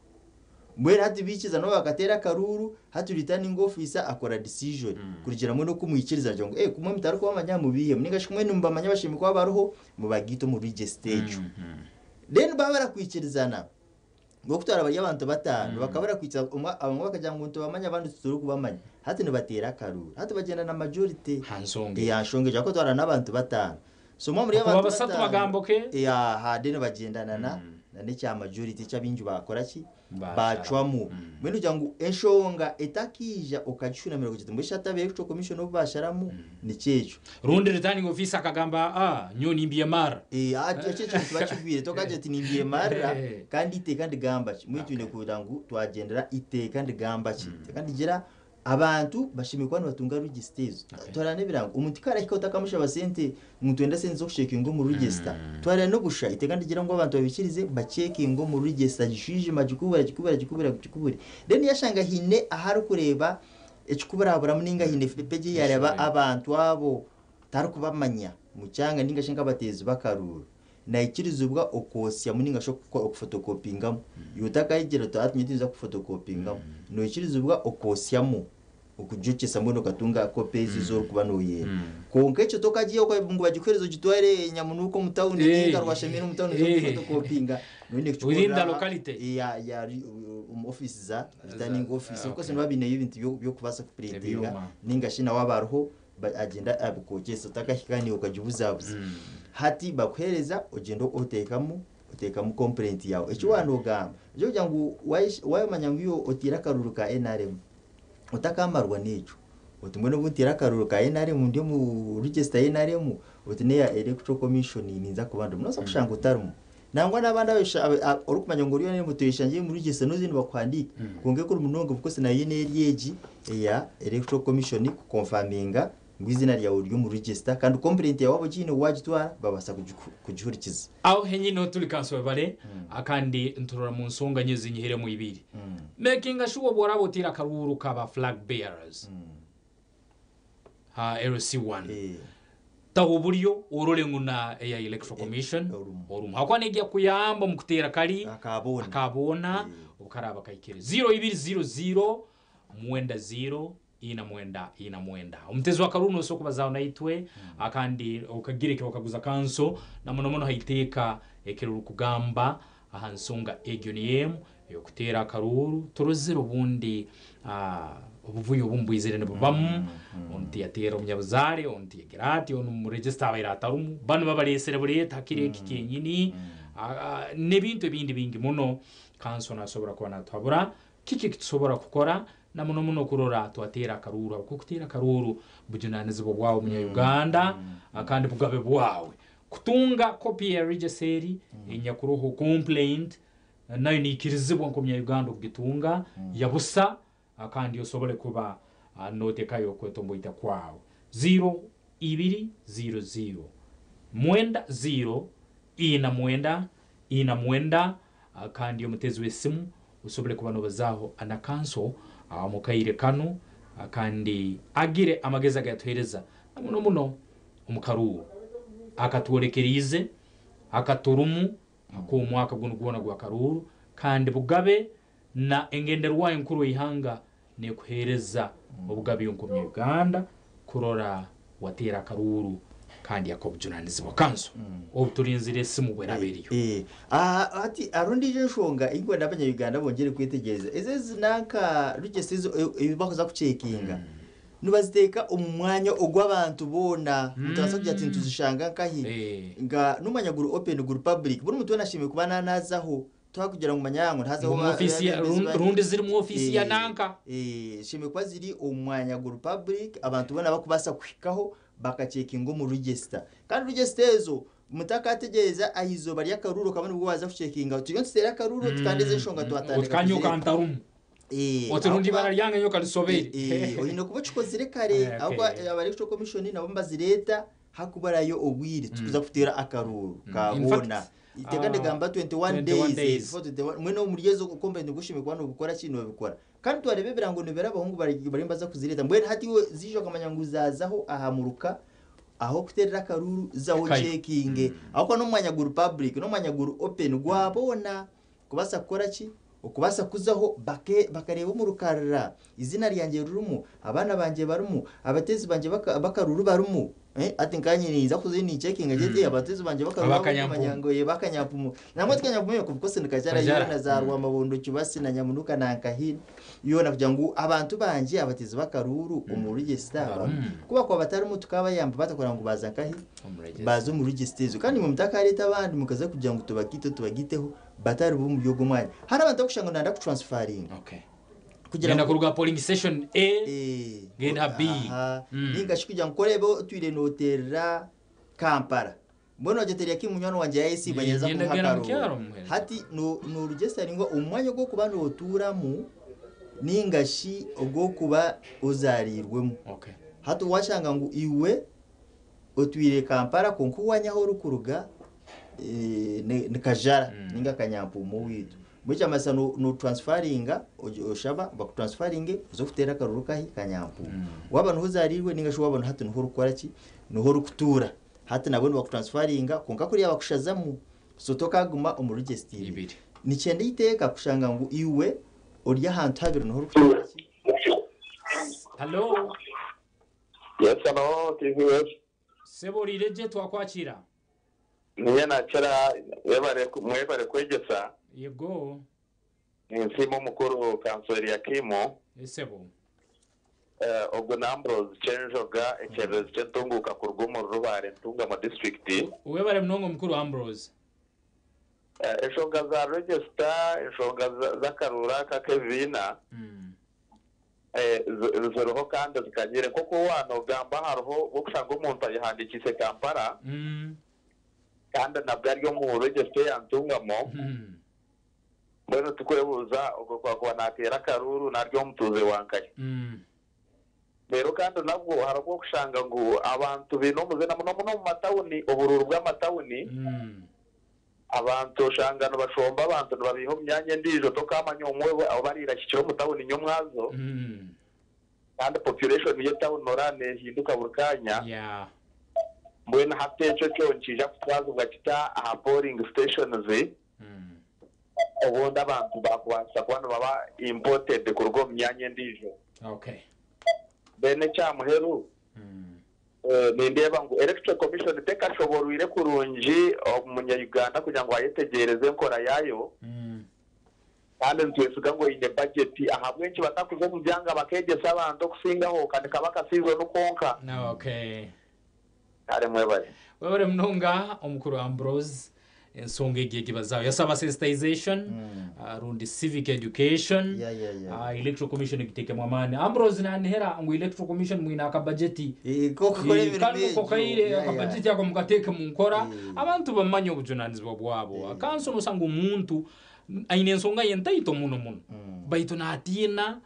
Mbwenu hati bikiza nabo bakatera akaruru, hati returning officer akora decision. Kurugira mwe no kumwikiriza agira ngu kumwe mutari kubamanya mubihe, ninga shi kumwe nimubamanya bashimye kuba baruho mubagite mu register ejo. Then baba barakwikirizana. Ngo kutwara bari abantu 5 bakaba barakwitsa abamwe bakagira ngo ntibamanya abandi tutari kubamanya. Hati nibatera akaruru. Hati bagenda na majority. Hansonge. Hansonge jako twara n'abantu 5. So mwe muri Kuba abantu basatu 5. bagambo ke? Aha, then bagendana na n'ekya majority ky'abingi bakora ki? Bashara. Bacwamu. Mbwenu kugira ngu enshonga etakija okagishunamira kugira ngu mbwenu eshatu Electoral Commission obu basharamu nikyekyo. Rundi returning officer akagamba nyo nimbyemara. Ekyo kintu bakigwire tokagira ati nimbyemara kandi iteeka ndigamba ki? Mbwenu twine kugira ngu twagendera iteeka ndigamba ki? Iteeka ndigira abantu bashemeriire kuba nibatunga register ezo. Twara n'ebirango omuntu karahika otakamushaba sente ngu twenda sente z'okushekinga omu register. Twara n'obusha iteeka ndigira ngu abantu babikirize bacekinga omu register gishwijima gikubura gikubura gikubura gikubure. Then yashanga hine ahari kureba ekikuburaburamu ninga hine page yareba abantu abo tarikubamanya mu kyanga ninga shenka abatezi bakaruru. Naikirizibwa okosya muninga sho okufotokopingamu. Yotakayigira ati nyitiza kufotokopingamu. Noikirizibwa okosyamu okujokesa mbwenu okatunga kopi ezi z'orikuba noyenda. Konka ekyo tokagiye ngu bagikuhereze ogitware Nyamunuuka omu tawuni, ninga Rwashemera omu tawuni z'okufotokopinga. Noine kukikorera Within the locality. Ya, omu office za returning office. Of course, niba bineyo ebintu by'okubaasa kuprintinga. Ebyoma. Ninga shi nawe aba ariho, agenda abikokyesa otakahika niiwe okagibuzabuza. Hati bakuhereza ogenda oteekamu complaint yawe. Eki wanogamba, ekyo kugira ngu wayamanya ngu iwe otiire akaruru ka NRM, otakamarwa n'ekyo. Oti mbwenu obu nteire akaruuru ka NRM ndi omu register ya NRM, oti n'eya Electoral Commission ninza kuba ndimu. Noobaasa kushanga otarimu. Nangwa n'abandi orikumanya ngu ori NRM toyeshangire omu register n'oza nibakuhandiika. Kwonka ekuru munonga of course nayo n'eri egi eya Electoral Commission kukonfaminga ngu eiziina ryawe riri omu register kandi complaint yaawe waaba ogiine waagitwara babaasa kugihurikiza. Aho henyini ahu turi kanso webare kandi nturora mu nsonga nyo ezinyihiremu ibiri. Makinga sure obu oraba oteire akaruuru ka ba flag bearers ha LC1 taho oburyo orore ngu na eya electoral commission orumu ahakuba negya kuyamba omu kuteera kari aka boona obu karaaba kahikire. Ziro ibiri ziro ziro mwenda ziro Ina mwenda, ina mwenda. Omutezi w'akaruru noosobola kubazaaho naitwe kandi okagira eki wakaguza kanso na muno muno ha iteeka ekirirukugamba aha nsonga egyo niyo emu ey'okuteera akaruuru. Turozire obundi obuvuyo obumu bwizire nibubamu, onu tiyateera omunyabuzaare, onu tiyagira ati, onu omu register abaire atarumu, banu babaleesere buleeta ha kiro eki kyenyini n'ebintu ebindi bingi muno. Kanso naasobora kuba naatuhabura Kiki eki tusobora kukora na muno muno kurora twateera akaruuru? Habwokuba okuteera akaruuru bujunanizibwa bwawe Munya-Uganda kandi bugabe bwawe. Kutunga kopi ya register eri enyakuroho complaint nayo neikirizibwa nk'omunya-Uganda okugitunga ya busa kandi osobole kuba notekayo okwetomboita kwawe. Ziiro ibiri ziiro ziiro mwenda ziiro ina mwenda ina mwenda Kandi omutezi w'esimu osobole kuba nobazaaho na kanso omu kaire kanu kandi agire amagezi agayatuhereza na muno muno omu karuuru akatwolekeriize akaturumu ak'omwaka gunu gwona gwa karuuru kandi bugabe na engenderwaho enkuru eihanga nekuhereza obugabe nk'omunya Uganda kurora wateera akaruuru kandi ak'obujunanizibwa. Kanso obu turinzire esimu bweraba eriyo. Hati hariho endiijo enshonga ei ndikwenda abanya Uganda bongyere kwetegyereza. Ezi ezi nanka register ezo ebi barikuza kucekinga nibaziteeka omu mwanya ogw'abantu boona. Nitubaasa kugira tuti nituzishanga nkahi? Nka n'omwanya guri open guri public buri muntu weena ashemereire kuba nanazaho. Twakugira ngu manya ngu nihazaho Ngu mu ofiisi ya- abebembezi bari. rundi ziri mu ofiisi ya nanka. Zishemereire kuba ziri omu mwanya guri public abantu boona bakubaasa kuhikaho bakacekinga omu register. Kandi register ezo mutakategyereza aha izooba ry'akaruuru okaba nibwo waaza kucekinga. Turiyo nituteera akaruuru oti kandi ezi enshonga twatandika Oti kanye kuzireeta. okantarumu. Oti rundi ibara ryange nyowe karisobeire. Oine kuba okikozire kare ahabw'okuba aba Electoral Commission nabo nibazireeta hakuburayo obwire tukuza kuteera akaruuru ka In fact, boona. Eiteeka ndigamba 21 21 days, days. before 21 mbwenu omuri ezo complaint nibwo oshemereire kuba nobikora ki nobikora. Kandi twareeba ebirango nibiraba abahungu bari bariyo nibaza kuzireeta mbwenu hati iwe ziija okamanya ngu zaazaho aha muruka ah'okuteerera akaruuru zaho Hikayo. ocekinge ahabw'okuba n'omwanya guri public n'omwanya guri open gwa boona kubaasa kukora ki okubaasa kuzaho bake bakareeba omu rukarara eiziina ryangye ririmu, abaana bangye barimu, abateezi bangye baka b'akaruuru barimu. Hati nkanye ninza kuzayo nincekinga ngire nti abateezi bangye b'akaruuru Aba ahabw'okumanya Kanyampumu. ngu ee b'Akanyampumu. Nangwa ti Kanyampumu yonka of course ni Kajara Kajara. yoona za Rwamabondo, Kibasi na Nyamunuka na Nkahini yoona kugira ngu abantu bangye abateezi b'akaruuru omu register barimu. Ku bakuba batarimu tukabayamba bata kureba ngu baaza nkahi? Omu register. Baaza omu register ezo. Kandi imwe mutakareeta abandi mukaza kugira ngu tubagaite tubagaiteho batari b'omuri ogwo mwanya. Hariho abantu abarikushanga ngu nayenda kutransfaringa. Okay. Kugira Genda ngu kuruga polling station A genda ha B. Aha. Ninga shi kugira ngu ku oreebe otwire nooteerera Kampala. Mbwenu wagira oti Eliakim munywani wangye yaayesiiba Nyenda nyeza kumuha genda mu kyaro akaruuru. mmuheereze. Hati noorugyesitaringa omu mwanya ogw'okuba nootuuramu ninga shi ogw'okuba ozaariirwemu. Okay. Hati waashanga ngu iwe Otwire Kampala kwonka owanyu ahu orikuruga ni Kajara ninga Kanyampuumu owaitu. Mbwenu ekyamazima no transfaringa oshaba bakutransfaringe oze kuteera akaruru kahi? Kanyampuumu. Waaba niho ozaariirwe ninga shi waaba hati niho orikukora ki? Niho orikutuura. Hati nabwo nibakutransfaringa kwonka kuriya bakushazamu so tokaguma omu register ibiri. Nikyenda eiteeka kushanga ngu iwe ori ahantu habiri niho orikutuura ki? Hallo. Yes hello TV West. Sebo oriire gye twakwakira. Niinye nakira webare mwebare kwegyesa. Yego. Ninsiima omukuru Kanso Eliakimu. Sebo. Ogu ni Ambrose Kyenjoga ekyererezi ky'entunguuka kuruga omuri Rubare Ntungamo disiturikiti. Webare munonga omukuru Ambrose. Enshonga za register, enshonga z'akaruuru aka ak'ebibiina. Ziriho kandi zikanyire. Nk'oku waanogamba hariho obw'okushanga omuntu ayehandiikiise Kampala kandi nabwo ari omu register eya Ntungamo, mbwenu tukwebuuza ogwo ku akuba naateera akaruuru nari omutuuze wa nkahi. Reero kandi nabwo hariho obw'okushanga ngu abantu baine omuze na muno muno omu matawuni, oburuuru bw'amatawuni, Abantu oshanga nibashomba abantu nibabaiha omu myanya endiijo tokaamanya omwe obu bariirahikire omu tawuni nyomwazo kandi population y'etawuni noreeba neehinduka buri kaanya. Mbwenu hati ekyo kyo nikiija kutwazibwa kita aha polling stations obundi abantu baakubaasisa kuba nibaba imported kuruga omu myanya endiijo. Then ekya muheru, Nindeeba ngu Electoral Commission tekashoborwire kurungi omunya-Uganda kugira ngu ayetegyereze enkora yaayo kandi nitwesiga ngu eine bajeti. Ahabw'enki batakuza omu byanga bakeegyesa abantu okusingaho ka nikaba ka siizoni kwonka? Kare mwebare. Webare munonga omukuru Ambrose ensonga egi egibazaaho yasaba sensitization rundi civic education electoral commission egiteekemu amaani. Ambrose nanihira ngu electoral commission mwine akabajeti K'okukora emirimo kandi egyo. nko kaire akabajeti ako mukateeke mu nkora abantu bamanye obujunanizibwa bwabo. Akansi nosanga omuntu aine ensonga ye ntaito muno muno baitu natiina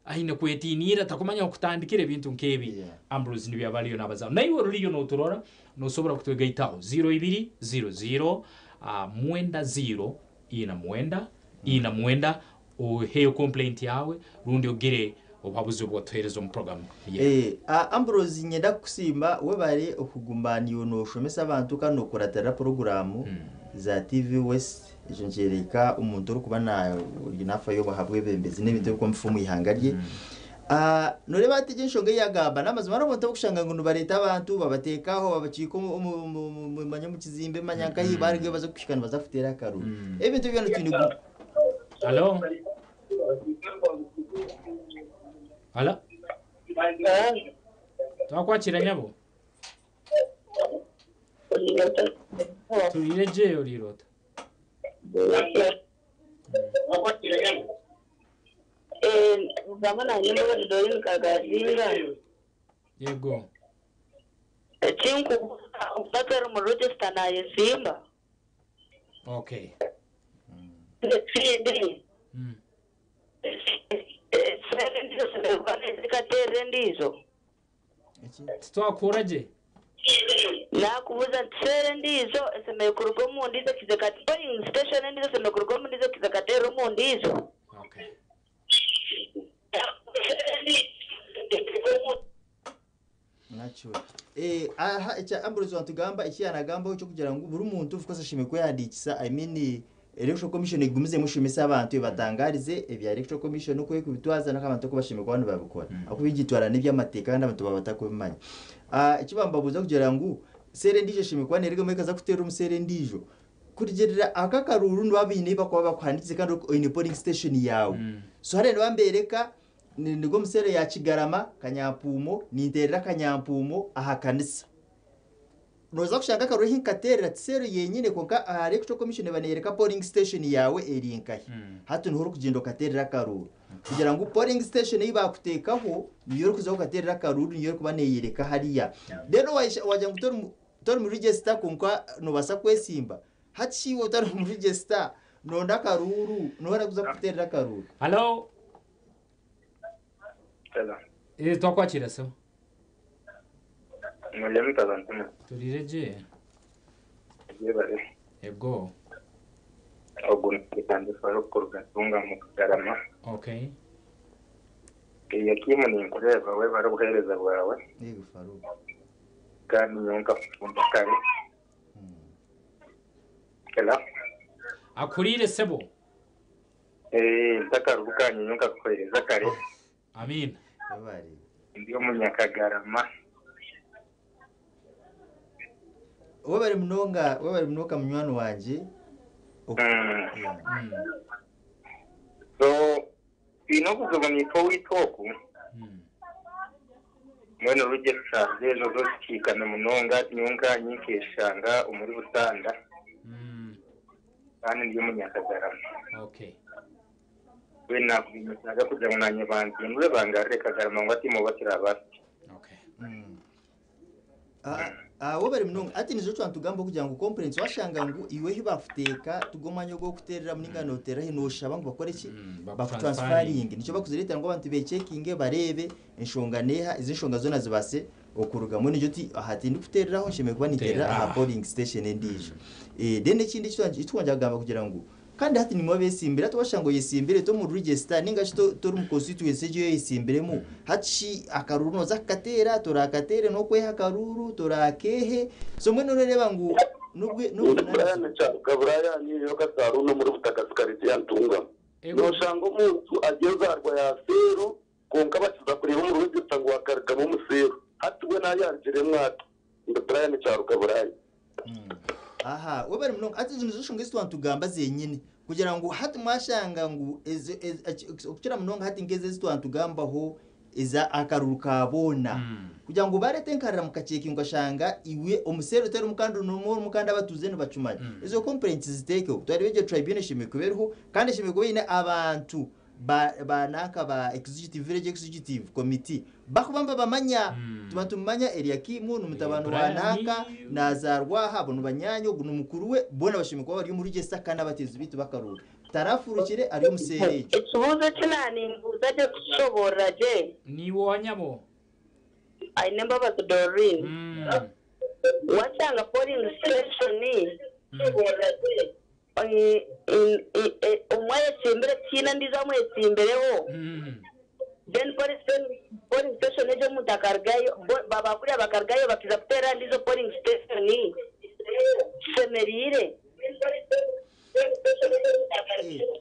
Aine kwetiiniira takumanya ahokutandikira ebintu nk'ebi. Ambrose nibyo aba ariyo nabazaho. Naiwe oruriyo noturora nosobora kutwegaitaho ziiro ibiri ziiro ziiro mwenda ziiro ina mwenda ina mwenda oheyo complaint yawe rundi ogire obuhabuzi obu watuhereza omu program ye. Ambrose niinyenda kukusiima webare okuguma niiwe noshomesa abantu kandi nokuratirira puroguraamu za TV West. Ekyo nikyoreka omuntu orikuba naafayo aha bwebembezi n'ebintu ebirikuba nibifa omu ihanga rye. Nooreeba hati egi enshonga ei yaagamba n'amazima hariho abantu abarikushanga ngu nibareeta abantu babateeka aho babakiika manya omu kizimbe manya nkahi barugayo baza kuhika nibaza kuteera akaruru. Ebintu ebyo byona twine ku. Halo? Halo? Twakwakira nyabo. Turiire gye oriire ota? Yego. Ekinkubuuza omuntu atari omu register nayesimba? Okay. Ekindi, esente endiijo eshemereire kuba nezikateerera endiijo? Titwakuhurra gye. Naakubuuza nti seera endiijo eshemereire kuruga omu ndiijo ekiza eka polling station endiijo eshemereire kuruga omu ndiijo ekiza ekateerera omu ndiijo? Nakyo. Eh, aha ekya Ambrose watugamba eki yanagambaho ekyokugira ngu buri muntu of course ashemereire kwehandiikisa I mean Electoral Commission egumizemu eshomese abantu ebatangarize ebya Electoral Commission oku erikubitwaza n'oku abantu oku bashemereire kuba nibabikora. Ahakuba bigitwara n'eby'amateeka kandi abantu baba batarikubimanya. Eki bambabuuza kugira ngu seera endiijo eshemereire kuba neerugamu ekaza kuteera omu seera endiijo, kurugiirira aka akaruuru nibaba baine ei barikuba bakuhandiikize kandi oine polling station yaawe. So hariya nibaba nibeereka nigwo omu seera ya Kigarama, Kanyampuumo, ninteerera Kanyampuumo aha kanisa. Nooza kushanga akaruru ahi nkateerera ti seero yenyine kwonka aha Electoral Commission eba neeyoreka polling station yaawe eri nkahi. Hati niho orikugyenda okateerera akaruuru. Kugira ngu polling station ei baakuteekaho niyo orikuza okateerera akaruuru niyo erikuba neeyoreka hariya. Then waagira ngu tori tori mu register kwonka noobaasa kwesimba, hati shi iwe otari mu register noonda akaruuru, nooha orikuza kukuteerera akaruuru? Hallo? Eh, twakwakira sebo. Muriyo mutabantu Turiire gye. Yebare. Ego. Ogu ni Farouk kuruga Ntungamo Kagarama. Okay. Eliakimu ninkureeba webare obuheereza bwawe. Yego Farouk. Kandi nyowe nkakukunda kare. Hello. Akuriire sebo. Eh, ntakaruga kanye nyowe nkakuheereza kare. Amiina. Ndi omunyakagarama. Webare munonga webare munonga munywani wangye. So twine obuzibu naitwe owaitu oku mbwenu register ezo zo zikiikami munonga nyowe nkanye nkeshanga omuri Busanda kandi ndi omunyakagarama. Okay. Mbwenu nakubiimutsyaga kugira ngu naanye bampindure bangarure Kagarama ngu hati imwe bakirabaasa. Webare munonga. Hati nizo twatugamba kugira ngu complaints washanga ngu iwe ahi bakuteeka tigwo omwanya ogw'okuteereramu ninga nooteerera ahi nooshaba ngu bakore ki? Bakutransfaringe. Nikyo bakuzireetera ngu abantu beecekinge bareebe enshonga neeha, ezi enshonga zoona zibaase okurugamu. Mbwenu ngira oti aha tindikuteereraho nshemereire kuba ninteerera aha polling station endiijo. Then ekindi eki twongyera kugamba kugira ngu Kandi hati nimwe abeesimbire. Hati waashanga oyesimbire ti omu register nainga shi tori omu constituency egyo ei oyesimbiremu, hati shi akaruuru nooza kukateera, toraakateere, n'okweha akaruuru, toraakeehe? So mbwenu nooreeba ngu n'obwe Ndi n'obuvunaanizibwa. Brian Kyaruka Brian oyo Kasaruni omuri Butaka Sikariti ya Ntungamo. Noshanga omuntu ari enzaarwa ya seeru kwonka bakiza kureeba omu register ngu akarugamu omu seeru. Hati we nayarugiremu ata? Ndi Brian Kyaruka Brian. Aha, webare munonga. Hati ezo nizo nshonga ezi twatugamba zenyine kugira ngu hati mwashanga ngu ezo okukira munonga hati nk'ezo ezi twatugambaho eza akaruru ka boona kugira ngu barete enkarira mukacekinga okashanga iwe omuseeri otarimu kandi n'omwe orimu kandi abatuuze nibakimanya. Ezo complaints ziteekeho. Twareba egyo tribunal eshemereire kuba eriho kandi eshemereire kuba eine abantu ba ba nanka ba executive village executive committee bakuba nibabamanya tuba nitumumanya Eliakimu ni mutabani wa Brian. nanka nazaarwa aha abo ni banyaanya ogu ni mukuru we boona bashemereire kuba bari omu register kandi abateezi baitu b'akaruuru tarafurukire ari omu seera egyo. Ekibuuzo eki naanimbuuza gye kukishoboorora gye. Niiwe owa nyabo? Aine Embabazi Doreen. Washanga polling station Omwe ayetsimbire tihaine ondiijo amwetsimbireho then polling station egyo omuntu akarugayo ba kuriya bakarugayo bakaija kuteera endiijo polling station kishemereire.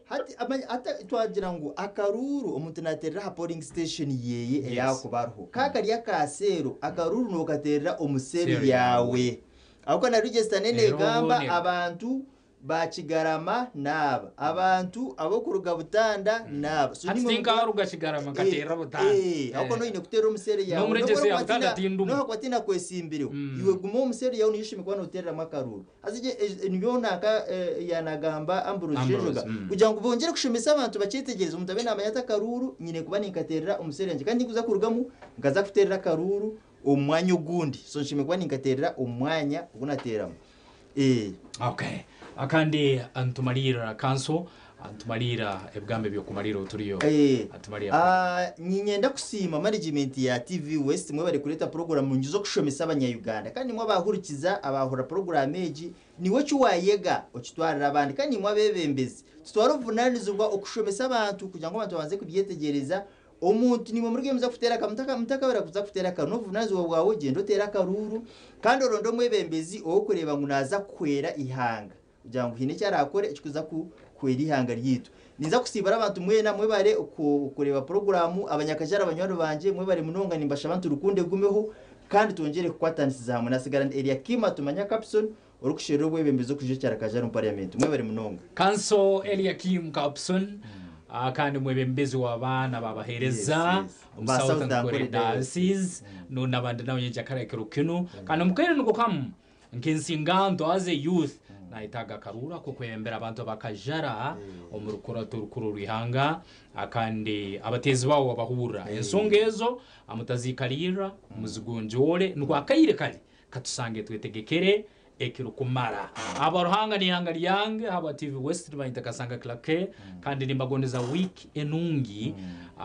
Hati hati twagira ngu akaruuru omuntu naateerera aha polling station yeeye ei arikuba ariho. Ka kari aka seero, akaruuru nookateerera omu seero yaawe. Ahabw'okuba na register neyo neegamba abantu ba Kigarama n'aba, abantu ab'okuruga Butanda n'aba. So Hati nimwe tinka aruga Kigarama nkateerera Butanda. Ahabw'okuba noine kuteerera omu seero yaawe. N'omu register ya Butanda tindumu. N'obu orikuba tinakwetsimbireho, iwe guma omu seero yaawe niyo oshemereire kuba nooteereramu akaruuru. Haza egyo nibyo nanka yaanagamba Ambrose Ambrose, Sejjoga kugira ngu bongere kushomesa abantu bakyetegyereze omuntu abe naamanya ati akaruuru nyine kuba ninkateerera omu seero yangye kandi ndikuza kurugamu nkaza kuteerera akaruuru omu mwanya ogundi so nshemereire kuba ninkateerera omu mwanya ogu nateeramu. Okay. Kandi nitumariirira kanso, nitumariira ebigambo eby'okumariira oturiyo. Tumariira. Niinyenda kusiima management ya TV West mwebare kureeta puroguraamu nungi z'okushomesa abanya-Uganda. Kandi nimwe abaahurikiza, abaahurira puroguraamu egi, niiwe eki waayega okitwarire abandi. Kandi niimwe abeebembezi, tutware obuvunaanizibwa okushomesa abantu kugira ngu abantu babanze kubyetegyereza. Omuntu niimwe murigeyo muza kuteera aka mutakabura kuza kuteera akaruuru n'obuvunanizibwa bwawe gyenda oteere akaruuru kandi oronde omwebembezi ow'okureeba ngu naaza kuhwera eihanga kugira ngu haine eki araakore ekikuza kuhwera eihanga ryaitu. Ninza kusiibura abantu mwena mwebare kureeba puroguraamu, abanyakajara banywani bangye mwebare munonga nimbashaba nti rukundo egumeho kandi twongyere kukwatanisiza hamwe. Nasigara ndi Eliakim Atumanya Kapson orikusherura obwebembezi okujwekyera Kajari omu parliament. Mwebare munonga. Kanso Eliakim Kapson kandi omwebembezi w'abaana b'abaheereza omu Ba South South Ankole Ankole Diocese n'abandi nawe nyenkyakara ekiro kinu kandi omu kaire niko kamu nk'ensinganto as a youth nayetaaga akaruuru ak'okwebembera abantu abakajara omu rukurato orukuru orw'ihanga kandi abateezi baabo wabahurra ensonga ezo mutaziikaliirra muzigonjoore nukwo akaire kari Katusange twetegekere ekirikumara. Aba Ruhanga n'eihanga ryange ahabwa TV West nibanyeta Kasanga Clarke kandi nimbagondeza week enungi.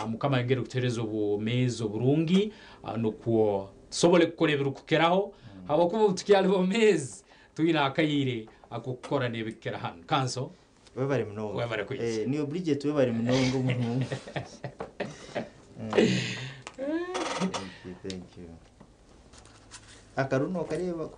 Mukama ayongere kutuhereza obwomeezi oburungi nukwo tusobole kukora ebirikukiraho habwokuba obu tukyali bomeezi twine akaire ak'okukora n'ebikukira hanu. Kanso. Webare munonga. Webare kwija. Niiwe Bridget webare munonga omuhungu. Thank you, thank you. Akaru nokareeba ko.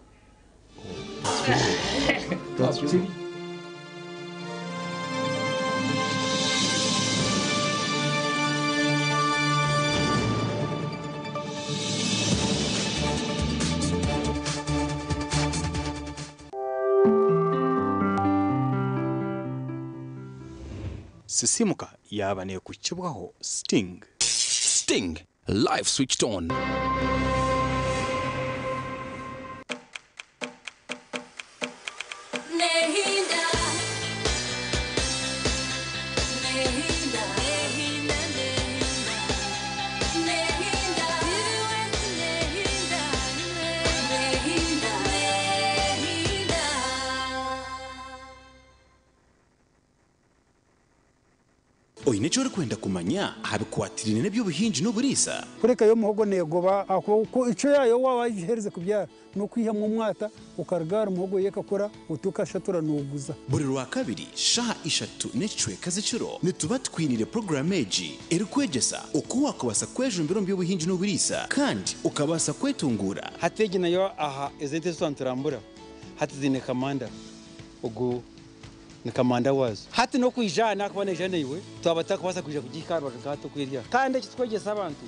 Sisimuka yaaba neekukibwaho Sting. Sting, life switched on. Nehinda, nehinda. Oine eki orikwenda kumanya aha bikwatiraine n'eby'obuhingi n'oburiisa? Kureka yo omuhogo neegoba ahakuba icyo yaayo waaba wagiherize kubyara n'okwihamu omwata okaruga ahari muhogo yo ekakura oti okashatura nooguza. Buri Rwakabiri shaaha ishatu n'ekicweka z'ekiro nituba tukwiniire puroguraamu egi erikwegyesa oku waakubaasa kwejumbira omu by'obuhingi n'oburiisa kandi okabaasa kwetunguura. Hati egi nayo aha ezi ente ezi twaba niturambura hati ziine kamanda ogu ni kamanda waazo. Hati n'okwija aha naakuba naija naiwe twaba tutakubaasa kwija kugihika aha rubaju nka hati oku eri aha. Kandi eki turikwegyesa abantu,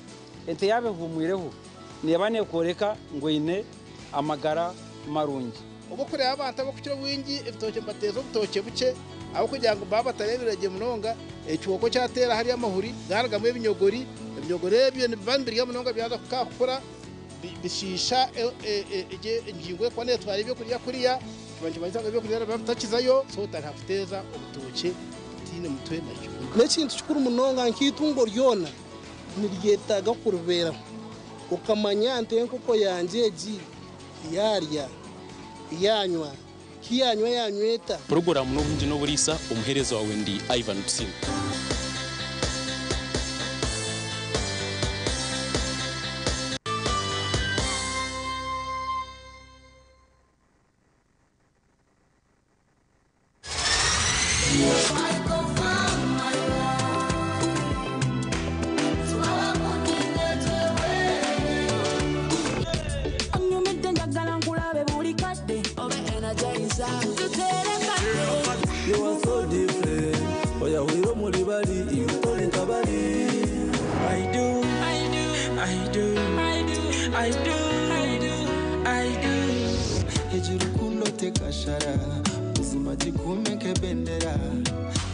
ente yaaba ehuumwireho neeba neekworeka ngu eine amagara marungi. Obu orikureeba abantu abarikukira obwingi ebitookye nibateeza obutookye bukye ahabw'okugira ngu baaba batareebire gye munonga, ekihooko kyateera hariya amahuri garugamu ebinyogori, ebinyogori ebyo nibiba nibirya munonga byaza kukura bishiisha engingo erikuba neetwara ebyokurya kuriya, kiba nikimanyisa ngu ebyokurya nibiba bitakizayo, so otariha kuteeza obutookye butaine mutwe na kibunu. N'ekintu kikuru munonga nk'eitungo ryona niryetaaga kuribeeraho okamanya nti enkoko yangye egi yaarya, yaanywa, ki yaanywa yaanywa eta. Puroguraamu n'obuhingi n'oburiisa, omuheereza waawe ndi Ivan Tusiime. Onyumidde njagala nkulabe buli kadde obe energizer tuterekane. You are so different. Oyahwire omuri bari, iwe tori nka bari. I do, I do, I do, I do, I do, I do, I do. Egi rukundo tekashara, buzima gikume nk'ebendera.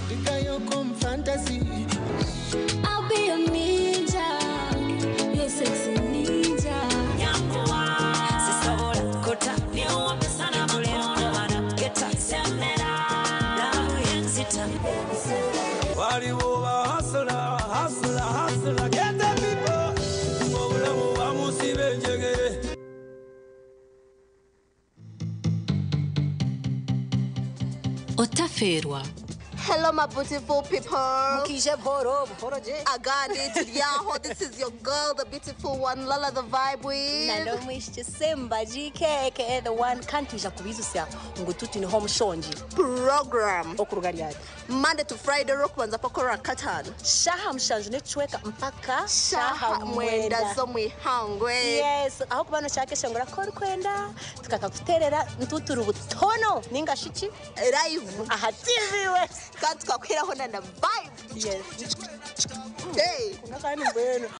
Ndikayoko omu fantasy. I'll be your ninja, your sexy ninja. Sisobola kota niwambe sana makono geta semera love yenzita. Waliwo ba hustler, hustler, hustler, get the people. Obulamu bamusiba enjegere. Otafeerwa. Hello, my beautiful people. Mukije bhoro, bhoro je. Agandi Tidyaho. This is your girl, the beautiful one, Lala the Vibe with. Nalomwishi Simba GK aka the one kantuja kubizusya ngu tuti niho mushonji program okuruga ryari Monday to Friday rokubanza paka katano shaha mushanju n'ekicweka mpaka shaha mwenda z'omwihangwe. Yes, aho kuba noshaka ko orikwenda tukakakuterera ntuturi butono ninga shiki live aha TV we kandi tukakwiraho na na vibe. Yes. Hey. Kandi mbwenu.